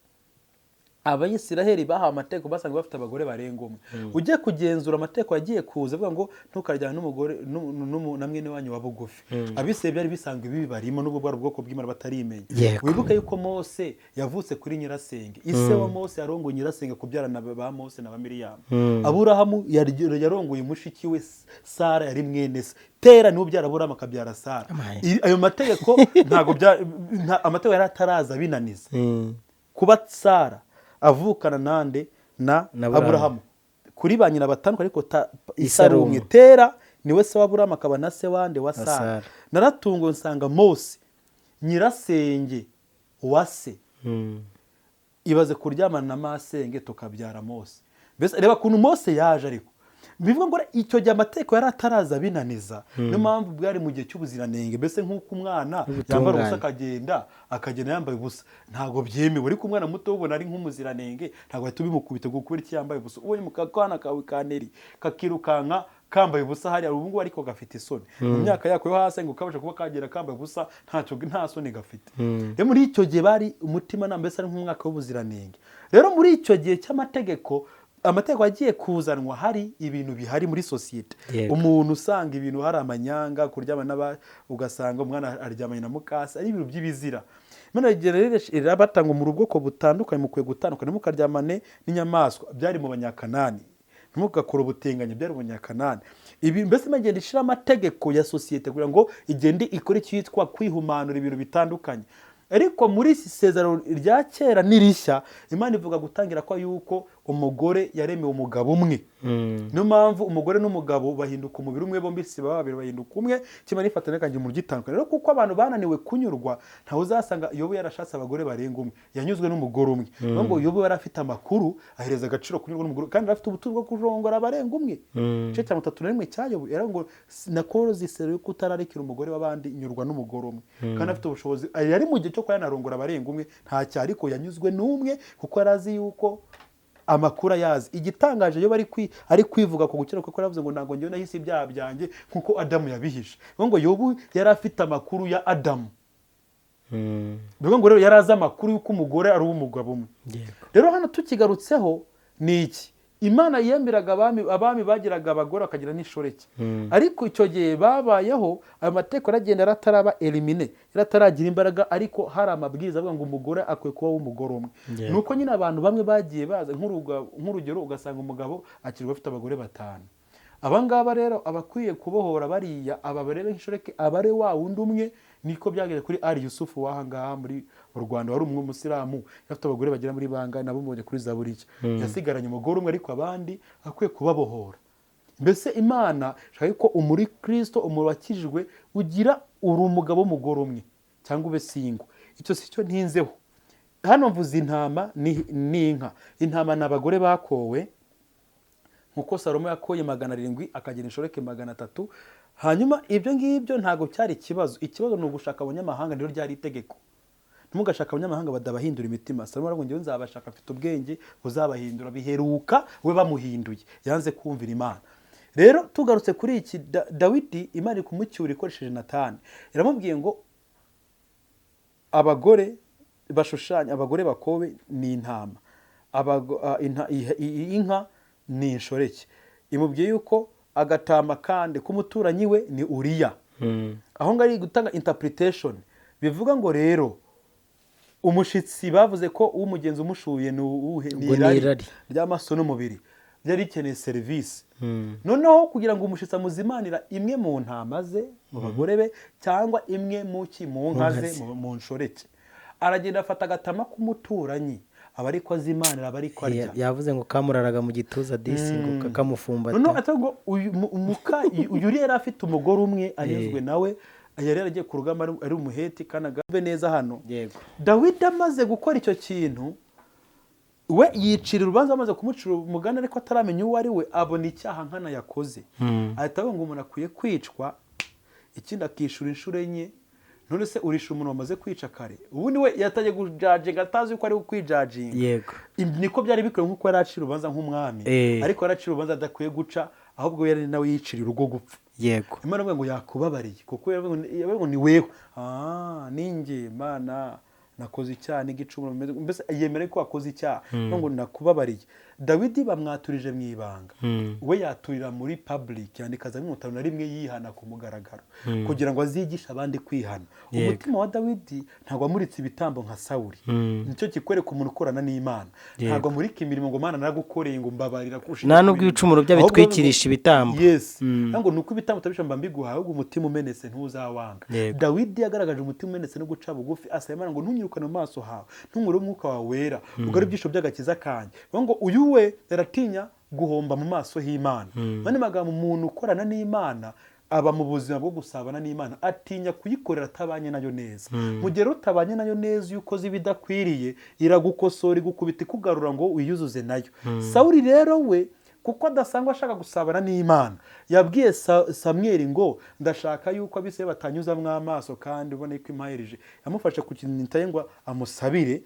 S1: Abayisiraheli bahawe amategeko basanga bafite abagore barenga umwe. Ujye kugenzura amategeko yagiye kuza avuga ngo ntukaryane n'umugore na mwene wanyu wa bugufi, Abisirayeli byari bisanzwe bibi barimo, nubwo bwari ubwoko bw'Imana batarimenya. Wibuke yuko Mose yavutse kuri nyirasenge. Ise wa Mose yarongoye nyirasenge kubyarana ba Mose na ba Miriyamu. Aburahamu yarongoye mushiki we Sara, yari mwene se. Tera niwe ubyara Aburahamu akabyara Sara. Ayo mategeko ntabwo amategeko yari ataraza binaniza. Kuba Sara avukana nande? Na
S2: Na Aburahamu.
S1: Aburahamu kuri ba nyina batandukanye, ariko
S2: Ise ari
S1: ise ari umwe.
S2: umwe.
S1: Tera niwe se wa Aburahamu akaba na se wande? Wa
S2: Sara.
S1: Sara. Naratunguwe nsanga Mose nyirasenge wa se, ibaze kuryamana na masenge tukabyara Mose. Mbese reba ukuntu Mose yaje. Ariko bivuga ngo icyo gihe amategeko yari ataraza binaniza, niyo mpamvu bwari mu gihe cy'ubuziranenge. Mbese nk'uko umwana
S2: N'ubutungane.
S1: yambara ubusa akagenda yambaye ubusa, ntabwo byemewe, ariko umwana muto ubona ari nk'umuziranenge, ntabwo ahita ubimukubita ngo kubera iki yambaye ubusa. Ubonye mu kana kawe ka Neri kakirukanka kambaye ubusa hariya ubu ngubu, ariko gafite isoni mu myaka yako yo hasi, ngo kabasha kuba kagera kambaye ubusa, ntacyo, nta soni gafite. Rero muri icyo gihe bari umutima nama, mbese ari nk'umwaka w'ubuziranenge. Rero muri icyo gihe cy'amategeko, amategeko agiye kuzanwa, hari ibintu bihari muri sosiyete. Umuntu usanga ibintu hari amanyanga, kuryama n'aba, ugasanga umwana aryamanye na mukase, ari ibintu by'ibizira. Imana igira rero irabatanga mu bwoko butandukanye, mukwiye gutandukana, ntimukaryamane n'inyamaswa, byari mu Banyakanani, ntimugakore ubutinganyi, byari mu Banyakanani. Ibi mbese Imana igenda ishyira amategeko ya sosiyete kugira ngo igende ikore icyitwa kwihumanura ibintu bitandukanye. Ariko muri isi sezerano rya kera n'irishya, Imana ivuga gutangira ko yuko umugore yaremewe umugabo umwe. Niyo mpamvu umugore n'umugabo bahinduka umubiri umwe, bombi si baba babiri, bahinduka umwe, kimwe n'ifatanya kandi mu gitandukanye. Rero kuko abantu bananiwe kunyurwa, ntawe uzasanga Yobu yarashatse abagore barenga umwe, yanyuzwe n'umugore umwe. Niyo ngo Yobu yari afite amakuru, ahereza agaciro kunyurwa n'umugore, kandi yari afite ubutunzi bwo kurongora abarenga umwe. Igice cya 31 cya Yobu yari ngo nakoroze isero yo kutararikira umugore w'abandi, nyurwa n'umugore umwe. Kandi afite ubushobozi, yari mu gihe cyo kuba yanarongora abarenga umwe, ntacyo, ariko yanyuzwe n'umwe kuko yari azi yuko amakuru ayazi. Igitangaje, iyo bari ari kwivuga ku gukira, kuko yaravuze ngo ntabwo njyewe nahise ibyaha byanjye nkuko Adamu yabihishe. Bivuga ngo Yobu yari afite amakuru ya Adamu. Bivuga ngo rero yari azi amakuru y'uko umugore ari uw'umugabo umwe. Rero hano tukigarutseho ni iki? Imana yemeraga abami, abami bagiraga abagore bakagira n'inshoreke, ariko icyo gihe babayeho ayo mategeko aragenda yarataraba éliminé, yarataragira imbaraga, ariko hari amabwiriza avuga ngo umugore akwiye kuba w'umugore umwe. Nuko nyine abantu bamwe bagiye baza, nk'urugero ugasanga umugabo akirirwa afite abagore batanu. Aba ngaba rero aba akwiye kubohora bariya, aba barebe nk'inshoreke, aba ari wa wundi umwe. Niko byageze kuri Ali Yusufu w'aha ngaha muri mu Rwanda, wari umwe umusilamu, afite abagore bagera muri bangahe, nabo mubonye kuri Zaburi. Yasigaranye umugore umwe, ariko abandi akwiye kubabohora. Mbese Imana ishaka ko umuri Kristo, umuntu wakijijwe, ugira uri umugabo w'umugore umwe cyangwa ube single. Icyo si cyo ntinzeho hano. Mvuze intama n'inka. Intama ni abagore bakowe, nkuko Salomo yakoye 700 akagira inshoreke 300. Hanyuma ibyo ngibyo ntabwo cyari ikibazo. Ikibazo ni ugushaka abanyamahanga, niryo ryari itegeko: ntimugashaka abanyamahanga badabahindura imitima. Salomo aravuga ngo njyewe nzabashaka, afite ubwenge buzabahindura. Biheruka we bamuhinduye, yanze kumvira Imana. Rero tugarutse kuri iki, Dawidi Imana iri kumucyura ikoresheje Natani, iramubwiye ngo abagore bashushanya, abagore bakowe ni intama, inka ni inshoreke. Imubwiye yuko agatama kandi k'umuturanyi we ni Uriya. Aho ngaho ari gutanga interpretation, bivuga ngo rero umushitsi bavuze ko uw'umugenzi umushuye ni uwuhe? Ni
S2: Ubwo ni
S1: irari
S2: irari.
S1: ry'amaso n'umubiri, ryari rikeneye serivisi. Noneho kugira ngo umushitsi amuzimanira imwe mu ntama ze, mu bagore be, cyangwa imwe mu ki, mu nka ze, mu nshoreke, aragenda afata agatama k'umuturanyi, aba ariko azimanira, aba ariko arya.
S2: Yavuze ngo kamuraraga mu gituza disi, ngo kakamufumbata.
S1: Noneho atavuga ngo uyu uyu yari afite umugore umwe anyuzwe nawe, yari yaragiye ku rugamba ari umuheti kandi agave neza hano. Dawidi amaze gukora icyo kintu, we yicira urubanza, amaze kumucira umugani ariko ataramenya uwo ari we, abona icyaha nkana yakoze, ahita avuga ngo umuntu akwiye kwicwa, ikindi akishyura inshuro enye. None se urisha umuntu wamaze kwica kare? Ubundi we yatangiye kujajinga atazi yuko ari kwijajinga. Niko byari bikwiye, nk'uko yari acira urubanza nk'umwami, ariko yari acira urubanza adakwiye guca, ahubwo yari nawe yiciriye urugo gupfa. Imana ivuga ngo yakubabariye, kuko yavuga ngo ni wewe, ninjye Mana nakoze icyaha n'igicumuro, mbese yemera ko wakoze icyaha, ngo nakubabariye. Dawidi bamwaturije mu ibanga, we yaturira muri public, yandika za 51 yihana ku mugaragaro kugira ngo azigishe abandi kwihana. Umutima wa Dawidi ntabwo wamuritse ibitambo nka Sawuli. Nicyo kikwereka umuntu ukorana n'Imana, ntabwo amurika imirimo ngo Mana naragukoreye ngo mbabarira kurusha
S2: Nta nubwo
S1: imirimo.
S2: ibicumuro bye
S1: Ahubwo
S2: bitwikirisha ibitambo.
S1: Yes. Ntabwo ni uko ibitambo utabisha mba mbiguhaye, ahubwo umutima umenetse ntuzawanga. Dawidi yagaragaje umutima umenetse no guca bugufi, asaba Imana ngo ntunyirukane mu maso hawe, ntunkure umwuka wawe wera, ugarure ibyisho by'agakiza kanjye. Bivuga ngo uyu we yaratinya guhomba mu maso h'Imana. Mane magambo, umuntu ukorana n'Imana aba mu buzima bwo gusabana n'Imana, atinya kuyikorera atabanye nayo neza. Mu gihe rero utabanye nayo neza, iyo ukoze ibidakwiriye iragukosora, igukubita, ikugarura ngo wiyuzuze nayo. Sawuli rero we, kuko adasanzwe ashaka gusabana n'Imana, yabwiye Samweli ngo ndashaka yuko abise batanyuzamwo amaso, kandi ubone ko impaherije. Yamufashe ku kintu ngo amusabire,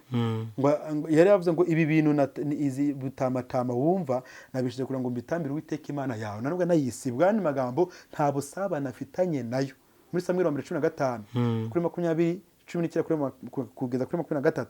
S1: ngo yari yavuze ngo ibi bintu izi butamatama wumva nabishyize kugira ngo mbitambire Uwiteka Imana yawe, nanubwo nayisibwa. N'andi magambo, nta busabane afitanye nayo. Muri Samweli wa mbere 15 kuri 20, 19 kugeza kuri 23,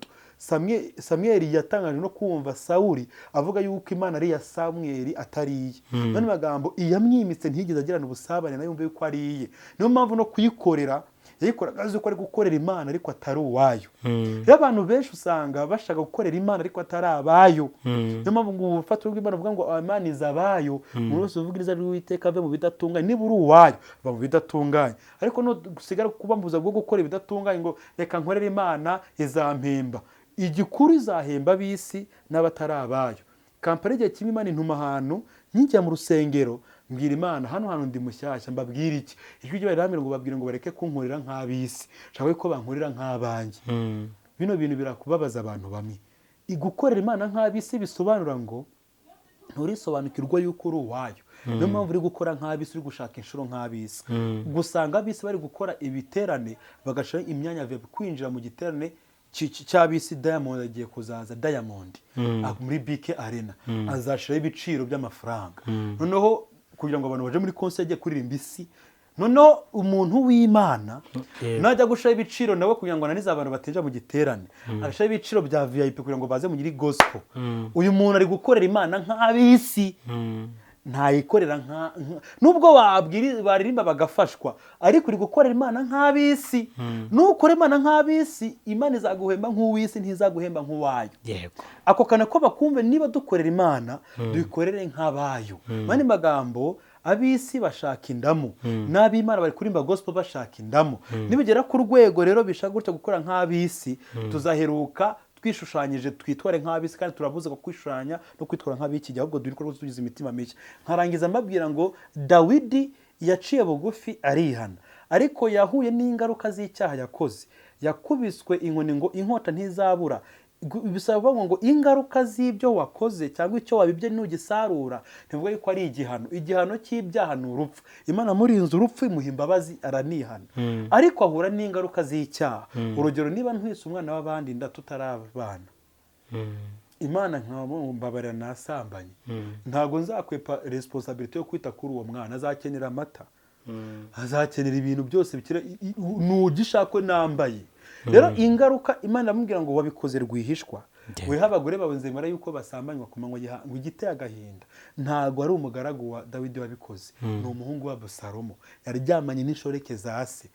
S1: Samweli yatangajwe no kumva Sawuli avuga yuko Imana ari iya Samweli atari iye. N'andi magambo, iyamwimitse ntiyigeze agirana ubusabane nayo, yumve yuko ari iye. Niyo mpamvu no kuyikorera yayikoraga azi ko ari gukorera Imana ariko atari uwayo. Rero abantu benshi usanga bashaka gukorera Imana ariko atari abayo. Niyo mpamvu ngo ubufatiro bw'Imana buvuga ngo Imana iza abayo, umuntu wese uvuga izina ry'Uwiteka ave mu bidatunganye. Niba uri uwayo va mu bidatunganye, ariko nusigara kuba mu buzima bwo gukora ibidatunganye ngo reka nkorere Imana izampemba, igikuru izahemba ab'isi n'abatari abayo. Kampani igihe kimwe Imana intuma ahantu, nkijya mu rusengero mbwira Imana hano hantu ndi mushyashya, mbabwira iki? Ijwi ry'Imana rirambwira ngo babwire ngo bareke kunkorera nk'ab'isi, nshaka ko bankorera nk'abanjye. Bino bintu birakubabaza abantu bamwe. Gukorera Imana nk'ab'isi bisobanura ngo nturisobanukirwa yuko uri uwayo. Niyo mpamvu uri gukora nk'ab'isi, uri gushaka inshuro nk'ab'isi. Gusanga ab'isi bari gukora ibiterane bagashiraho imyanya ya VIP kwinjira mu giterane cy'ab'isi. Diamond agiye kuzaza, Diamond muri BK Arena azashiraho ibiciro by'amafaranga, noneho kugira ngo abantu baje muri concert agiye kuririmba isi. Noneho umuntu w'Imana najya gushiraho ibiciro nawe kugira ngo ananize abantu batinjira mu giterane, agashiraho ibiciro bya VIP kugira ngo baze mu nyiri gospel. Uyu muntu ari gukorera Imana nk'ab'isi, ntayikorera nka nubwo baririmba bagafashwa, ariko uri gukorera Imana nk'ab'isi. Nukora Imana nk'ab'isi, Imana izaguhemba nk'uw'isi, ntizaguhemba nk'uwayo. Ako kana ko bakumve, niba dukorera Imana dukorere nk'abayo. Mani magambo, ab'isi bashaka indamu, n'ab'Imana bari kuririmba gospel bashaka indamu. Nibigera ku rwego rero bishaka gutya gukora nk'ab'isi, tuzaheruka twishushanyije twitware nk'ab'isi, kandi turabuze kwishushanya no kwitwara nk'ab'iki gihe, ahubwo dore ko tugize imitima mishya. Nkarangiza mbabwira ngo Dawidi yaciye bugufi arihana, ariko yahuye n'ingaruka z'icyaha yakoze. Yakubiswe inkoni ngo inkota ntizabura. Bisaba ngo ingaruka z'ibyo wakoze cyangwa icyo wabibye nugisarura, ntivuga yuko ari igihano. Igihano cy'ibyaha ni urupfu. Imana murinze urupfu, imuha imbabazi, aranihana, ariko ahura n'ingaruka z'icyaha. Urugero, niba ntwise umwana w'abandi inda tutarabana, Imana nkambabarira nasambanye, ntabwo nzakwepa responsabilité yo kwita kuri uwo mwana. Azakenera amata, azakenera ibintu byose bikira nugishakwe nambaye. Rero ingaruka, Imana iramubwira ngo wabikoze rwihishwa, weho abagore bawe nzemera yuko basambanywa ku manywa y'ihangu. Igiteye agahinda, ntabwo ari umugaragu wa Dawidi wabikoze, ni umuhungu wa Abusalomo yaryamanye n'inshoreke za se,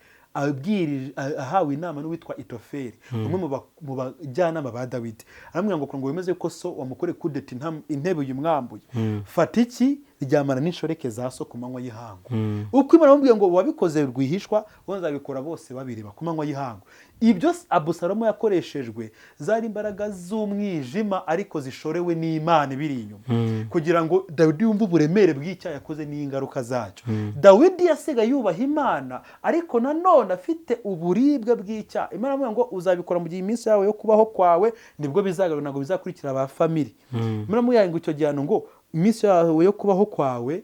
S1: ahawe inama n'uwitwa Itoferi, umwe mu bajyanama ba Dawidi. Aramubwira ngo ngo wemeze ko so wamukoreye kudeta, intebe uyimwambuye, fata iki, ryamana n'inshoreke za so ku manywa y'ihangu. Uko Imana yamubwiye ngo wabikoze rwihishwa, bo nzabikora bose babireba ku manywa y'ihangu. Ibyo Abusalomo yakoreshejwe zari imbaraga z'umwijima, ariko zishorewe n'Imana ibiri inyuma, kugira ngo Dawidi yumve uburemere bw'icyaha yakoze n'ingaruka zacyo. Dawidi yasigaye yubaha Imana, ariko nanone afite uburibwe bw'icyaha. Imana iramubwira ngo uzabikora mu gihe iminsi yawe yo kubaho kwawe, nibwo bizagaragara, ntabwo bizakurikira aba family. Imana iramubwira ngo icyo gihano, ngo iminsi yawe yo kubaho kwawe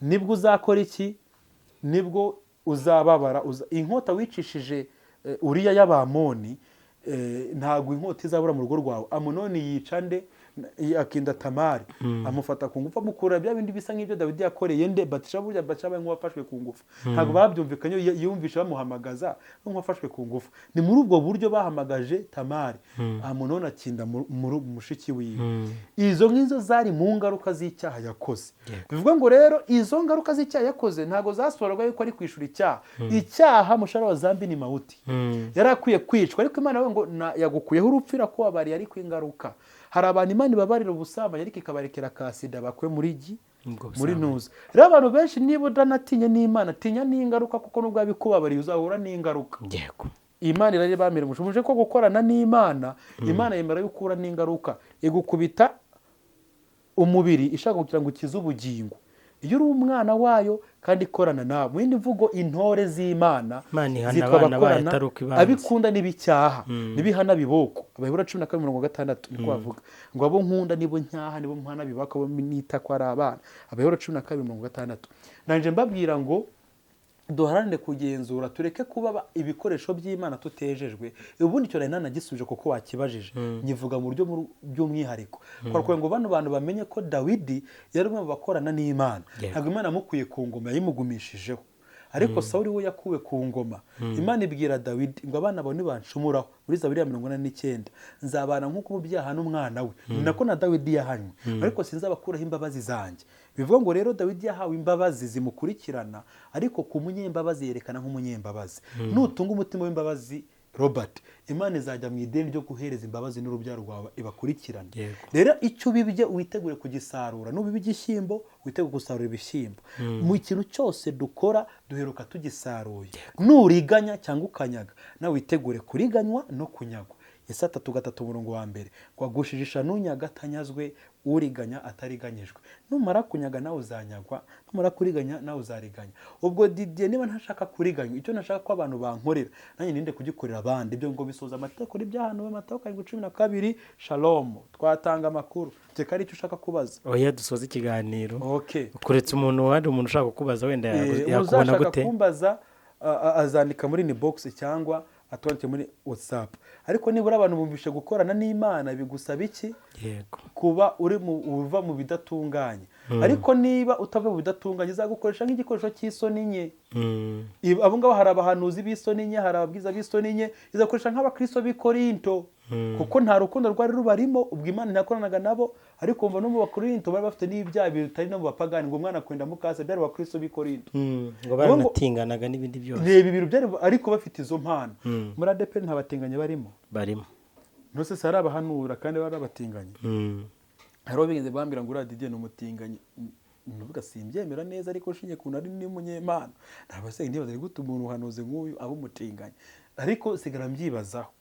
S1: nibwo uzakora iki, nibwo uzababara. Inkota wicishije Uriya y'Abamoni, ntabwo inkota izabura mu rugo rwawe. Amunoni yica nde? Akinda Tamari, amufata ku ngufu, amukura bya bindi bisa nk'ibyo Dawidi yakoreye nde? Batisheba. Burya Batisheba nk'uwafashwe ku ngufu, ntabwo babyumvikanye, yumvishe bamuhamagaza nk'uwafashwe ku ngufu. Ni muri ubwo buryo bahamagaje Tamari, Amunoni akinda mushiki wiwe. Izo ngizo zari mu ngaruka z'icyaha yakoze. Bivuga ngo rero izo ngaruka z'icyaha yakoze ntabwo zasohorwa yuko ari kwishura icyaha. Icyaha, mushahara wa zambi ni mauti, yari akwiye kwicwa, ariko Imana we ngo yagukuyeho urupfu, irakubabariye, ariko ingaruka, hari abantu Imana ibabarira ubusambanyi ariko ikabarekera ka sida bakuwe muri gi
S2: Ubwo
S1: muri
S2: busambanyi.
S1: ntuza. Rero abantu benshi, niba udanatinye n'Imana, tinya n'ingaruka, kuko nubwo yabikubabariye uzahura n'ingaruka. Imana irari bamira umushumuje ko gukorana n'Imana, Imana yemera yuko uhura n'ingaruka, igukubita umubiri ishaka kugira ngo ukize ubugingo, iyo uri umwana wayo kandi ikorana nawe. Mu yindi mvugo, intore z'Imana
S2: Imana ihana
S1: zitwa
S2: abana bayo
S1: abakorana,
S2: atari uko ibanze.
S1: Abikunda n'ibicyaha n'ibihana biboko. Abahebura 12:60 niko bavuga ngo abo nkunda nibo ncyaha, nibo mpana bibako, abo nita ko ari abana. Abahebura 12:60. Nanje mbabwira ngo duharanire kugenzura, tureke kuba ibikoresho by'Imana tutejejwe. Ubundi icyo nari nanagisubije kuko wakibajije, nyivuga mu buryo by'umwihariko kugira ngo bano bantu bamenye ko Dawidi yari umwe mu bakorana n'Imana. Ntabwo Imana yamukuye ku ngoma, yayimugumishijeho, ariko Sawuli we yakuwe ku ngoma. Imana ibwira Dawidi ngo abana bawe nibanshumuraho, muri Zaburi ya 49, nzabana nk'uko umubyeyi ahana umwana we. Ni nako na Dawidi yahanywe, ariko sinzabakuraho imbabazi zanjye. Bivuga ngo rero Dawidi yahawe imbabazi zimukurikirana, ariko ku munyembabazi yerekana nk'umunyembabazi. Nutunga umutima w'imbabazi, Robert, Imana izajya mu ideni ryo guhereza imbabazi n'urubyaro rwawe ibakurikirane. Rero icyo ubibye witegure kugisarura. Nubiba igishyimbo, witegure gusarura ibishyimbo. Mu kintu cyose dukora duheruka tugisaruye. Nuriganya cyangwa ukanyaga, nawe witegure kuriganywa no kunyagwa. Yesaya 3:3 umurongo wa mbere ngo agushijisha nunyaga atanyazwe, uriganya atariganyijwe. Numara kunyaga nawe uzanyagwa, numara kuriganya nawe uzariganya. Ubwo Didier, niba ntashaka kuriganywa, icyo nashaka ko abantu bankorera nanjye ninde kugikorera abandi. Ibyo ngo bisoza amategeko n'ibyahanuwe, Matayo 7:12. Shalom, twatanga amakuru, reka ari icyo ushaka kubaza.
S2: Oya, dusoze ikiganiro.
S1: Okay.
S2: Kuretse umuntu, hari umuntu ushaka kukubaza wenda yakubona
S1: Uzashaka
S2: gute?
S1: kumbaza azandika muri inbox cyangwa atwandike muri WhatsApp. Ariko nibura abantu bumvishe gukorana n'Imana bigusaba iki? Kuba uri mu uva mu bidatunganye. Ariko niba utava mu bidatunganye, izagukoresha nk'igikoresho cy'isoni nke. Abo ngabo, hari abahanuzi b'isoni nke, hari ababwiza b'isoni nke, izakoresha nk'abakristo b'i Korinto, kuko nta rukundo rwari rubarimo. Ubwo Imana ntiyakoranaga nabo, ariko umva no mu Bakorinto bari bafite n'ibyaha bitari no mu bapagani, ngo umwana kwenda mukase, byari abakristo b'i Korinto.
S2: Ngo baranatinganaga n'ibindi byose.
S1: Reba ibintu byari, ariko bafite izo mpano. Muri ADEPR nta batinganyi barimo?
S2: Barimo.
S1: Ntose hari abahanura kandi bari abatinganyi? Hari bigeze bambwira ngo uriya Didier ni umutinganyi. Nuvuga simbyemera neza, ariko ushingiye ku nari n'umunyempano, ntabwo se ntibaze gute umuntu uhanuzi nk'uyu aba umutinganyi, ariko sigara mbyibazaho.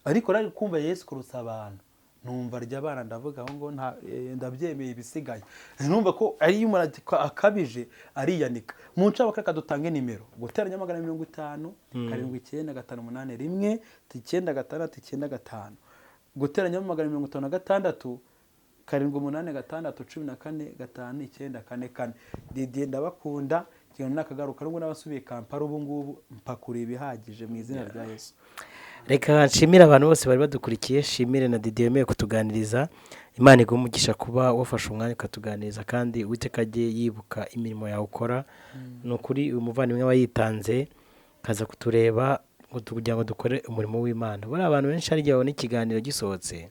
S1: Ariko nari kumva Yesu kurutsa abantu, numva arya abana, ndavuga aho ngo nta ndabyemeye, ibisigaye numva ko ari iyo umuntu akabije ariyanika. Mu ncabaka reka dutange nimero: guteranya 150 79 581 9695, guteranya 156 786 14 5944. Didier, ndabakunda. Ikiganiro nakagaruka, nubwo n'abasubiye Kampala ubu ngubu mpakura ibihagije mu izina rya Yesu.
S2: Reka nshimire abantu bose bari badukurikiye, nshimire na Didi wemeye kutuganiriza. Imana iguhe umugisha kuba wafashe umwanya ukatuganiriza, kandi Uwiteka ajye yibuka imirimo yawe ukora. Ni ukuri uyu muvandimwe aba yitanze akaza kutureba kugira ngo dukore umurimo w'Imana. Buriya abantu benshi hari igihe babona ikiganiro gisohotse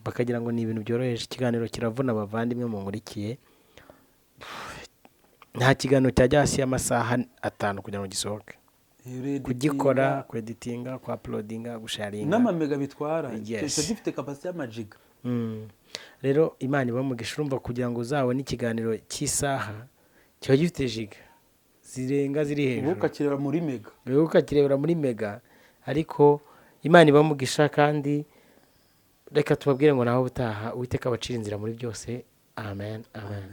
S2: bakagira ngo ni ibintu byoroheje. Ikiganiro kiravuna, abavandimwe munkurikiye. Nta kiganiro cyajya hasi y'amasaha 5 kugira ngo gisohoke. Kugikora, kweditinga, kwa-uploadinga, gusharinga
S1: n'amamega bitwara.
S2: Yes.
S1: Kiba gifite capacité y'amajiga.
S2: Rero Imana ibamugisha. Urumva, kugira ngo uzabone ikiganiro cy'isaha kiba gifite jiga zirenga ziri
S1: Ubu
S2: hejuru.
S1: Ukakireba muri mega.
S2: Wowe ukakirebera muri mega. Ariko Imana ibamugisha, kandi reka tubabwire ngo naho ubutaha, Uwiteka abacira inzira muri byose. Amen, amen.